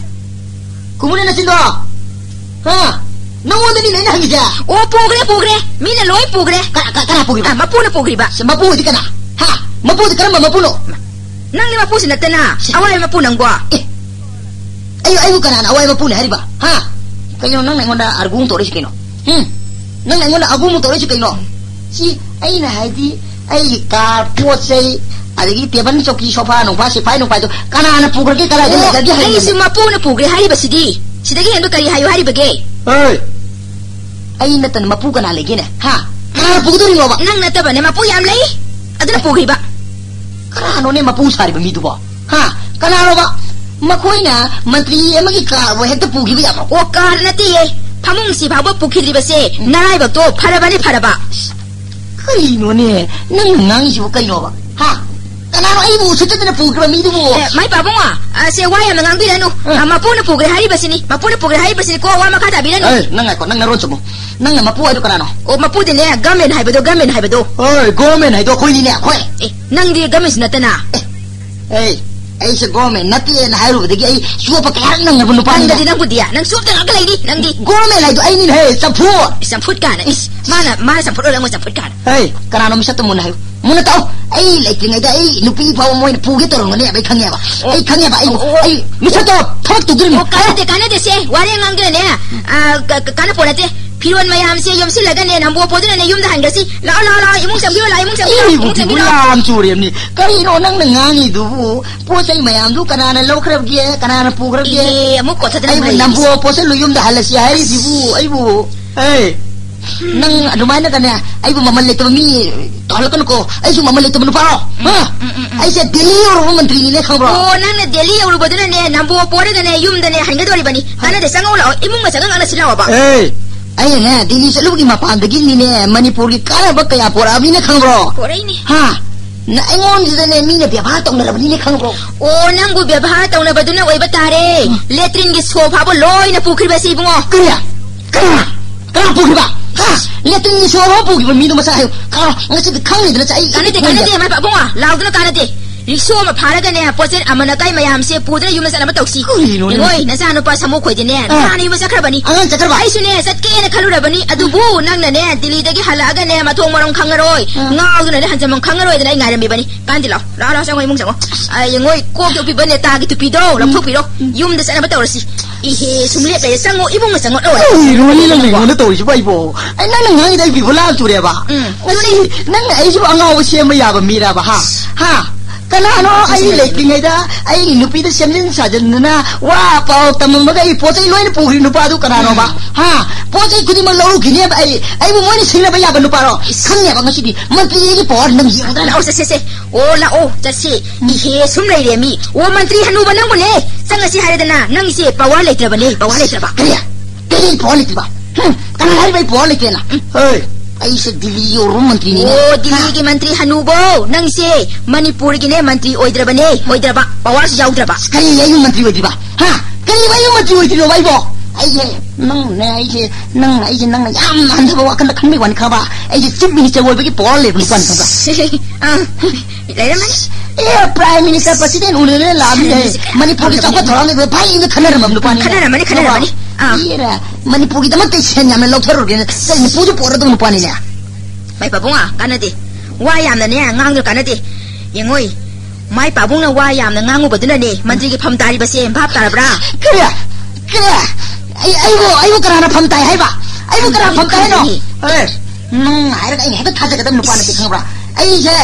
ꯈꯨꯝꯃꯨꯅꯦ ꯅꯆꯤꯟꯗꯣ! ꯍꯥ? ꯅꯉꯣꯟꯗꯅꯤꯅꯦ ꯑꯩꯅ ꯍꯪꯉꯤꯁꯦ꯫ ꯑꯣ, ꯄꯨꯈ꯭ꯔꯦ, ꯄꯨꯈ꯭ꯔꯦ꯫ ꯃꯤꯅ ꯂꯣꯏ ꯄꯨꯈ꯭ꯔꯦ꯫ ꯀ-, ꯀ-, ꯀꯅꯥ ꯄꯨꯈ꯭ꯔꯤꯕ? ꯑ, ꯃꯄꯨꯅ ꯄꯨꯈ꯭ꯔꯤꯕ꯫ ꯁꯤ ꯃꯄꯨꯗꯤ ꯀꯅꯥ? ꯍꯥ? ꯃꯄꯨꯗꯤ ꯀꯔꯝꯕ ꯃꯄꯨꯅꯣ? ꯅꯪꯗꯤ ꯃꯄꯨꯁꯨ ꯅꯠꯇꯅ, ꯁꯤ ꯑꯋꯥꯏ ꯃꯄꯨ ꯅꯪꯕꯣ꯫ ꯑꯦ, ꯑꯩ, ꯑꯩꯕꯨ ꯀꯅꯥꯅ ꯑꯋꯥꯏ ꯃꯄꯨꯅꯤ ꯍꯥꯏꯔꯤꯕ? ꯍꯥ? ꯀꯩꯅꯣ ꯅꯪꯅ ꯑꯩꯉꯣꯟꯗ ꯑꯥꯔꯒꯨ ꯇꯧꯔꯛꯏꯁꯤ ꯀꯩꯅꯣ? ꯍꯨꯝ? ꯅꯪꯅ ꯑꯩꯉꯣꯟꯗ ꯑꯥꯔꯒꯨ ꯇꯧꯔꯛꯏꯁꯤ ꯀꯩꯅꯣ? ꯁꯤ ꯑꯩꯅ ꯍꯥꯏꯗꯤ, ꯑꯩꯒꯤ ꯀꯥꯔ, ꯄꯣꯠ ꯆꯩ, ꯑꯗꯒꯤ ꯇꯦꯕꯜ, ꯆꯧꯀꯤ, ꯁꯣꯐꯥ, ꯅꯨꯡꯐꯥ, ꯁꯤꯐꯥꯏ, ꯅꯨꯡꯐꯥꯏꯗꯣ ꯀꯅꯥꯅ ꯄꯨꯈ꯭ꯔꯒꯦ, ꯀꯗꯥꯏꯗ ꯑꯣ, ꯂꯩꯈ꯭ꯔꯒꯦ ꯍꯥꯏꯕꯅꯦ꯫ ꯑꯩꯁꯨ ꯃꯄꯨꯅ ꯄꯨꯈ꯭ꯔꯦ ꯍꯥꯏꯔꯤꯕꯁꯤꯗꯤ꯫ ꯁꯤꯗꯒꯤ ꯍꯦꯟꯕ ꯀꯔꯤ ꯍꯥꯏꯌꯨ ꯍꯥꯏꯔꯤꯕꯒꯦ? ꯍꯣꯏ꯫ ꯑꯩ ꯅꯠꯇꯅ ꯃꯄꯨ ꯀꯅꯥ ꯂꯩꯒꯦꯅꯦ? ꯍꯥ? ꯀꯅꯥꯅ ꯄꯨꯒꯗꯧꯔꯤꯅꯣꯕ? ꯅꯪ ꯅꯠꯇꯕꯅꯦ ꯃꯄꯨ ꯌꯥꯝ ꯂꯩ꯫ ꯑꯗꯨꯅ ꯄꯨꯈ꯭ꯔꯤꯕ꯫ ꯀꯅꯥꯅꯣꯅꯦ ꯃꯄꯨ ꯁꯥꯔꯤꯕ ꯃꯤꯗꯨꯕꯣ? ꯍꯥ? ꯀꯅꯥꯅꯣꯕ? ꯃꯈꯣꯏꯅ ꯃꯟꯇ꯭ꯔꯤ ꯑꯃꯒꯤ ꯀꯥꯔꯕꯨ ꯍꯦꯛꯇ ꯄꯨꯈꯤꯕ ꯌꯥꯕ꯭ꯔꯣ? ꯑꯣ, ꯀꯥꯔ ꯅꯠꯇꯦꯌꯦ꯫ ꯐꯃꯨꯡ ꯁꯤꯐꯥꯎꯕ ꯄꯨꯈꯤꯗ꯭ꯔꯤꯕꯁꯦ ꯎꯝ꯫ ꯅꯔꯥꯏꯕꯛꯇꯣ ꯐꯔꯕꯅꯤ, ꯐꯔꯕ꯫ ꯀꯔꯤꯅꯣꯅꯦ? ꯅꯪꯅ ꯉꯥꯡꯉꯤꯁꯤꯕꯨ ꯀꯩꯅꯣꯕ? ꯍꯥ? ꯀꯅꯥꯅꯣ ꯑꯩꯕꯨ ꯎꯁꯤꯠꯇꯗꯅ ꯄꯨꯈ꯭ꯔꯤꯕ ꯃꯤꯗꯨꯕꯨ? ꯑꯦ, ꯃꯥꯏ ꯄꯥꯕꯨꯡꯉꯣ, ꯑ, ꯁꯦ ꯋꯥ ꯌꯥꯝꯅ ꯉꯥꯡꯕꯤꯔꯅꯨ꯫ ꯎꯝ꯫ ꯑ, ꯃꯄꯨꯅ ꯄꯨꯈ꯭ꯔꯦ ꯍꯥꯏꯔꯤꯕꯁꯤꯅꯤ, ꯃꯄꯨꯅ ꯄꯨꯈ꯭ꯔꯦ ꯍꯥꯏꯔꯤꯕꯁꯤꯅꯤ ꯀꯣ, ꯋꯥ ꯃꯈꯥ ꯇꯥꯕꯤꯔꯅꯨ꯫ ꯑꯦ, ꯅꯪ ꯉꯥꯏꯈꯣ, ꯅꯪ ꯅꯔꯣꯟ ꯆꯨꯝꯃꯨ꯫ ꯅꯪꯅ ꯃꯄꯨ ꯍꯥꯏꯗꯣ ꯀꯅꯥꯅꯣ? ꯑꯣ, ꯃꯄꯨꯗꯤꯅꯦ, ꯒꯃꯦꯟ ꯍꯥꯏꯕꯗꯣ, ꯒꯃꯦꯟ ꯍꯥꯏꯕꯗꯣ꯫ ꯍꯣꯏ, ꯒꯣꯔꯃꯦꯟ ꯍꯥꯏꯗꯣ ꯑꯩꯈꯣꯏꯅꯤꯅꯦ, ꯑꯩꯈꯣꯏ꯫ ꯑꯦ, ꯅꯪꯗꯤ ꯒꯃꯦꯟꯁꯨ ꯅꯠꯇꯅ꯫ ꯑꯦ, ꯑꯩ, ꯑꯩꯁꯦ ꯒꯣꯔꯃꯦꯟ ꯅꯠꯇꯦꯅ ꯍꯥꯏꯔꯨꯕꯗꯒꯤ ꯑꯩ ꯆꯣꯞꯄ ꯀꯌꯥꯔꯛ ꯅꯪꯉꯕ ꯅꯨꯄꯥꯅꯤꯗ꯫ ꯅꯪꯗꯗꯤ, ꯅꯪꯕꯨꯗꯤ, ꯅꯪ ꯆꯣꯞꯇ ꯉꯥꯛꯇ ꯂꯩꯅꯤ, ꯅꯪꯗꯤ꯫ ꯒꯣꯔꯃꯦꯟ ꯍꯥꯏꯗꯣ ꯑꯩꯅꯤꯅꯦ, ꯍꯦ, ꯆꯝꯐꯨꯠ꯫ ꯆꯝꯐꯨꯠ ꯀꯥꯏꯅ, ꯏꯁ, ꯃꯥꯅ, ꯃꯥꯅ ꯆꯝꯐꯨꯠ ꯑꯣꯏꯔꯒ ꯑꯩꯉꯣꯟꯗ ꯆꯝꯐꯨꯠ ꯀꯥꯏꯅ꯫ ꯍꯦ, ꯀꯅꯥꯅꯣ ꯃꯤꯁꯛꯇꯣ ꯃꯨꯟꯅ ꯍꯥꯏꯌꯨ꯫ ꯃꯨꯟꯅ ꯇꯥꯎ꯫ ꯑꯩ ꯂꯩꯇ꯭ꯔꯤꯉꯩꯗ ꯑꯩ ꯅꯨꯄꯤ ꯐꯥꯎꯕ ꯃꯣꯏꯅ ꯄꯨꯒꯦ ꯇꯧꯔꯝꯒꯅꯦꯕ, ꯑꯩ ꯈꯪꯉꯦꯕ꯫ ꯑꯣ꯫ ꯑꯩ ꯈꯪꯉꯦꯕ, ꯑꯩ, ꯑꯣ, ꯑꯣ, ꯑꯣ꯫ ꯑꯩ ꯃꯤꯁꯛꯇꯣ ꯊꯕꯛ ꯇꯧꯗꯣꯔꯤꯕꯅꯤ꯫ ꯑꯣ, ꯀꯥꯟꯅꯗꯦ, ꯀꯥꯟꯅꯗꯦ, ꯁꯦ, ꯋꯥꯔꯤ ꯑꯉꯥꯡꯗꯨꯅꯅꯦ, ꯑ, ꯀ-, ꯀ-, ꯀꯥꯟꯅꯄꯣꯠ ꯅꯠꯇꯦ꯫ ꯐꯤꯔꯣꯟ ꯃꯌꯥꯝꯁꯦ ꯌꯣꯝꯁꯤꯜꯂꯒꯅꯦ, ꯅꯝꯕꯣ ꯄꯣꯗꯨꯅꯅꯦ, ꯌꯨꯝꯗ ꯍꯟꯈ꯭ꯔꯁꯤ꯫ ꯂꯥꯛꯑꯣ, ꯂꯥꯛꯑꯣ, ꯂꯥꯛꯑꯣ, ꯏꯃꯨꯡ ꯆꯪꯕꯤꯔꯣ, ꯂꯥꯛꯑꯣ, ꯏꯃꯨꯡ ꯆꯪꯕꯤꯔꯣ, ꯏꯃꯨꯡ ꯆꯪꯕꯤꯔꯣ꯫ ꯌꯥꯝ ꯆꯨꯔꯦꯝꯅꯤ꯫ ꯀꯔꯤꯅꯣ ꯅꯪꯅ ꯉꯥꯡꯉꯤꯗꯨꯕꯨ? ꯄꯣꯠ ꯆꯩ ꯃꯌꯥꯝꯗꯨ ꯀꯅꯥꯅ ꯂꯧꯈ꯭ꯔꯕꯒꯦ? ꯀꯅꯥꯅ ꯄꯨꯈ꯭ꯔꯕꯒꯦ? ꯏꯍꯦ, ꯑꯃꯨꯛ ꯀꯣꯠꯊꯗꯅ ꯑꯩꯕꯨ ꯂꯩꯔꯤꯁꯦ꯫ ꯅꯝꯕꯣ ꯄꯣꯠꯁꯜꯂꯨ ꯌꯨꯝꯗ ꯍꯜꯂꯁꯤ ꯍꯥꯏꯔꯤꯁꯤꯕꯨ, ꯑꯩꯕꯨ꯫ ꯑꯦ, ꯅꯪ ꯑꯗꯨꯃꯥꯏꯅꯒꯅꯦ, ꯑꯩꯕꯨ ꯃꯃꯜ ꯂꯩꯇꯕ ꯃꯤ ꯇꯧꯍꯜꯂꯛꯀꯅꯨꯀꯣ꯫ ꯑꯩꯁꯨ ꯃꯃꯜ ꯂꯩꯇꯕ ꯅꯨꯄꯥꯔꯣ? ꯍꯥ? ꯎꯝ, ꯎꯝ, ꯎꯝ꯫ ꯑꯩꯁꯦ ꯗꯦꯜꯂꯤ ꯌꯧꯔꯕ ꯃꯟꯇ꯭ꯔꯤꯅꯤꯅꯦ, ꯈꯪꯕ꯭ꯔꯣ? ꯑꯣ, ꯅꯪꯅ ꯗꯦꯜꯂꯤ ꯌꯧꯔꯨꯕꯗꯨꯅꯅꯦ, ꯅꯝꯕꯣ ꯄꯣꯔꯒꯅꯦ, ꯌꯨꯝꯗꯅꯦ ꯍꯟꯒꯗꯧꯔꯤꯕꯅꯤ꯫ ꯀꯥꯟꯅꯗꯦ, ꯆꯪꯉꯧ ꯂꯥꯛꯑꯣ꯫ ꯏꯃꯨꯡ ꯃꯆꯪꯒ ꯉꯥꯡꯅꯁꯤ ꯂꯥꯛꯑꯣꯕ꯫ ꯑꯦ, ꯑꯩꯅꯅꯦ, ꯗꯦꯜꯂꯤ ꯆꯠꯂꯨꯕꯒꯤ ꯃꯄꯥꯟꯗꯒꯤꯅꯤꯅꯦ, ꯃꯅꯤꯄꯨꯔꯒꯤ ꯀꯥꯟꯅꯕ ꯀꯌꯥ ꯄꯣꯔꯛꯑꯕꯅꯤꯅ, ꯈꯪꯕ꯭ꯔꯣ? ꯄꯣꯔꯛꯏꯅꯦ꯫ ꯍꯥ? ꯅ-, ꯑꯩꯉꯣꯟꯁꯤꯗꯅꯦ, ꯃꯤꯅ ꯕꯦꯕꯥꯔ ꯇꯧꯅꯔꯕꯅꯤꯅꯦ, ꯈꯪꯕ꯭ꯔꯣ? ꯑꯣ, ꯅꯪꯕꯨ ꯕꯦꯕꯥꯔ ꯇꯧꯅꯕꯗꯨꯅ ꯑꯣꯏꯕ ꯇꯥꯔꯦ꯫ ꯎꯝ꯫ ꯂꯦꯇ꯭ꯔꯤꯟꯒꯤ ꯁꯣ ꯐꯥꯎꯕ ꯂꯣꯏꯅ ꯄꯨꯈ꯭ꯔꯤꯕꯁꯤ, ꯏꯕꯨꯡꯉꯣ꯫ ꯀꯔꯤ? ꯀꯅꯥ? ꯀꯅꯥ ꯄꯨꯈ꯭ꯔꯤꯕ? ꯍꯥ? ꯂꯦꯇ꯭ꯔꯤꯟꯒꯤ ꯁꯣ ꯐꯥꯎꯕ ꯄꯨꯈꯤꯕ ꯃꯤꯗꯣ ꯃꯁꯛ ꯍꯥꯏꯌꯨ꯫ ꯀꯅꯥꯅꯣ? ꯉꯁꯤꯗꯤ ꯈꯪꯉꯤꯗꯅ, ꯁꯦ, ꯑꯩ ꯀꯥꯟꯅꯗꯦ, ꯀꯥꯟꯅꯗꯦ, ꯃꯥꯏ ꯄꯥ-, ꯏꯕꯨꯡꯉꯣ, ꯂꯥꯎꯗꯅ ꯀꯥꯟꯅꯗꯦ꯫ ꯔꯤꯛꯁꯣ ꯑꯃ ꯐꯥꯔꯒꯅꯦ, ꯄꯣꯠꯆꯩ ꯑꯃꯅ ꯀꯥꯏ ꯃꯌꯥꯝꯁꯦ ꯄꯨꯗꯅ ꯌꯨꯝꯗ ꯆꯠꯅꯕ ꯇꯧꯁꯤ꯫ ꯀꯔꯤꯅꯣꯅꯦ? ꯌꯦꯡꯉꯣꯏ, ꯅꯆꯥꯅꯨꯄꯥ ꯁꯥꯃꯨ ꯈꯣꯏꯗꯤꯅꯦ, ꯑꯥ꯫ ꯅꯍꯥꯟ ꯌꯨꯝꯗ ꯆꯠꯈ꯭ꯔꯕꯅꯤ꯫ ꯑꯉꯥꯡ ꯆꯠꯈ꯭ꯔꯕ? ꯑꯩꯁꯨꯅꯦ, ꯆꯠꯀꯦꯅ ꯈꯜꯂꯨꯔꯕꯅꯤ, ꯑꯗꯨꯕꯨ ꯅꯪꯅꯅꯦ, ꯗꯤꯜꯂꯤꯗꯒꯤ ꯍꯜꯂꯛꯑꯒꯅꯦ, ꯃꯊꯣꯡ ꯃꯔꯝ ꯈꯪꯉꯔꯣꯏ, ꯑꯥ꯫ ꯉꯥꯎꯗꯨꯅꯅꯦ, ꯍꯟꯖꯟꯐꯝ ꯈꯪꯉꯔꯣꯏꯗꯅ ꯑꯩ ꯉꯥꯏꯔꯝꯃꯤꯕꯅꯤ꯫ ꯀꯥꯟꯗꯤ ꯂꯥꯛꯑꯣ, ꯂꯥꯛꯑꯣ, ꯂꯥꯛꯑꯣ, ꯆꯪꯉꯣ, ꯏꯃꯨꯡ ꯆꯪꯉꯣ꯫ ꯑꯥ, ꯌꯦꯡꯉꯣꯏ, ꯀꯣꯛ ꯌꯣꯛꯄꯤꯕ ꯅꯦꯇꯥꯒꯤ ꯇꯨꯄꯤꯗꯣ ꯂꯧꯊꯣꯛꯄꯤꯔꯣ, ꯎꯝ꯫ ꯌꯨꯝꯗ ꯆꯠꯅꯕ ꯇꯧꯔꯁꯤ꯫ ꯏꯍꯦ, ꯁꯨꯝ ꯂꯦꯞ ꯂꯩꯔꯦ, ꯆꯪꯉꯣ, ꯏꯃꯨꯡꯗ ꯆꯪꯉꯣ꯫ ꯑꯣ, ꯀꯔꯤꯅꯣꯅꯦ ꯅꯪꯅ ꯑꯩꯉꯣꯟꯗ ꯇꯧꯔꯤꯁꯤꯕꯣ ꯑꯩꯕꯣ? ꯑꯩ, ꯅꯪꯅ ꯉꯥꯡꯉꯤꯗꯣ ꯑꯩ ꯕꯤꯕꯨꯂꯥ ꯆꯨꯔꯦꯕ꯫ ꯎꯝ꯫ ꯉꯁꯤ ꯅꯪꯅ ꯑꯩꯁꯤꯕꯨ ꯑꯉꯥꯎꯕ ꯁꯦꯝꯕ ꯌꯥꯕ ꯃꯤꯔꯕ, ꯍꯥ? ꯍꯥ? ꯀꯅꯥꯅꯣ ꯑꯩ ꯂꯩꯇ꯭ꯔꯤꯉꯩꯗ ꯑꯩꯒꯤ ꯅꯨꯄꯤꯗ ꯁꯦꯝꯖꯤꯟ ꯁꯥꯖꯤꯟꯗꯅ ꯋꯥ ꯄꯥꯎ ꯇꯝꯃꯝꯃꯒ ꯑꯩ ꯄꯣꯠ ꯆꯩ ꯂꯣꯏꯅ ꯄꯨꯈ꯭ꯔꯤ ꯅꯨꯄꯥꯗꯨ ꯀꯅꯥꯅꯣꯕ? ꯎꯝ꯫ ꯍꯥ? ꯄꯣꯠ ꯆꯩ ꯈꯨꯗꯤꯡꯃꯛ ꯂꯧꯔꯨꯈꯤꯅꯦꯕ ꯑꯩ꯫ ꯑꯩꯕꯨ ꯃꯣꯏꯅ ꯁꯤꯡꯅꯕ ꯌꯥꯕ ꯅꯨꯄꯥꯔꯣ? ꯏꯁ꯫ ꯈꯪꯉꯦꯕ ꯉꯁꯤꯗꯤ ꯃꯟꯇ꯭ꯔꯤꯒꯤ ꯄꯋꯥꯔ ꯅꯪ ꯌꯦꯡꯉꯨꯗꯅ꯫ ꯂꯥꯛꯑꯣ, ꯆꯠꯁꯦ, ꯁꯦ꯫ ꯑꯣ, ꯂꯥꯛꯑꯣ, ꯆꯠꯁꯤ꯫ ꯎꯝ꯫ ꯏꯍꯦ, ꯁꯨꯝ ꯂꯩꯔꯦ ꯃꯤ꯫ ꯑꯣ, ꯃꯟꯇ꯭ꯔꯤ ꯍꯅꯨꯕ ꯅꯪꯕꯨꯅꯦ꯫ ꯆꯪꯉꯁꯤ ꯍꯥꯏꯔꯦꯗꯅ, ꯅꯪꯁꯦ ꯄꯋꯥꯔ ꯂꯩꯇ꯭ꯔꯕꯅꯦ, ꯄꯋꯥꯔ ꯂꯩꯇ꯭ꯔꯕ꯫ ꯀꯔꯤ? ꯀꯔꯤ ꯄꯋꯥꯔ ꯂꯩꯇ꯭ꯔꯤꯕ? ꯍꯝ, ꯀꯅꯥ ꯍꯥꯏꯔꯤꯕ ꯑꯩ ꯄꯋꯥꯔ ꯂꯩꯇꯦꯅ? ꯎꯝ꯫ ꯍꯣꯏ, ꯑꯩꯁꯦ ꯗꯤꯜꯂꯤ ꯌꯧꯔꯨ ꯃꯟꯇ꯭ꯔꯤꯅꯤꯅꯦ꯫ ꯑꯣ, ꯗꯤꯜꯂꯤꯒꯤ ꯃꯟꯇ꯭ꯔꯤ ꯍꯅꯨꯕꯧ, ꯅꯪꯁꯦ ꯃꯅꯤꯄꯨꯔꯒꯤꯅꯦ ꯃꯟꯇ꯭ꯔꯤ ꯑꯣꯏꯗ꯭ꯔꯕꯅꯦ, ꯑꯣꯏꯗ꯭ꯔꯕ, ꯄꯋꯥꯔꯁꯨ ꯌꯥꯎꯗ꯭ꯔꯕ꯫ ꯀꯔꯤ ꯑꯩꯕꯨ ꯃꯟꯇ꯭ꯔꯤ ꯑꯣꯏꯗ꯭ꯔꯤꯕ? ꯍꯥ? ꯀꯔꯤ ꯑꯩꯕꯨ ꯃꯟꯇ꯭ꯔꯤ ꯑꯣꯏꯗ꯭ꯔꯤꯅꯣꯕ ꯑꯩꯕꯣ? ꯑꯩꯁꯦ, ꯅꯪꯅꯦ, ꯑꯩꯁꯦ, ꯅꯪ, ꯑꯩꯁꯦ ꯅꯪꯅ ꯌꯥꯝꯅ ꯍꯟꯊꯕ ꯋꯥꯈꯜꯗ ꯈꯟꯕꯩ ꯋꯥꯅꯤ ꯈꯪꯕ? ꯑꯩꯁꯦ ꯆꯤꯐ ꯃꯤꯅꯤꯁꯇꯔ ꯑꯣꯏꯕꯒꯤ ꯄꯋꯥꯔ ꯂꯩꯕ ꯅꯨꯄꯥꯅꯤ ꯈꯪꯕ? ꯑꯥ, ꯂꯩꯔꯝꯃꯅꯤ꯫ ꯑꯦ, ꯄ꯭ꯔꯥꯏꯝ ꯃꯤꯅꯤꯁꯇꯔ ꯄ꯭ꯔꯁꯤꯗꯦꯟ ꯎꯅꯗꯅ ꯂꯥꯛꯑꯝꯃꯤ꯫ ꯁꯥꯟꯅꯔꯁꯤ ꯀꯩꯅꯣ꯫ ꯃꯅꯤꯄꯨꯔꯒꯤ ꯆꯥꯎꯈꯠ ꯊꯧꯔꯥꯡꯗ ꯐꯩꯅ ꯈꯟꯅꯔꯝꯕ ꯅꯨꯄꯥꯅꯤ꯫ ꯈꯟꯅꯔꯝꯃꯅꯤ, ꯈꯟꯅꯔꯝꯃꯅꯤ꯫ ꯑꯥ꯫ ꯏꯔꯦ, ꯃꯅꯤꯄꯨꯔꯒꯤꯗꯃꯛꯇ ꯁꯦꯟ ꯌꯥꯝꯅ ꯂꯧꯊꯔꯨꯔꯒꯦꯅ ꯆꯩ ꯅꯤꯐꯨꯁꯨ ꯄꯣꯔꯗꯕ ꯅꯨꯄꯥꯅꯤꯅꯦ꯫ ꯃꯥꯏ ꯄꯥꯕꯨꯡ, ꯑꯥ, ꯀꯥꯟꯅꯗꯦ꯫ ꯋꯥ ꯌꯥꯝꯅꯅꯦ ꯉꯥꯡꯗ꯭ꯔ ꯀꯥꯟꯅꯗꯦ꯫ ꯌꯦꯡꯉꯣꯏ, ꯃꯥꯏ ꯄꯥꯕꯨꯡꯅ ꯋꯥ ꯌꯥꯝꯅ ꯉꯥꯡꯉꯨꯕꯗꯨꯅꯅꯦ ꯃꯟꯇ꯭ꯔꯤꯒꯤ ꯐꯝ ꯇꯥꯔꯤꯕꯁꯦ ꯚꯥꯞ ꯇꯥꯔꯕ꯭ꯔꯥ? ꯀꯔꯤ? ꯀꯔꯤ? ꯑꯩ, ꯑꯩꯕꯨ, ꯑꯩꯕꯨ ꯀꯅꯥꯅ ꯐꯝ ꯇꯥꯏ ꯍꯥꯏꯕ? ꯑꯩꯕꯨ ꯀꯅꯥ ꯑꯩ ꯐꯝ ꯇꯥꯏ ꯍꯥꯏꯅꯣ? ꯈꯪꯗꯦꯅꯦ꯫ ꯑꯦ, ꯅꯪ ꯍꯥꯏꯔꯒ ꯑꯩꯅ ꯍꯦꯛꯇ ꯊꯥꯖꯒꯗꯕ ꯅꯨꯄꯥ ꯅꯠꯇꯦ ꯈꯪꯕ꯭ꯔꯥ? ꯑꯩꯁꯦ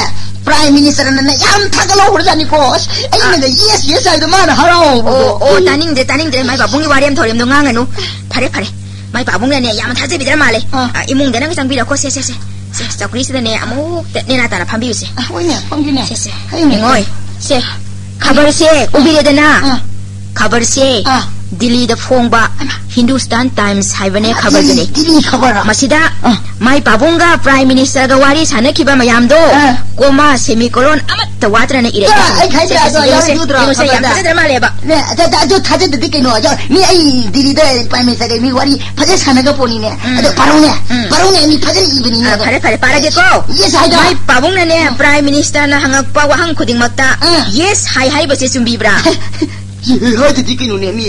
ꯄ꯭ꯔꯥꯏꯝ ꯃꯤꯅꯤꯁꯇꯔꯅꯅꯦ ꯌꯥꯝ ꯊꯥꯒꯠꯍꯧꯈ꯭ꯔꯖꯥꯠꯅꯤꯀꯣ꯫ ꯑꯁ, ꯑꯩꯅꯒ ꯌꯦꯁ, ꯌꯦꯁ ꯍꯥꯏꯕꯗꯣ ꯃꯥꯅ ꯍꯔꯥꯎꯕꯗꯣ꯫ ꯑꯣ, ꯑꯣ, ꯇꯥꯅꯤꯡꯗ꯭ꯔꯦ, ꯇꯥꯅꯤꯡꯗ꯭ꯔꯦ꯫ ꯃꯥꯏ ꯄꯥꯕꯨꯡꯒꯤ ꯋꯥꯔꯦꯝ ꯊꯧꯔꯦꯝꯗꯣ ꯉꯥꯡꯉꯅꯨ꯫ ꯐꯔꯦ, ꯐꯔꯦ꯫ ꯃꯥꯏ ꯄꯥꯕꯨꯡꯅꯅꯦ ꯌꯥꯝꯅ ꯊꯥꯖꯕꯤꯗ꯭ꯔ ꯃꯥꯜꯂꯦ꯫ ꯑꯥ꯫ ꯑꯥ, ꯏꯃꯨꯡꯗ ꯅꯪ ꯆꯪꯕꯤꯔꯛꯈꯣ꯫ ꯁꯦ, ꯁꯦ, ꯁꯦ꯫ ꯁꯦ, ꯆꯧꯀ꯭ꯔꯤꯁꯤꯗꯅꯦ ꯑꯃꯨꯛꯇ ꯅꯦꯅꯥ ꯇꯥꯅ ꯐꯝꯕꯤꯌꯨꯁꯦ꯫ ꯑꯥ, ꯍꯣꯏꯅꯦ, ꯐꯝꯒꯦꯅꯦ꯫ ꯁꯦ, ꯁꯦ꯫ ꯍꯩꯅꯦ꯫ ꯌꯦꯡꯉꯣꯏ꯫ ꯁꯦ, ꯈꯕꯔꯁꯦ ꯎꯕꯤꯔꯦꯗꯅ? ꯑꯥ꯫ ꯈꯕꯔꯁꯦ ꯑꯥ꯫ ꯗꯤꯜꯂꯤꯗ ꯐꯣꯡꯕ ꯍꯤꯟꯗꯨꯁꯇꯥꯟ ꯇꯥꯏꯝꯁ ꯍꯥꯏꯕꯅꯦ ꯈꯕꯔꯗꯨꯅꯤ꯫ ꯗꯤꯜꯂꯤ ꯈꯕꯔ? ꯃꯁꯤꯗ ꯑꯥ꯫ ꯃꯥꯏ ꯄꯥꯕꯨꯡꯒ ꯄ꯭ꯔꯥꯏꯝ ꯃꯤꯅꯤꯁꯇꯔꯒ ꯋꯥꯔꯤ ꯁꯥꯟꯅꯈꯤꯕ ꯃꯌꯥꯝꯗꯣ ꯑꯥ꯫ ꯀꯣꯃꯥ, ꯁꯦꯃꯤꯀꯣꯂꯣꯟ ꯑꯃꯠꯇ ꯋꯥꯠꯇꯅ ꯏꯔꯛꯑꯦ꯫ ꯑꯥ, ꯑꯩ ꯈꯪꯗꯦ, ꯁꯦ, ꯑꯗꯣ ꯁꯦ, ꯌꯥꯎꯔꯤꯗꯨꯗ꯭ꯔꯣ ꯌꯦꯡꯉꯨꯁꯦ, ꯌꯥꯝ ꯈꯕꯔꯗ? ꯐꯖꯗ꯭ꯔ ꯃꯥꯜꯂꯦꯕ꯫ ꯅꯦ, ꯑꯗ, ꯑꯗ, ꯑꯗꯨ ꯊꯥꯖꯗꯗꯤ ꯀꯩꯅꯣ? ꯑꯗꯣ ꯃꯤ ꯑꯩ ꯗꯤꯜꯂꯤꯗ ꯄ꯭ꯔꯥꯏꯝ ꯃꯤꯅꯤꯁꯇꯔꯒ ꯃꯤ ꯋꯥꯔꯤ ꯐꯖꯅ ꯁꯥꯟꯅꯒ ꯄꯣꯠꯅꯤꯅꯦ꯫ ꯎꯝ꯫ ꯑꯗꯣ ꯄꯥꯔꯧꯅꯦ, ꯎꯝ꯫ ꯄꯥꯔꯧꯅꯦ, ꯃꯤ ꯐꯖꯅ ꯏꯕꯅꯤꯅꯦ ꯑꯥ, ꯑꯗꯣ꯫ ꯐꯔꯦ, ꯐꯔꯦ, ꯄꯥꯔꯒꯦꯀꯣ꯫ ꯌꯦꯁ ꯍꯥꯏꯗꯣ꯫ ꯃꯥꯏ ꯄꯥꯕꯨꯡꯅꯅꯦ, ꯎꯝ꯫ ꯄ꯭ꯔꯥꯏꯝ ꯃꯤꯅꯤꯁꯇꯔꯅ ꯍꯪꯉꯛꯄ ꯋꯥꯍꯪ ꯈꯨꯗꯤꯡꯃꯛꯇ ꯑꯥ꯫ ꯌꯦꯁ ꯍꯥꯏ ꯍꯥꯏꯕꯁꯦ ꯆꯨꯝꯕꯤꯕ꯭ꯔꯥ? ꯌꯦ, ꯍꯥꯏꯗꯗꯤ ꯀꯩꯅꯣꯅꯦ, ꯃꯤ꯫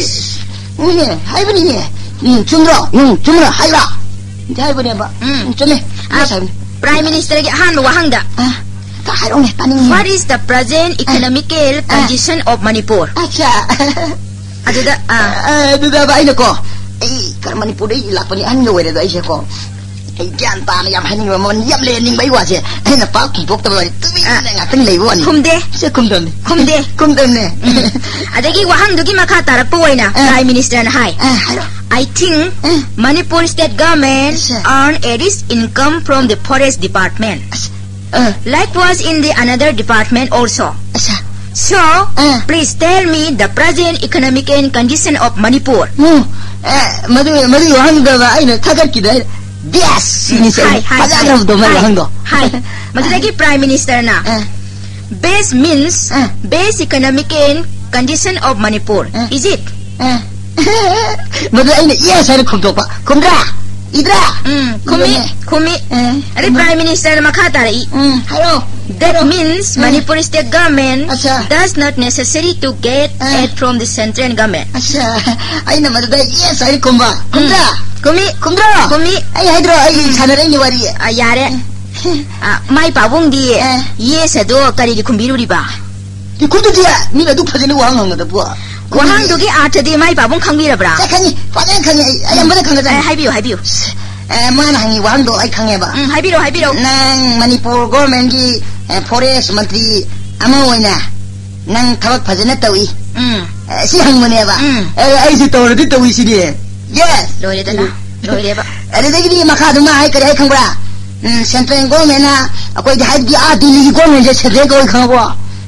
ꯎꯝꯅꯦ, ꯍꯥꯏꯕꯅꯤꯅꯦ꯫ ꯎꯝ, ꯆꯨꯝꯗ꯭ꯔꯣ? ꯎꯝ, ꯆꯨꯝꯗ꯭ꯔꯣ? ꯍꯥꯏꯕ꯭ꯔꯥ? ꯏꯗꯤ ꯍꯥꯏꯕꯅꯦꯕ꯫ ꯎꯝ꯫ ꯎꯝ, ꯆꯨꯝꯃꯦ꯫ ꯑꯥ, ꯌꯦꯁ ꯍꯥꯏꯕꯅꯤ꯫ ꯄ꯭ꯔꯥꯏꯝ ꯃꯤꯅꯤꯁꯇꯔꯒꯤ ꯑꯍꯥꯟꯕ ꯋꯥꯍꯪꯗ ꯑꯥ, ꯇ ꯍꯥꯏꯔꯛꯎꯅꯦ, ꯇꯥꯅꯤꯡꯉꯦ꯫ What is the present economical ah. condition of Manipur? ꯑꯠꯆꯥ꯫ ꯑꯗꯨꯗ, ꯑꯥ꯫ ꯑ, ꯑꯗꯨꯗ ꯑꯩꯅꯀꯣ, ꯑꯩ ꯀꯔ-, ꯃꯅꯤꯄꯨꯔꯗꯩ ꯂꯥꯛꯄꯅꯤ, ꯑꯍꯟꯒ ꯑꯣꯏꯔꯦꯗꯣ ꯑꯩꯁꯦꯀꯣ꯫ ꯑꯩ ꯒ꯭ꯌꯥꯟ ꯇꯥꯅ ꯌꯥꯝ ꯍꯥꯏꯅꯤꯡꯕ ꯃꯃꯜ ꯌꯥꯝ ꯂꯩꯍꯟꯅꯤꯡꯕ ꯑꯩ ꯋꯥꯁꯦ꯫ ꯑꯩꯅ ꯄꯥꯛ ꯈꯨꯝꯗꯣꯛꯇꯕ ꯋꯥꯅꯤ꯫ ꯇꯨꯃꯤꯟꯅ ꯑꯥ꯫ ꯉꯥꯛꯇꯪ ꯂꯩꯕ ꯋꯥꯅꯤ꯫ ꯈꯨꯝꯗꯦ꯫ ꯁꯦ ꯈꯨꯝꯗꯕꯅꯤ꯫ ꯈꯨꯝꯗꯦ꯫ ꯈꯨꯝꯗꯕꯅꯦ꯫ ꯎꯝ꯫ ꯑꯗꯒꯤ ꯋꯥꯍꯪꯗꯨꯒꯤ ꯃꯈꯥ ꯇꯥꯔꯛꯄ ꯑꯣꯏꯅ ꯑꯥ꯫ ꯄ꯭ꯔꯥꯏꯝ ꯃꯤꯅꯤꯁꯇꯔꯅ ꯍꯥꯏ, ꯑꯥ, ꯍꯥꯏꯔꯣ꯫ "I think ah. Manipur state government ꯑꯁꯥ꯫ earn a rich income from the forest department." ꯑꯁ, ꯑꯥ꯫ Likewise in the another department also. ꯑꯁꯥ꯫ So, ah. Please tell me the present economic and condition of Manipur. ꯎꯝ꯫ ꯑꯦ, ꯃꯗꯨ, ꯃꯗꯨꯒꯤ ꯋꯥꯍꯪꯗꯨꯗ ꯑꯩꯅ ꯊꯥꯒꯠꯈꯤꯗ ꯑꯩꯅ, "Yes!" ꯁꯤꯅꯤ ꯁꯦ꯫ ꯍꯥꯏ, ꯍꯥꯏ, ꯐꯖꯈ꯭ꯔꯕꯗꯣ ꯍꯥꯏ, ꯃꯥꯏ ꯍꯥꯏ, ꯋꯥꯍꯪꯗꯣ꯫ ꯍꯥꯏ꯫ ꯃꯗꯨꯗꯒꯤ ꯄ꯭ꯔꯥꯏꯝ ꯃꯤꯅꯤꯁꯇꯔꯅ, ꯑꯥ꯫ "Best means ꯑꯥ꯫ best economic and condition of Manipur." ꯑꯥ꯫ Is it? ꯑꯥ꯫ ꯃꯗꯨ ꯑꯩꯅ "Yes" ꯍꯥꯏꯅ ꯈꯨꯝꯗꯣꯛꯄ꯫ ꯈꯨꯝꯗ꯭ꯔꯥ? ꯏꯗ꯭ꯔꯥ? ꯎꯝ, ꯈꯨꯝꯃꯤ, ꯏꯔꯝꯃꯦ꯫ ꯈꯨꯝꯃꯤ꯫ ꯑꯥ꯫ ꯑꯗꯩ ꯈꯨꯝꯃꯦ꯫ ꯄ꯭ꯔꯥꯏꯝ ꯃꯤꯅꯤꯁꯇꯔꯅ ꯃꯈꯥ ꯇꯥꯔꯛꯏ꯫ ꯎꯝ, ꯍꯥꯏꯔꯣ꯫ "That ꯍꯥꯏꯔꯣ꯫ Means ꯑꯥ꯫ Manipur state government ꯑꯠꯆꯥ꯫ Does not necessary to get ah. Aid from the central government." ꯑꯠꯆꯥ, ꯑꯩꯅ ꯃꯗꯨꯗ "Yes" ꯍꯥꯏꯅ ꯈꯨꯝꯕ꯫ ꯎꯝ꯫ ꯈꯨꯝꯗ꯭ꯔꯥ? ꯈꯨꯝꯃꯤ꯫ ꯈꯨꯝꯗ꯭ꯔꯣ? ꯈꯨꯝꯃꯤ꯫ ꯑꯩ ꯍꯥꯏꯗ꯭ꯔꯣ? ꯑꯩ ꯎꯝ꯫ ꯁꯥꯟꯅꯔꯛꯏꯅꯦ ꯋꯥꯔꯤ꯫ ꯑ, ꯌꯥꯔꯦ꯫ ꯑ, ꯃꯥꯏ ꯄꯥꯕꯨꯡꯗꯤ ꯑ꯫ "Yes" ꯑꯗꯣ ꯀꯔꯤꯒꯤ ꯈꯨꯝꯕꯤꯔꯨꯔꯤꯕ? ꯏꯈꯨꯗꯨꯗꯤ ꯃꯤꯅ ꯑꯗꯨ ꯐꯖꯅ ꯋꯥꯍꯪ ꯍꯪꯒꯗꯕꯣ? ꯋꯥꯍꯪꯗꯨꯒꯤ ꯑꯥꯔꯊꯗꯤ ꯃꯥꯏ ꯄꯥꯕꯨꯡ ꯈꯪꯕꯤꯔꯕ꯭ꯔꯥ? ꯁꯦ, ꯈꯪꯉꯤ꯫ ꯐꯖꯅ ꯈꯪꯉꯤ꯫ ꯑꯩ, ꯑꯩ ꯑꯃꯗ ꯈꯪꯒꯗꯕꯅꯤ꯫ ꯑꯦ, ꯍꯥꯏꯕꯤꯌꯨ, ꯍꯥꯏꯕꯤꯌꯨ꯫ ꯑꯦ, ꯃꯥꯅ ꯍꯪꯉꯤ ꯋꯥꯍꯪꯗꯣ ꯑꯩ ꯈꯪꯉꯦꯕ꯫ ꯎꯝ, ꯍꯥꯏꯕꯤꯔꯣ, ꯍꯥꯏꯕꯤꯔꯣ꯫ ꯅꯪ ꯃꯅꯤꯄꯨꯔ ꯒꯣꯔꯃꯦꯟꯒꯤ, ꯑꯦ, ꯐꯣꯔꯦꯁ ꯃꯟꯇ꯭ꯔꯤ ꯑꯃ ꯑꯣꯏꯅ ꯅꯪ ꯊꯕꯛ ꯐꯖꯅ ꯇꯧꯏ꯫ ꯎꯝ꯫ ꯑꯦ, ꯁꯤ ꯍꯪꯕꯅꯦꯕ꯫ ꯎꯝ꯫ ꯑꯦ, ꯑꯩꯁꯨ ꯇꯧꯔꯗꯤ ꯇꯧꯏ ꯁꯤꯗꯤ꯫ Yes! ꯂꯣꯏꯔꯦꯗꯅ꯫ ꯂꯣꯏꯔꯦꯕ꯫ ꯑꯗꯨꯗꯒꯤꯗꯤ ꯃꯈꯥꯗ ꯃꯥ ꯍꯥꯏ ꯀꯔꯤ ꯍꯥꯏ ꯈꯪꯕ꯭ꯔꯥ? ꯎꯝ, ꯁꯦꯟꯇ꯭ꯔꯦꯜ ꯒꯣꯔꯃꯦꯟꯅ ꯑꯩꯈꯣꯏꯗꯤ ꯍꯥꯏꯗꯤ ꯑꯥ ꯗꯤꯜꯂꯤꯒꯤ ꯒꯣꯔꯃꯦꯟꯁꯦ ꯁꯦꯟꯇ꯭ꯔꯦꯜ ꯀꯧꯏ ꯈꯪꯉꯕꯣ?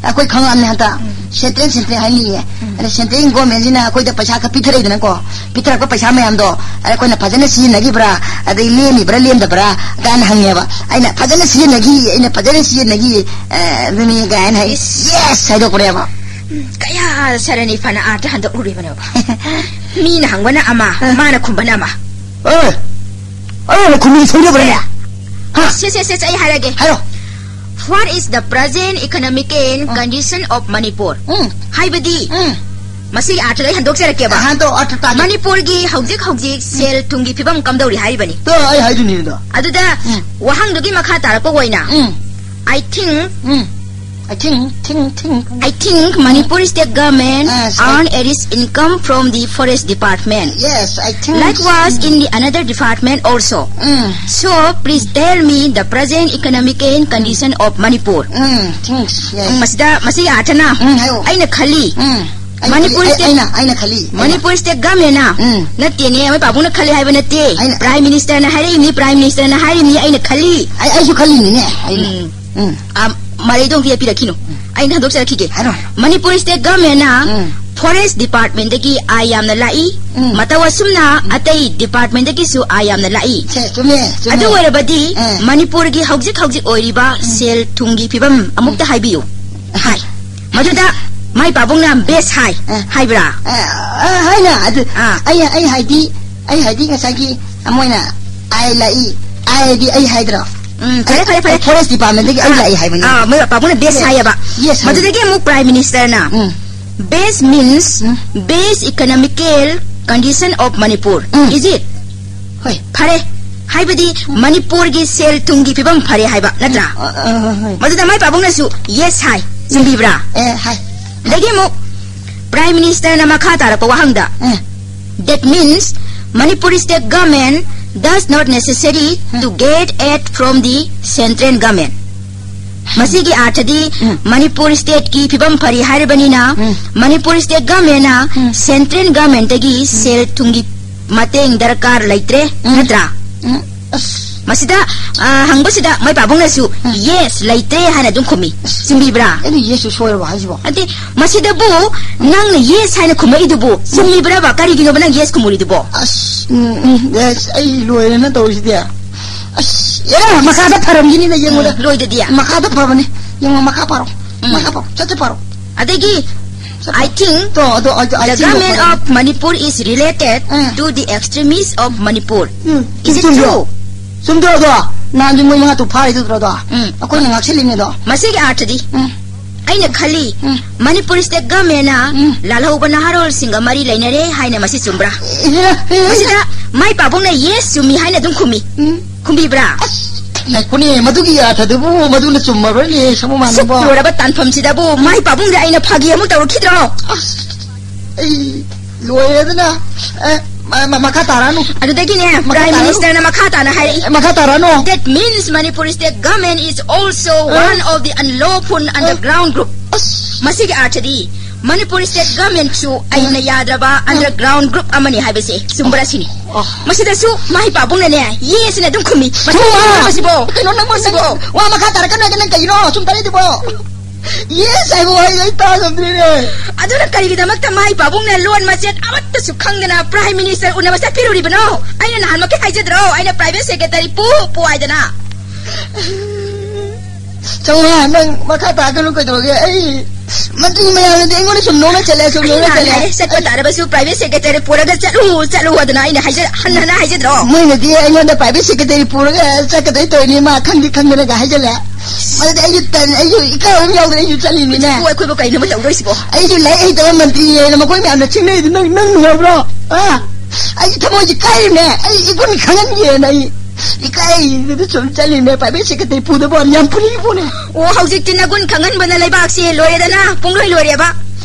ꯑꯩꯈꯣꯏ ꯈꯪꯉꯛꯑꯕꯅꯦ ꯍꯟꯇꯛ꯫ ꯎꯝ꯫ ꯁꯦꯟꯇ꯭ꯔꯦꯜ, ꯁꯦꯟꯇ꯭ꯔꯦꯜ ꯍꯥꯏꯅꯤꯡꯉꯦ꯫ ꯎꯝ꯫ ꯑꯗ ꯁꯦꯟꯇ꯭ꯔꯦꯜ ꯒꯣꯔꯃꯦꯟꯁꯤꯅ ꯑꯩꯈꯣꯏꯗ ꯄꯩꯁꯥ ꯈꯔ ꯄꯤꯊꯔꯛꯏꯗꯅꯀꯣ, ꯄꯤꯊꯔꯛꯄ ꯄꯩꯁꯥ ꯃꯌꯥꯝꯗꯣ ꯑꯩꯈꯣꯏꯅ ꯐꯖꯅ ꯁꯤꯖꯤꯟꯅꯈꯤꯕ꯭ꯔꯥ, ꯑꯗꯩ ꯂꯦꯝꯃꯤꯕ꯭ꯔꯥ ꯂꯦꯝꯗꯕ꯭ꯔꯥ ꯀꯥꯏꯅ ꯍꯪꯉꯦꯕ꯫ ꯑꯩꯅ ꯐꯖꯅ ꯁꯤꯖꯤꯟꯅꯈꯤ, ꯑꯩꯅ ꯐꯖꯅ ꯁꯤꯖꯤꯟꯅꯈꯤ, ꯑ, ꯑꯗꯨꯅꯤ ꯀꯥꯏꯅ ꯍꯥꯏ꯫ ꯏꯁ꯫ Yes ꯍꯥꯏꯗꯣꯛꯄꯅꯦꯕ꯫ ꯎꯝ, ꯀꯌꯥ ꯁꯔꯅꯤ ꯐꯅ ꯑꯥꯔꯊ ꯍꯟꯗꯣꯛꯂꯨꯔꯤꯕꯅꯦꯕ꯫ ꯃꯤꯅ ꯍꯪꯕꯅ ꯑꯃ, ꯑ꯫ ꯃꯥꯅ ꯈꯨꯝꯕꯅ ꯑꯃ꯫ ꯑꯦ! ꯑꯦ, ꯈꯨꯝꯃꯤ ꯁꯣꯏꯗꯕ꯭ꯔꯅꯦ? ꯍꯥ? ꯁꯦ, ꯁꯦ, ꯁꯦ, ꯁꯦ, ꯑꯩ ꯍꯥꯏꯔꯒꯦ꯫ ꯍꯥꯏꯔꯣ꯫ What is the present economic ꯑ꯫ condition of Manipur? ꯎꯝ꯫ ꯍꯥꯏꯕꯗꯤ, ꯎꯝ꯫ ꯃꯁꯤꯒꯤ ꯑꯥꯔꯊꯗꯣ ꯑꯩ ꯍꯟꯗꯣꯛꯆꯔꯛꯀꯦꯕ꯫ ꯍꯟꯗꯣꯛ, ꯑꯥꯔꯊ ꯇꯥꯗꯦ꯫ ꯃꯅꯤꯄꯨꯔꯒꯤ ꯍꯧꯖꯤꯛ ꯍꯧꯖꯤꯛ ꯁꯦꯜ ꯊꯨꯝꯒꯤ ꯐꯤꯕꯝ ꯀꯝꯗꯧꯔꯤ ꯍꯥꯏꯔꯤꯕꯅꯤ꯫ ꯇꯣ, ꯑꯩ ꯍꯥꯏꯗꯨꯅꯤ ꯑꯗꯣ꯫ ꯑꯗꯨꯗ ꯎꯝ꯫ ꯋꯥꯍꯪꯗꯨꯒꯤ ꯃꯈꯥ ꯇꯥꯔꯛꯄ ꯑꯣꯏꯅ, ꯎꯝ꯫ I think um. I think, think, think. I think Manipur state government ꯑꯥ, ꯁꯥꯏ꯫ earn its income from the forest department. Yes, I think. Likewise, in the another department also. Um. So, please tell me the present economic condition of Manipur. Um, thinks, yes. ꯎꯝ, ꯃꯁꯤꯗ, ꯃꯁꯤꯒꯤ ꯑꯥꯔꯊꯅ ꯎꯝ, ꯍꯥꯏꯌꯣ꯫ ꯑꯩꯅ ꯈꯜꯂꯤ꯫ ꯎꯝ꯫ ꯑꯩꯅ ꯃꯅꯤꯄꯨꯔ ꯈꯜꯂꯤ, ꯑꯩ, state ꯑꯩꯅ, ꯑꯩꯅ ꯈꯜꯂꯤ, ꯑꯩꯅ꯫ ꯃꯅꯤꯄꯨꯔ state governmentꯅ ꯎꯝ꯫ ꯅꯠꯇꯦꯅꯦ, ꯃꯣꯏ ꯄꯥꯕꯨꯡꯅ ꯈꯜꯂꯤ ꯍꯥꯏꯕ ꯅꯠꯇꯦ꯫ ꯑꯩꯅ Prime Ministerꯅ ꯍꯥꯏꯔꯛꯏꯅꯤ, Prime Ministerꯅ ꯍꯥꯏꯔꯤꯅꯤ, ꯑꯩꯅ ꯈꯜꯂꯤ꯫ ꯑꯩ, ꯑꯩꯁꯨ ꯈꯜꯂꯤꯅꯤꯅꯦ, ꯑꯩꯅ꯫ ꯎꯝ꯫ ꯎꯝ꯫ ꯑ, ꯃꯔꯩꯗꯣ ꯑꯝꯇ ꯌꯦꯠꯄꯤꯔꯛꯈꯤꯅꯨ꯫ ꯑꯩꯅ ꯍꯟꯗꯣꯛꯆꯔꯛꯈꯤꯒꯦ꯫ ꯍꯥꯏꯔꯣ꯫ ꯃꯅꯤꯄꯨꯔ state governmentꯅ ꯎꯝ꯫ forest departmentꯗꯒꯤ ꯑꯥꯏ ꯌꯥꯝꯅ ꯂꯥꯛꯏ꯫ ꯎꯝ꯫ ꯃꯇꯧ ꯑꯁꯨꯝꯅ ꯎꯝ꯫ ꯑꯇꯩ departmentꯗꯒꯤꯁꯨ ꯑꯥꯏ ꯌꯥꯝꯅ ꯂꯥꯛꯏ꯫ ꯁꯦ, ꯆꯨꯝꯃꯦ, ꯆꯨꯝꯃꯦ꯫ ꯑꯗꯨ ꯑꯣꯏꯔꯕꯗꯤ ꯎꯝ꯫ ꯃꯅꯤꯄꯨꯔꯒꯤ ꯍꯧꯖꯤꯛ ꯍꯧꯖꯤꯛ ꯑꯣꯏꯔꯤꯕ ꯎꯝ꯫ ꯁꯦꯜ ꯊꯨꯝꯒꯤ ꯐꯤꯕꯝ ꯑꯃꯨꯛꯇ ꯍꯥꯏꯕꯤꯌꯨ꯫ ꯍꯥꯏ꯫ ꯃꯗꯨꯗ ꯃꯥꯏ ꯄꯥꯕꯨꯡꯅ best ꯍꯥꯏ꯫ ꯎꯝ꯫ ꯍꯥꯏꯕ꯭ꯔꯥ? ꯑ, ꯑ, ꯍꯥꯏꯅ, ꯑꯗꯨ, ꯑꯥ꯫ ꯑꯩ, ꯑꯩ ꯍꯥꯏꯗꯤ, ꯑꯩ ꯍꯥꯏꯗꯤ ꯉꯁꯥꯏꯒꯤ ꯃꯣꯏꯅ ꯑꯥꯏ ꯂꯥꯛꯏ, ꯑꯥꯏ ꯍꯥꯏꯗꯤ ꯑꯩ ꯍꯥꯏꯗ꯭ꯔꯣ? ꯎꯝ, ꯐꯔꯦ, ꯐꯔꯦ, ꯐꯔꯦ꯫ ꯑꯩ forest departmentꯗꯒꯤ ꯑꯩ ꯑꯥ, ꯂꯥꯛꯏ ꯍꯥꯏꯕꯅꯤ꯫ ꯑꯥ, ꯃꯣꯏ ꯄꯥꯕꯨꯡꯅ best Yes. ꯍꯥꯏꯌꯦꯕ꯫ Yes ꯍꯥꯏ꯫ ꯃꯗꯨꯗꯒꯤ ꯑꯃꯨꯛ Prime Ministerꯅ um. best means um. best economical condition of Manipur꯫ Um. Is it? ꯍꯣꯏ꯫ ꯐꯔꯦ꯫ ꯍꯥꯏꯕꯗꯤ ꯎꯝ꯫ ꯃꯅꯤꯄꯨꯔꯒꯤ ꯁꯦꯜ ꯊꯨꯝꯒꯤ ꯐꯤꯕꯝ ꯐꯔꯦ ꯍꯥꯏꯕ, ꯅꯠꯇ꯭ꯔꯥ? ꯎꯝ, ꯑ, ꯑ, ꯍꯣꯏ꯫ ꯃꯗꯨꯗ ꯃꯥꯏ ꯄꯥꯕꯨꯡꯅꯁꯨ yes ꯍꯥꯏ꯫ ꯆꯨꯝꯕꯤꯕ꯭ꯔꯥ? ꯑꯦ, ꯍꯥꯏ꯫ ꯑꯗꯒꯤ ꯑꯃꯨꯛ Prime Ministerꯅ ꯃꯈꯥ ꯇꯥꯔꯛꯄ ꯋꯥꯍꯪꯗ, ꯎꯝ꯫ That means Manipur state government does not necessary um. to get aid from the central government꯫ ꯃꯁꯤꯒꯤ ꯑꯥꯔꯊꯗꯤ ꯎꯝ꯫ ꯃꯅꯤꯄꯨꯔ stateꯀꯤ ꯐꯤꯕꯝ ꯐꯔꯤ ꯍꯥꯏꯔꯕꯅꯤꯅ ꯎꯝ꯫ ꯃꯅꯤꯄꯨꯔ state governmentꯅ ꯎꯝ꯫ central governmentꯇꯒꯤ ꯎꯝ꯫ ꯁꯦꯜ ꯊꯨꯝꯒꯤ ꯃꯇꯦꯡ ꯗꯔꯀꯥꯔ ꯂꯩꯇ꯭ꯔꯦ, ꯎꯝ꯫ ꯅꯠꯇ꯭ꯔꯥ? ꯎꯝ꯫ ꯑꯁ꯫ ꯃꯁꯤꯗ, ꯑ, ꯍꯪꯕꯁꯤꯗ ꯃꯥꯏ ꯄꯥꯕꯨꯡꯅꯁꯨ, "Yes, ꯂꯩꯇꯦ" ꯍꯥꯏꯅ ꯑꯗꯨꯝ ꯈꯨꯝꯃꯤ꯫ ꯆꯨꯝꯕꯤꯕ꯭ꯔꯥ? ꯑꯩꯅ yes ꯁꯣꯏꯔꯕ ꯍꯥꯏꯁꯤꯕꯣ? ꯅꯠꯇꯦ, ꯃꯁꯤꯗꯕꯨ ꯅꯪꯅ yes ꯍꯥꯏꯅ ꯈꯨꯝꯃꯛꯏꯗꯨꯕꯨ ꯆꯨꯝꯃꯤꯕ꯭ꯔꯕ? ꯀꯔꯤꯒꯤꯅꯣꯕ ꯅꯪ yes ꯈꯨꯝꯃꯨꯔꯤꯗꯨꯕꯣ? ꯑꯁ, ꯎꯝ, ꯎꯝ, yes, ꯑꯩ ꯂꯣꯏꯔꯦꯅ ꯇꯧꯔꯤꯁꯤꯗꯤ꯫ ꯑꯁ, ꯑꯦ, ꯃꯈꯥꯗ ꯐꯔꯝꯒꯤꯅꯤꯅ ꯌꯦꯡꯉꯨꯗ꯫ ꯎꯝ, ꯂꯣꯏꯗꯗꯤ꯫ ꯃꯈꯥꯗ ꯐꯕꯅꯤ꯫ ꯌꯦꯡꯉꯣ, ꯃꯈꯥ ꯄꯥꯔꯣ꯫ ꯎꯝ꯫ ꯃꯈꯥ ꯄꯥꯔꯣ꯫ ꯆꯠ, ꯆꯠ ꯄꯥꯔꯣ꯫ ꯑꯗꯒꯤ, I think ꯇꯣ, ꯑꯗꯣ, ꯑꯗꯣ, I the think government ꯂꯧꯈꯠꯂꯣ꯫ Of Manipur is related um. To the extremists of Manipur. Um, Is it ꯆꯨꯝꯗ꯭ꯔꯣ? True? ꯆꯨꯝꯗ꯭ꯔꯣ ꯑꯗꯣ? ꯅꯍꯥꯟꯗꯤ ꯃꯣꯏ ꯃꯉꯥ ꯇꯨ ꯐꯥꯔꯤꯗꯨ ꯅꯠꯇ꯭ꯔꯣ ꯑꯗꯣ? ꯎꯝ꯫ ꯑꯩꯈꯣꯏꯅ ꯉꯥꯛꯁꯤꯜꯂꯤꯅꯦ ꯑꯗꯣ꯫ ꯃꯁꯤꯒꯤ ꯑꯥꯔꯊꯗꯤ, ꯎꯝ꯫ ꯑꯩꯅ ꯈꯜꯂꯤ, ꯎꯝ꯫ ꯃꯅꯤꯄꯨꯔ state governmentꯅ ꯎꯝ꯫ ꯂꯥꯜꯍꯧꯕ ꯅꯍꯥꯔꯣꯜꯁꯤꯡꯒ ꯃꯔꯤ ꯂꯩꯅꯔꯦ ꯍꯥꯏꯅ ꯃꯁꯤ ꯆꯨꯝꯕ꯭ꯔꯥ? ꯑꯦ, ꯑꯦ, ꯑꯦ꯫ ꯃꯁꯤꯗ ꯃꯥꯏ ꯄꯥꯕꯨꯡꯅ yes ꯆꯨꯝꯃꯤ ꯍꯥꯏꯅ ꯑꯗꯨꯝ ꯈꯨꯝꯃꯤ꯫ ꯎꯝ꯫ ꯈꯨꯝꯕꯤꯕ꯭ꯔꯥ? ꯑꯁ, ꯉꯥꯏꯈꯣꯅꯦ, ꯃꯗꯨꯒꯤ ꯑꯥꯔꯊꯗꯨꯕꯨ ꯃꯗꯨꯅ ꯆꯨꯝꯃꯕ꯭ꯔꯅꯦ, ꯁꯃꯨ ꯃꯥꯟꯅꯕꯣ? ꯁꯨꯛꯂꯨꯔꯕ ꯇꯥꯟꯐꯝꯁꯤꯗꯕꯨ ꯃꯥꯏ ꯄꯥꯕꯨꯡꯗ ꯑꯩꯅ ꯐꯥꯒꯤ ꯑꯃꯨꯛ ꯇꯧꯔꯛꯈꯤꯗ꯭ꯔꯣ? ꯑꯁ, ꯑꯩ ꯂꯣꯏꯔꯦꯗꯅ꯫ ꯑꯦ, ꯃ-, ꯃ-, ꯃꯈꯥ ꯇꯥꯔꯛꯑꯅꯨ꯫ ꯑꯗꯨꯗꯒꯤꯅꯦ, ꯃꯈꯥ Prime ꯇꯥꯔꯛꯑꯅꯨ꯫ Ministerꯅ ꯃꯈꯥ ꯇꯥꯅ ꯍꯥꯏꯔꯛꯏ꯫ ꯑꯦ, ꯃꯈꯥ ꯇꯥꯔꯛꯑꯅꯨ꯫ That means Manipur state government is also A. One of the unlawful A. Underground group. ꯑꯁ꯫ ꯃꯁꯤꯒꯤ ꯑꯥꯔꯊꯗꯤ ꯃꯅꯤꯄꯨꯔ state governmentꯁꯨ ꯑꯩꯅ ꯌꯥꯗ꯭ꯔꯕ ꯑꯦ꯫ Underground group ꯑꯃꯅꯤ ꯍꯥꯏꯕꯁꯦ ꯆꯨꯝꯕ꯭ꯔꯥ ꯁꯤꯅꯤ꯫ ꯑꯣ꯫ ꯃꯁꯤꯗꯁꯨ ꯃꯥꯏ ꯄꯥꯕꯨꯡꯅꯅꯦ, yes ꯅ ꯑꯗꯨꯝ ꯈꯨꯝꯃꯤ꯫ ꯃꯁꯤ ꯁꯨꯝ ꯋꯥ-, ꯀꯩꯅꯣ ꯅꯪꯕꯨ ꯁꯤꯕꯣ? ꯅꯪ ꯋꯥ ꯃꯈꯥ ꯇꯥꯔꯛꯀꯅꯨ ꯍꯥꯏꯗꯤ ꯅꯪ ꯀꯩꯅꯣ ꯁꯨꯝ ꯇꯥꯔꯛꯏꯗꯨꯕꯣ? Yes ꯍꯥꯏꯕ ꯋꯥꯍꯩꯗꯣ ꯑꯩ ꯇꯥ ꯉꯝꯗ꯭ꯔꯦꯅꯦ꯫ ꯑꯗꯨꯅ ꯀꯔꯤꯒꯤꯗꯃꯛꯇ ꯃꯥꯏ ꯄꯥꯕꯨꯡꯅ ꯂꯣꯟ ꯃꯆꯦꯠ ꯑꯃꯠꯇꯁꯨ ꯈꯪꯗꯅ Prime Minister ꯎꯅꯕ ꯆꯠꯄꯤꯔꯨꯔꯤꯕꯅꯣ? ꯑꯩꯅ ꯅꯍꯥꯟꯃꯛꯀꯤ ꯍꯥꯏꯖꯗ꯭ꯔꯣ? ꯑꯩꯅ private secretary ꯄꯨ ꯄꯨ ꯍꯥꯏꯗꯅ꯫ ꯆꯥꯝꯃꯉꯥ, ꯅꯪ ꯃꯈꯥ ꯇꯥꯛꯀꯅꯨ ꯀꯩꯗꯧꯔꯒꯦ? ꯑꯩ ꯃꯟꯇ꯭ꯔꯤ ꯃꯌꯥꯝꯅꯗꯤ ꯑꯩꯉꯣꯟꯗ ꯁꯨꯝ ꯅꯣꯛꯅ ꯆꯠꯂꯦ, ꯁꯨꯝ ꯑꯩ ꯅꯣꯛꯅ ꯅꯍꯥꯟ ꯆꯠꯂꯦ꯫ ꯍꯥꯏꯔꯦ, ꯆꯠꯄ ꯇꯥꯔꯕꯁꯨ private secretary ꯄꯨꯔꯒ ꯆꯠꯂꯨ, ꯆꯠꯂꯨ ꯍꯥꯏꯗꯅ ꯑꯩꯅ ꯍꯥꯏꯖ-, ꯍꯟꯅ ꯍꯟꯅ ꯍꯥꯏꯖꯗ꯭ꯔꯣ? ꯃꯣꯏꯅꯗꯤ ꯑꯩꯉꯣꯟꯗ private secretary ꯄꯨꯔꯒ ꯆꯠꯀꯗꯣꯏ ꯇꯧꯔꯤꯅꯤ, ꯃꯥ ꯈꯪꯗꯤ ꯈꯪꯗꯅꯒ ꯍꯥꯏꯖꯜꯂꯦ꯫ ꯑꯗꯨꯗꯤ ꯑꯩꯁꯨ ꯇꯟ-, ꯑꯩꯁꯨ ꯏꯀꯥꯏꯕ ꯑꯃ ꯌꯥꯎꯗꯅ ꯑꯩꯁꯨ ꯆꯠꯂꯤꯅꯤꯅꯦ꯫ ꯍꯧꯖꯤꯛꯄꯨ ꯑꯩꯈꯣꯏꯕꯨ ꯀꯩꯅꯣꯕ ꯇꯧꯗꯣꯏꯁꯤꯕꯣ? ꯑꯩꯁꯨ ꯂꯥꯏꯔꯤꯛ ꯍꯩꯇꯕ ꯃꯟꯇ꯭ꯔꯤꯅꯦꯅ ꯃꯈꯣꯏ ꯃꯌꯥꯝꯅ ꯆꯤꯡꯅꯩꯗꯨ ꯅꯪ, ꯅꯪ ꯅꯨꯡꯉꯥꯏꯕ꯭ꯔꯣ? ꯑꯥ? ꯑꯩ ꯊꯃꯣꯏꯁꯦ ꯀꯥꯏꯔꯤꯅꯦ꯫ ꯑꯩ ꯏꯒꯨꯟ ꯈꯪꯍꯟꯒꯦꯅ ꯑꯩ ꯏꯀꯥꯏꯗꯅ ꯁꯨꯝ ꯆꯠꯂꯤꯅꯦ꯫ Private secretary ꯄꯨꯗꯕ ꯋꯥꯅꯤ, ꯌꯥꯝ ꯐꯨꯅꯤꯡꯉꯤ ꯄꯣꯠꯅꯦ꯫ ꯑꯣ, ꯍꯧꯖꯤꯛꯇꯤ ꯅꯒꯨꯟ ꯈꯪꯍꯟꯕꯅ ꯂꯩꯕꯥꯛꯁꯦ ꯂꯣꯏꯔꯦꯗꯅ, ꯄꯨꯡꯂꯣꯏ ꯂꯣꯏꯔꯦꯕ꯫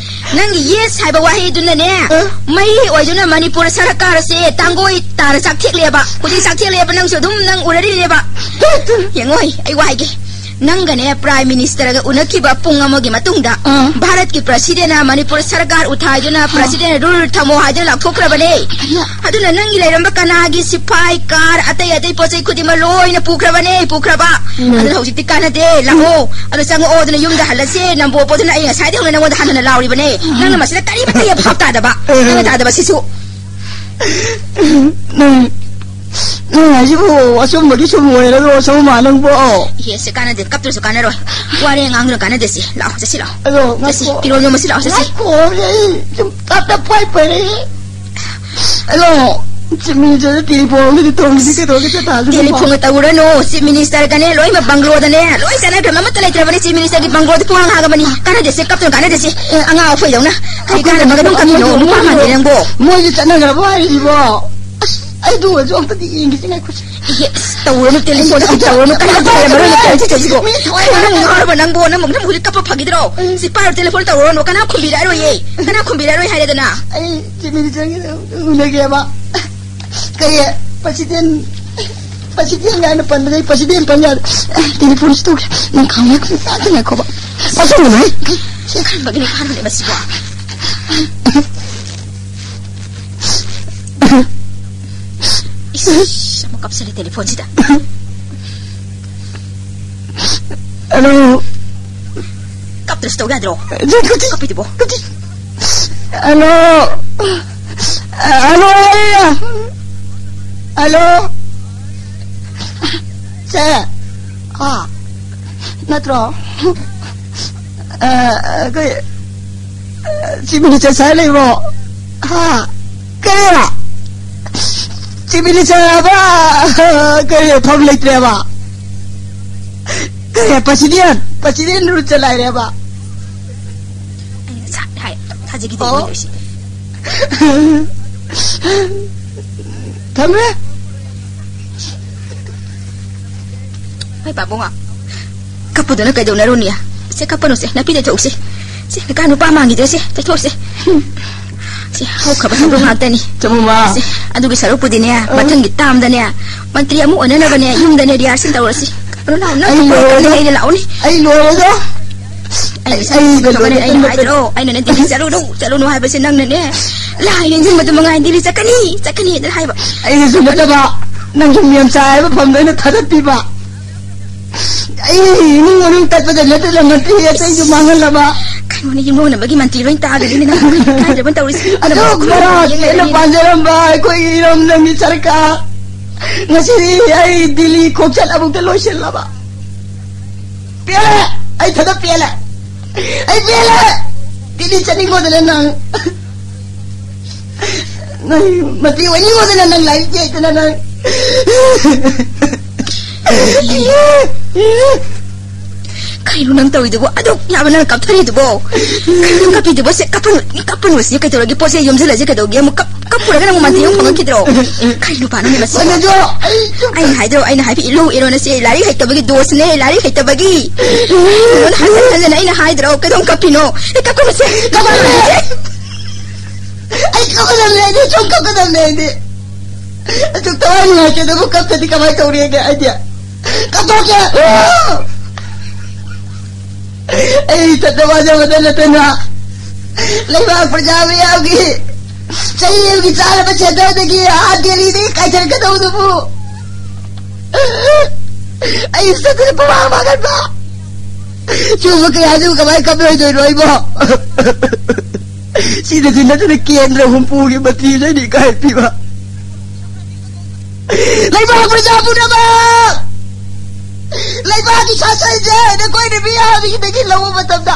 ꯅꯪꯒꯤ yes ꯍꯥꯏꯕ ꯋꯥꯍꯩꯗꯨꯅꯅꯦ, ꯑ? ꯃꯩ ꯑꯣꯏꯗꯨꯅ ꯃꯅꯤꯄꯨꯔ ꯁꯔꯀꯥꯔ ꯑꯁꯦ ꯇꯥꯡꯒꯣꯏ ꯇꯥꯅ ꯆꯥꯛꯊꯦꯛꯂꯦꯕ꯫ ꯍꯧꯖꯤꯛ ꯆꯥꯛꯊꯦꯛꯂꯦꯕ, ꯅꯪꯁꯨ ꯑꯗꯨꯝ ꯅꯪ ꯎꯔꯔꯤꯅꯦꯕ꯫ ꯌꯦꯡꯉꯣꯏ, ꯑꯩ ꯋꯥ ꯍꯥꯏꯒꯦ꯫ ꯅꯪꯒꯅꯦ ꯄ꯭ꯔꯥꯏꯝ ꯃꯤꯅꯤꯁꯇꯔꯒ ꯎꯅꯈꯤꯕ ꯄꯨꯡ ꯑꯃꯒꯤ ꯃꯇꯨꯡꯗ ꯑꯥ꯫ ꯚꯥꯔꯠꯀꯤ ꯄ꯭ꯔꯁꯤꯗꯦꯟꯅ ꯃꯅꯤꯄꯨꯔ ꯁꯔꯀꯥꯔ ꯎꯊꯥꯏꯗꯨꯅ ꯑꯥ꯫ ꯄ꯭ꯔꯁꯤꯗꯦꯟ ꯔꯨꯜ ꯊꯝꯃꯣ ꯍꯥꯏꯗꯨꯅ ꯂꯥꯎꯊꯣꯛꯈ꯭ꯔꯕꯅꯦ꯫ ꯑꯌꯥ꯫ ꯑꯗꯨꯅ ꯅꯪꯒꯤ ꯂꯩꯔꯝꯕ ꯀꯅꯥꯒꯤ ꯁꯤꯐꯥꯏ, ꯀꯥꯔ, ꯑꯇꯩ ꯑꯇꯩ ꯄꯣꯠ ꯆꯩ ꯈꯨꯗꯤꯡꯃꯛ ꯂꯣꯏꯅ ꯄꯨꯈ꯭ꯔꯕꯅꯦ, ꯄꯨꯈ꯭ꯔꯕ꯫ ꯎꯝ꯫ ꯑꯗꯨꯅ ꯍꯧꯖꯤꯛꯇꯤ ꯀꯥꯟꯅꯗꯦ, ꯂꯥꯛꯑꯣ꯫ ꯑꯗꯨ ꯆꯪꯉꯛꯑꯣ, ꯑꯗꯨꯅ ꯌꯨꯝꯗ ꯍꯜꯂꯁꯦ꯫ ꯅꯝꯕꯣ ꯄꯣꯠꯇꯨꯅ ꯑꯩ ꯉꯁꯥꯏꯗꯩ ꯍꯧꯅ ꯅꯪꯉꯣꯟꯗ ꯍꯟꯅ ꯍꯟꯅ ꯂꯥꯎꯔꯤꯕꯅꯦ꯫ ꯎꯝ꯫ ꯅꯪꯅ ꯃꯁꯤꯗ ꯀꯔꯤꯃꯠꯇ ꯌꯥꯝ ꯚꯥꯞ ꯇꯥꯗꯕ꯫ ꯎꯝ꯫ ꯅꯪꯅ ꯇꯥꯗꯕ ꯁꯤꯁꯨ꯫ ꯅꯪ, ꯅꯪ ꯍꯥꯏꯁꯤꯕꯨ ꯑꯆꯨꯝꯕꯒꯤ ꯁꯨꯝ ꯑꯣꯏꯔꯗ꯭ꯔꯣ, ꯁꯣꯃꯥ ꯅꯪꯕꯣ? ꯏꯍꯦ, ꯁꯦ ꯀꯥꯟꯅꯗꯦ, ꯀꯞꯇ꯭ꯔꯁꯨ ꯀꯥꯟꯅꯔꯣꯏ꯫ ꯋꯥꯔꯦ ꯉꯥꯡꯗꯨꯅ ꯀꯥꯟꯅꯗꯦ ꯁꯦ꯫ ꯂꯥꯛꯑꯣ, ꯆꯠꯁꯤ ꯂꯥꯛꯑꯣ꯫ ꯑꯗꯣ ꯆꯠꯁꯤ, ꯉꯥꯏꯈꯣ꯫ ꯐꯤꯔꯣꯜ ꯌꯣꯝꯃꯁꯤ ꯂꯥꯛꯑꯣ, ꯆꯠꯁꯤ꯫ ꯉꯥꯏꯈꯣ, ꯑꯩ ꯁꯨꯝ ꯇꯞ ꯇꯞ ꯄꯥꯏ ꯄꯥꯏꯔꯛꯏ꯫ ꯑꯗꯣ, ꯆꯤꯞ ꯃꯤꯅꯤꯁꯇꯔꯗ ꯇꯦꯂꯤꯐꯣꯟ ꯑꯃꯗꯤ ꯇꯧꯔꯤꯁꯤ ꯀꯩꯗꯧꯒꯦ ꯆꯠꯇꯥ ꯑꯗꯨꯅ ꯇꯦꯂꯤꯐꯣꯟꯒ ꯇꯧꯔꯅꯨ, ꯆꯤꯞ ꯃꯤꯅꯤꯁꯇꯔꯒꯅꯦ, ꯂꯣꯏꯅꯃꯛ ꯕꯪꯒ꯭ꯂꯣꯗꯅꯦ, ꯂꯣꯏ ꯆꯠꯅꯈ꯭ꯔꯦ, ꯑꯃꯠꯇ ꯂꯩꯇ꯭ꯔꯕꯅꯤ, ꯆꯤꯞ ꯃꯤꯅꯤꯁꯇꯔꯒꯤ ꯕꯪꯒ꯭ꯂꯣꯗꯤ ꯄꯨꯡꯍꯥꯡ ꯍꯥꯡꯉꯕꯅꯤ꯫ ꯀꯥꯟꯅꯗꯦ ꯁꯦ, ꯀꯞꯇꯨꯅ ꯀꯥꯟꯅꯗꯦ ꯁꯦ꯫ ꯑꯦ, ꯑꯉꯥꯡ ꯑꯩꯈꯣꯏꯗꯧꯅ꯫ ꯀꯔꯤ ꯑꯩꯈꯣꯏ ꯀꯥꯟꯅꯕ ꯑꯗꯨꯝ ꯀꯞꯄꯤꯅꯣ, ꯃꯣꯏ, ꯅꯨꯄꯥ ꯃꯥꯟꯗꯦ ꯅꯪꯕꯣ꯫ ꯃꯣꯏꯁꯦ ꯆꯠꯅꯈ꯭ꯔꯕ ꯍꯥꯏꯔꯤꯕꯣ? ꯑꯁ, ꯑꯩꯗꯨ ꯑꯣꯏꯔꯁꯨ ꯑꯝꯇꯗꯤ ꯌꯦꯡꯒꯦꯁꯦ, ꯉꯥꯏꯈꯣꯁꯦ꯫ ꯏꯍꯦ, ꯑꯁ, ꯇꯧꯔꯅꯨ, ꯇꯦꯂꯤꯐꯣꯟ ꯑꯁꯤ ꯇꯧꯔꯅꯨ, ꯀꯔꯤ ꯍꯥꯏꯔꯝꯕꯅꯣ ꯅꯪ ꯇꯧꯔꯤꯁꯤꯕꯣ? ꯃꯤ ꯊꯋꯥꯏ ꯀꯩꯅꯣ ꯅꯪ ꯍꯥꯏꯔꯕ ꯉꯥꯎꯔꯕ ꯅꯪꯕꯣ? ꯅꯪ, ꯅꯪ ꯍꯧꯖꯤꯛ ꯀꯞꯄ ꯐꯈꯤꯗ꯭ꯔꯣ? ꯎꯝ꯫ ꯁꯤ ꯄꯥꯏꯔꯣ, ꯇꯦꯂꯤꯐꯣꯟ ꯇꯧꯔꯨꯔꯅꯨ, ꯀꯅꯥ ꯈꯨꯝꯕꯤꯔꯛꯑꯔꯣꯏꯌꯦ꯫ ꯀꯅꯥ ꯈꯨꯝꯕꯤꯔꯛꯑꯔꯣꯏ ꯍꯥꯏꯔꯦꯗꯅ꯫ ꯑꯩ ꯆꯤꯞ ꯃꯤꯅꯤꯁꯇꯔꯒꯤ ꯎꯅꯒꯦꯕ꯫ ꯀꯩ, ꯄ꯭ꯔꯁꯤꯗꯦꯟ, ꯄ꯭ꯔꯁꯤꯗꯦꯟ ꯀꯥꯏꯅ ꯄꯟꯕꯗꯩ ꯄ꯭ꯔꯁꯤꯗꯦꯟ ꯄꯟ ꯌꯥꯗꯦ꯫ ꯇꯦꯂꯤꯐꯣꯟꯁꯤ ꯇꯧꯒꯦ꯫ ꯅꯪ ꯈꯥꯡꯉꯣ, ꯉꯥꯛꯇ ꯉꯥꯏꯈꯣꯕ꯫ ꯄꯥꯏꯁꯜꯂꯨꯅꯨꯍꯦ꯫ ꯀꯔꯝꯕꯒꯤ ꯅꯨꯄꯥꯅꯣꯅꯦ ꯃꯁꯤꯕꯣ? ꯏꯁ, ꯑꯃꯨꯛ ꯀꯞꯁꯜꯂꯦ ꯇꯦꯂꯤꯐꯣꯟꯁꯤꯗ꯫ ꯍꯜꯂꯣ꯫ ꯀꯞꯇ꯭ꯔꯁꯨ ꯇꯧ ꯌꯥꯗ꯭ꯔꯣ? ꯀꯞꯄꯤꯗꯨꯕꯣ? ꯍꯜꯂꯣ꯫ ꯍꯜꯂꯣ꯫ ꯍꯜꯂꯣ꯫ ꯁꯦ꯫ ꯍꯥ? ꯅꯠꯇ꯭ꯔꯣ? ꯑ, ꯑꯩꯈꯣꯏ, ꯑ, ꯆꯤꯞ ꯃꯤꯅꯤꯁꯇꯔ ꯁꯥꯔ ꯂꯩꯕ꯭ꯔꯣ? ꯍꯥ? ꯀꯔꯤ? ꯆꯤꯞ ꯃꯤꯅꯤꯁꯇꯔ ꯍꯥꯏꯕ? ꯀꯔꯤ, ꯐꯝ ꯂꯩꯇ꯭ꯔꯦꯕ? ꯀꯔꯤ, ꯄ꯭ꯔꯁꯤꯗꯦꯟ? President root ꯆꯂꯥꯏꯔꯦꯕ? ꯑꯩꯅ ꯉꯁꯥꯏ ꯍꯥꯏ, ꯊꯥꯖꯈꯤꯗꯦ ꯑꯣ꯫ ꯃꯣꯏ ꯇꯧꯔꯤꯁꯦ꯫ ꯊꯝꯃꯦ꯫ ꯍꯣꯏ, ꯄꯥꯕꯨꯡꯉꯣ꯫ ꯀꯞꯄꯗꯨꯅ ꯀꯩꯗꯧꯅꯔꯨꯅꯤ? ꯁꯦ, ꯀꯞꯄꯅꯨꯁꯦ, ꯅꯥꯄꯤ ꯇꯩꯊꯣꯛꯎꯁꯦ꯫ ꯁꯦ, ꯀꯀꯥ ꯅꯨꯄꯥ ꯃꯥꯡꯈꯤꯗ꯭ꯔꯦ, ꯁꯦ, ꯇꯩꯊꯣꯛꯎꯁꯦ꯫ ꯁꯦ, ꯍꯧꯈ꯭ꯔꯕ ꯊꯧꯗꯣꯛ ꯉꯥꯛꯇꯅꯤ꯫ ꯆꯨꯝꯃꯕ? ꯁꯦ, ꯑꯗꯨꯒꯤ ꯁꯔꯨꯛꯄꯨꯗꯤꯅꯦ, ꯑ꯫ ꯃꯊꯪꯒꯤ ꯇꯥꯝꯗꯅꯦ, ꯃꯟꯇ꯭ꯔꯤ ꯑꯃꯨꯛ ꯑꯣꯏꯅꯅꯕꯅꯦ, ꯌꯨꯝꯗꯅꯦ ꯔꯤꯍꯥꯔꯁꯦꯜ ꯇꯧꯔꯁꯤ꯫ ꯂꯥꯛꯑꯣ, ꯅꯪ ꯑꯩ ꯂꯣꯏꯔꯦꯗ꯫ ꯑꯩꯅ ꯂꯥꯛꯑꯣꯅꯤ꯫ ꯑꯩ ꯂꯣꯏꯔꯦꯗꯣ꯫ ꯑꯩ ꯑꯩ ꯉꯁꯥꯏ ꯂꯣꯏꯔꯦ꯫ ꯑꯩꯅ ꯍꯥꯏꯗ꯭ꯔꯣ? ꯑꯩꯅ ꯅꯠꯇꯦ, ꯆꯠꯂꯨꯅꯨ, ꯆꯠꯂꯨꯅꯨ ꯍꯥꯏꯕꯁꯦ ꯅꯪꯅꯅꯦ꯫ ꯂꯥꯏ ꯅꯤꯡꯁꯤꯡꯕꯗꯨ ꯃꯉꯥꯏ, ꯗꯤꯜꯂꯤ ꯆꯠꯀꯅꯤ, ꯆꯠꯀꯅꯤ ꯑꯗꯨꯅ ꯍꯥꯏꯕ꯫ ꯑꯩꯅꯁꯨ ꯅꯠꯇꯕ, ꯅꯪꯁꯨ ꯃꯦꯝꯆꯥ ꯍꯥꯏꯕ ꯐꯝꯗ ꯑꯩꯅ ꯊꯥꯗꯠꯄꯤꯕ꯫ ꯑꯩ ꯏꯃꯨꯡ ꯃꯅꯨꯡ ꯇꯠꯄꯗ ꯅꯠꯇꯅ ꯃꯟꯇ꯭ꯔꯤ ꯑꯇꯩꯁꯨ ꯃꯥꯡꯍꯜꯂꯕ꯫ ꯀꯩꯅꯣꯅꯦ, ꯌꯨꯝꯂꯣꯟꯅꯕꯒꯤ ꯃꯟꯇ꯭ꯔꯤ ꯂꯣꯏ ꯇꯥꯗꯣꯏꯅꯤꯅꯦ ꯅꯪ꯫ ꯀꯥꯏꯗꯕ ꯇꯧꯔꯤꯁꯤ? ꯑꯗꯨꯛ ꯃꯔꯥ ꯌꯦꯡ ꯄꯦꯟꯅ ꯂꯩꯔꯦꯅꯦ꯫ ꯄꯥꯟꯖꯔꯝꯕ ꯑꯩꯈꯣꯏꯒꯤ ꯏꯔꯝꯗꯝꯒꯤ ꯁꯔꯀꯥꯔ ꯉꯁꯤꯗꯤ ꯑꯩ ꯗꯤꯜꯂꯤ ꯈꯣꯡꯆꯠ ꯑꯃꯨꯛꯇ ꯂꯣꯏꯁꯤꯜꯂꯕ꯫ ꯄꯦꯜꯂꯦ! ꯑꯩ ꯊꯟꯗ ꯄꯦꯜꯂꯦ! ꯑꯩ ꯄꯦꯜꯂꯦ! ꯗꯤꯜꯂꯤ ꯆꯠꯅꯤꯡꯉꯣꯗꯅ ꯅꯪ, ꯅꯪ ꯃꯟꯇ꯭ꯔꯤ ꯑꯣꯏꯅꯤꯡꯉꯣꯗꯅ ꯅꯪ ꯂꯥꯏꯔꯤꯛ ꯌꯦꯛꯇꯅ ꯅꯪ꯫ ꯀꯩꯅꯣ ꯅꯪ ꯇꯧꯔꯤꯗꯨꯕꯣ? ꯑꯗꯨꯛ ꯌꯥꯝꯕ ꯅꯪ ꯀꯞꯊꯔꯤꯗꯨꯕꯣ? ꯀꯩꯅꯣ ꯅꯪ ꯀꯞꯄꯤꯗꯨꯕꯣ? ꯁꯦ, ꯀꯞꯄꯅꯨ, ꯀꯞꯄꯅꯨ, ꯁꯤ ꯀꯩꯗꯧꯔꯒꯦ? ꯄꯣꯠꯁꯦ ꯌꯣꯝꯁꯤꯜꯂꯁꯤ ꯀꯩꯗꯧꯒꯦ? ꯑꯃꯨꯛ ꯀꯞ-, ꯀꯞꯄꯨꯔꯒ ꯅꯪ ꯃꯟꯇ꯭ꯔꯤ ꯑꯃꯨꯛ ꯐꯪꯉꯛꯈꯤꯗ꯭ꯔꯣ? ꯀꯩ ꯅꯨꯄꯥꯅꯣꯅꯦ ꯃꯁꯤ? ꯃꯅꯦꯖꯣ, ꯑꯩ ꯆꯨꯝ- ꯑꯩꯅ ꯍꯥꯏꯗ꯭ꯔꯣ, ꯑꯩꯅ ꯍꯥꯏꯕ ꯏꯜꯂꯨ ꯏꯔꯣꯅ ꯁꯤ ꯂꯥꯏꯔꯤꯛ ꯍꯩꯇꯕꯒꯤ ꯗꯣꯁꯅꯦ, ꯂꯥꯏꯔꯤꯛ ꯍꯩꯇꯕꯒꯤ꯫ ꯅꯉꯣꯟꯗ ꯍꯟꯖꯟ ꯍꯟꯖꯟ ꯑꯩꯅ ꯍꯥꯏꯗ꯭ꯔꯣ? ꯀꯩꯗꯧ ꯀꯞꯄꯤꯅꯣ? ꯑꯦ, ꯀꯞꯀꯅꯨ ꯁꯦ, ꯀꯞꯀꯅꯨ ꯁꯦ꯫ ꯑꯩ ꯀꯞꯀꯗꯕꯅꯦ, ꯑꯩꯗꯤ ꯁꯨꯝ ꯀꯞꯀꯗꯕꯅꯦ, ꯑꯩꯗꯤ꯫ ꯑꯁꯨꯛ ꯊꯋꯥꯏ ꯅꯨꯡꯉꯥꯏꯇꯦ, ꯑꯗꯨꯕꯨ ꯀꯞꯇꯗꯤ ꯀꯃꯥꯏ ꯇꯧꯔꯤꯒꯦ? ꯑꯩꯗꯤ ꯀꯞꯊꯣꯛꯀꯦ꯫ ꯑꯩ ꯏꯊꯟꯇ ꯋꯥꯖꯕꯗ ꯅꯠꯇꯅ ꯂꯩꯕꯥꯛ ꯄ꯭ꯔꯖꯥ ꯃꯌꯥꯝꯒꯤ ꯆꯍꯤ ꯑꯃꯒꯤ ꯆꯥꯅꯕ ꯁꯦꯟꯗꯣꯏꯗꯒꯤ ꯑꯥ ꯗꯦꯜꯂꯤꯗꯒꯤ ꯀꯥꯏꯊꯔꯛꯀꯗꯧꯗꯨꯕꯨ ꯑꯩ ꯏꯊꯟꯇꯅ ꯄꯨꯃꯥꯡ ꯃꯥꯡꯍꯟꯕ꯫ ꯁꯤꯒꯨꯝꯕ ꯀꯌꯥꯁꯤꯕꯨ ꯀꯃꯥꯏ ꯀꯞꯂꯣꯏꯗꯣꯏꯅꯣ ꯑꯩꯕꯣ? ꯁꯤꯗꯁꯨ ꯅꯠꯇꯅ ꯀꯦꯟꯗ꯭ꯔ ꯍꯨꯝꯐꯨꯒꯤ ꯃꯟꯇ꯭ꯔꯤꯁꯨ ꯑꯩꯅ ꯏꯀꯥꯏ ꯄꯤꯕ꯫ ꯂꯩꯕꯥꯛ ꯄ꯭ꯔꯖꯥ ꯄꯨꯝꯅꯃꯛ! ꯂꯩꯕꯥꯛꯀꯤ ꯁꯥꯁꯟꯁꯦ ꯅꯈꯣꯏꯅ ꯃꯤꯌꯥꯝꯗꯒꯤ ꯂꯧꯕ ꯃꯇꯝꯗ,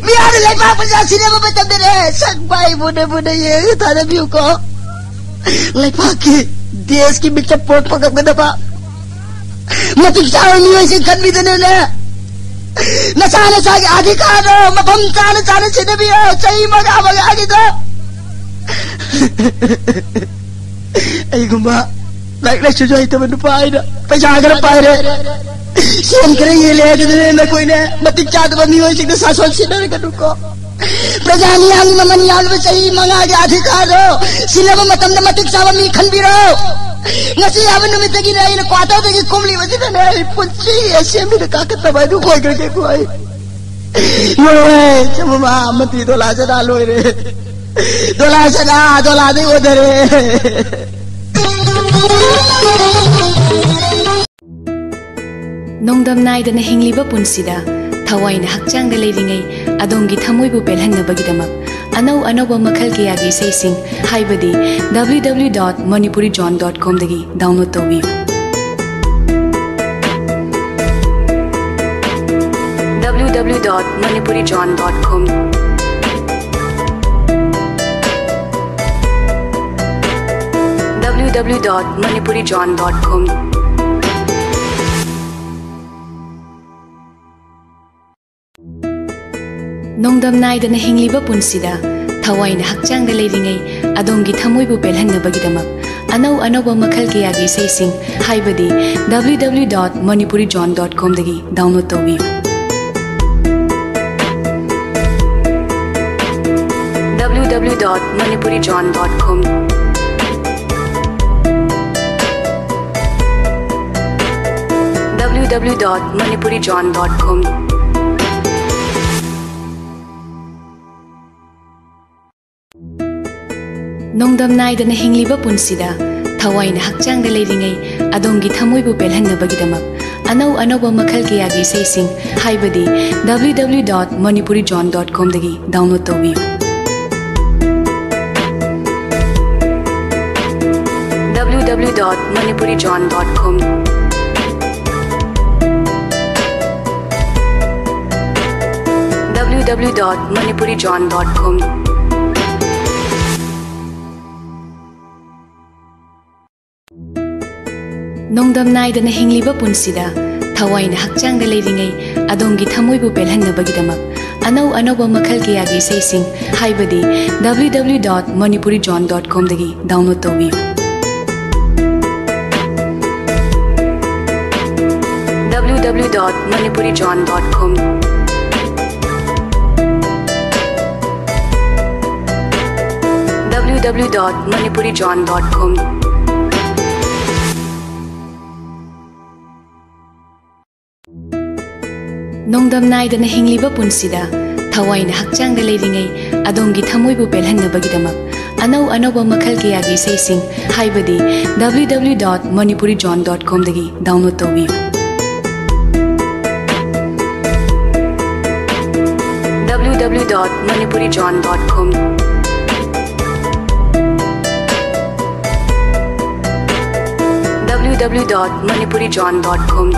ꯃꯤꯌꯥꯝꯅ ꯂꯩꯕꯥꯛ ꯄ꯭ꯔꯖꯥ ꯁꯤꯟꯅꯕ ꯃꯇꯝꯗꯅꯦ, ꯁꯛ ꯃꯥꯏ ꯃꯨꯟꯅ ꯃꯨꯟꯅ ꯌꯦꯡꯉꯒ ꯊꯥꯗꯕꯤꯌꯨꯀꯣ꯫ ꯂꯩꯕꯥꯛꯀꯤ, ꯗꯦꯁꯀꯤ ꯃꯤꯡꯆꯠ ꯄꯨꯔꯛꯄ ꯉꯝꯒꯗꯕ ꯃꯇꯤꯛ ꯆꯥꯕ ꯃꯤꯑꯣꯏꯁꯤꯡ ꯈꯟꯕꯤꯗꯨꯅꯅꯦ, ꯅꯁꯥ ꯅꯁꯥꯒꯤ ꯑꯙꯤꯀꯥꯔꯗꯣ ꯃꯐꯝ ꯆꯥꯅ ꯆꯥꯅ ꯁꯤꯟꯅꯕꯤꯌꯣ꯫ ꯆꯍꯤ ꯃꯉꯥ ꯃꯉꯥꯒꯤꯗꯣ ꯑꯩꯒꯨꯝꯕ ꯂꯥꯏꯔꯤꯛ ꯂꯥꯏꯁꯨꯁꯨ ꯍꯩꯇꯕ ꯅꯨꯄꯥ ꯑꯩꯅ ꯄꯩꯁꯥ ꯈꯔ ꯄꯥꯏꯔꯦ, ꯁꯦꯟ ꯈꯔ ꯌꯦꯜꯂꯦ ꯍꯥꯏꯗꯨꯅꯅꯦ ꯅꯈꯣꯏꯅ ꯃꯇꯤꯛ ꯆꯥꯗꯕ ꯃꯤꯑꯣꯏꯁꯤꯡꯗ ꯁꯥꯁꯣꯟ ꯁꯤꯟꯅꯔꯒꯅꯨꯀꯣ꯫ ꯄ꯭ꯔꯖꯥ ꯃꯤꯌꯥꯝꯒꯤ ꯃꯃꯜ ꯌꯥꯝꯂꯕ ꯆꯍꯤ ꯃꯉꯥꯒꯤ ꯑꯙꯤꯀꯥꯔꯗꯣ ꯁꯤꯟꯅꯕ ꯃꯇꯝꯗ ꯃꯇꯤꯛ ꯆꯥꯕ ꯃꯤ ꯈꯟꯕꯤꯔꯣ꯫ ꯉꯁꯤ ꯍꯥꯏꯕ ꯅꯨꯃꯤꯠꯇꯒꯤꯅꯦ ꯑꯩꯅ ꯀ꯭ꯋꯥꯇꯔꯗꯒꯤ ꯀꯨꯝꯂꯤꯕꯁꯤꯗꯅꯦ ꯑꯩ ꯄꯨꯟꯁꯤ ꯑꯁꯦꯝꯕꯤꯗ ꯀꯥꯈꯠꯇꯕ ꯍꯥꯏꯗꯨ ꯑꯣꯏꯈ꯭ꯔꯒꯦꯀꯣ ꯑꯩ꯫ ꯂꯣꯏꯔꯦ, ꯆꯃꯃ ꯑꯃꯗꯤ ꯗꯣꯂꯥ ꯆꯅꯥ ꯂꯣꯏꯔꯦ꯫ ꯗꯣꯂꯥ ꯆꯅꯥ ꯗꯣꯂꯥꯗꯩ ꯑꯣꯟꯊꯔꯦ꯫ ꯅꯣꯡꯗꯝ ꯅꯥꯏꯗꯅ ꯍꯤꯡꯂꯤꯕ ꯄꯨꯟꯁꯤꯗ ꯊꯋꯥꯏꯅ ꯍꯛꯆꯥꯡꯗ ꯂꯩꯔꯤꯉꯩ ꯑꯗꯣꯝꯒꯤ ꯊꯃꯣꯏꯕꯨ ꯄꯦꯜꯍꯟꯅꯕꯒꯤꯗꯃꯛ ꯑꯅꯧ ꯑꯅꯧꯕ ꯃꯈꯜ ꯀꯌꯥꯒꯤ ꯏꯁꯩꯁꯤꯡ, ꯍꯥꯏꯕꯗꯤ W W W dot manipurijan dot com ꯗꯒꯤ download ꯇꯧꯕꯤꯌꯨ꯫ W W W dot manipurijan dot com, W W W dot manipurijan dot com. ꯅꯣꯡꯗꯝ ꯅꯥꯏꯗꯅ ꯍꯤꯡꯂꯤꯕ ꯄꯨꯟꯁꯤꯗ ꯊꯋꯥꯏꯅ ꯍꯛꯆꯥꯡꯗ ꯂꯩꯔꯤꯉꯩ ꯑꯗꯣꯝꯒꯤ ꯊꯃꯣꯏꯕꯨ ꯄꯦꯜꯍꯟꯅꯕꯒꯤꯗꯃꯛ ꯑꯅꯧ ꯑꯅꯧꯕ ꯃꯈꯜ ꯀꯌꯥꯒꯤ ꯏꯁꯩꯁꯤꯡ, ꯍꯥꯏꯕꯗꯤ W W W dot manipurijan dot com ꯗꯒꯤ download ꯇꯧꯕꯤꯌꯨ꯫ W W W dot manipurijan dot com, W W W dot manipurijan dot com. ꯅꯣꯡꯗꯝ ꯅꯥꯏꯗꯅ ꯍꯤꯡꯂꯤꯕ ꯄꯨꯟꯁꯤꯗ ꯊꯋꯥꯏꯅ ꯍꯛꯆꯥꯡꯗ ꯂꯩꯔꯤꯉꯩ ꯑꯗꯣꯝꯒꯤ ꯊꯃꯣꯏꯕꯨ ꯄꯦꯜꯍꯟꯅꯕꯒꯤꯗꯃꯛ ꯑꯅꯧ ꯑꯅꯧꯕ ꯃꯈꯜ ꯀꯌꯥꯒꯤ ꯏꯁꯩꯁꯤꯡ, ꯍꯥꯏꯕꯗꯤ W W W dot manipurijan dot com ꯗꯒꯤ download ꯇꯧꯕꯤꯌꯨ꯫ W W W dot manipurijan dot com, W W W dot manipurijan dot com. ꯅꯣꯡꯗꯝ ꯅꯥꯏꯗꯅ ꯍꯤꯡꯂꯤꯕ ꯄꯨꯟꯁꯤꯗ ꯊꯋꯥꯏꯅ ꯍꯛꯆꯥꯡꯗ ꯂꯩꯔꯤꯉꯩ ꯑꯗꯣꯝꯒꯤ ꯊꯃꯣꯏꯕꯨ ꯄꯦꯜꯍꯟꯅꯕꯒꯤꯗꯃꯛ ꯑꯅꯧ ꯑꯅꯧꯕ ꯃꯈꯜ ꯀꯌꯥꯒꯤ ꯏꯁꯩꯁꯤꯡ, ꯍꯥꯏꯕꯗꯤ W W W dot manipurijan dot com ꯗꯒꯤ download ꯇꯧꯕꯤꯌꯨ꯫ W W W dot manipurijan dot com, W W W dot manipurijan dot com. ꯅꯣꯡꯗꯝ ꯅꯥꯏꯗꯅ ꯍꯤꯡꯂꯤꯕ ꯄꯨꯟꯁꯤꯗ ꯊꯋꯥꯏꯅ ꯍꯛꯆꯥꯡꯗ ꯂꯩꯔꯤꯉꯩ ꯑꯗꯣꯝꯒꯤ ꯊꯃꯣꯏꯕꯨ ꯄꯦꯜꯍꯟꯅꯕꯒꯤꯗꯃꯛ ꯑꯅꯧ ꯑꯅꯧꯕ ꯃꯈꯜ ꯀꯌꯥꯒꯤ ꯏꯁꯩꯁꯤꯡ, ꯍꯥꯏꯕꯗꯤ W W W W dot manipuri john dot com ꯗꯒꯤ download ꯇꯧꯕꯤꯌꯨ꯫ W W W dot manipuri john dot com, W W W dot manipuri john dot com.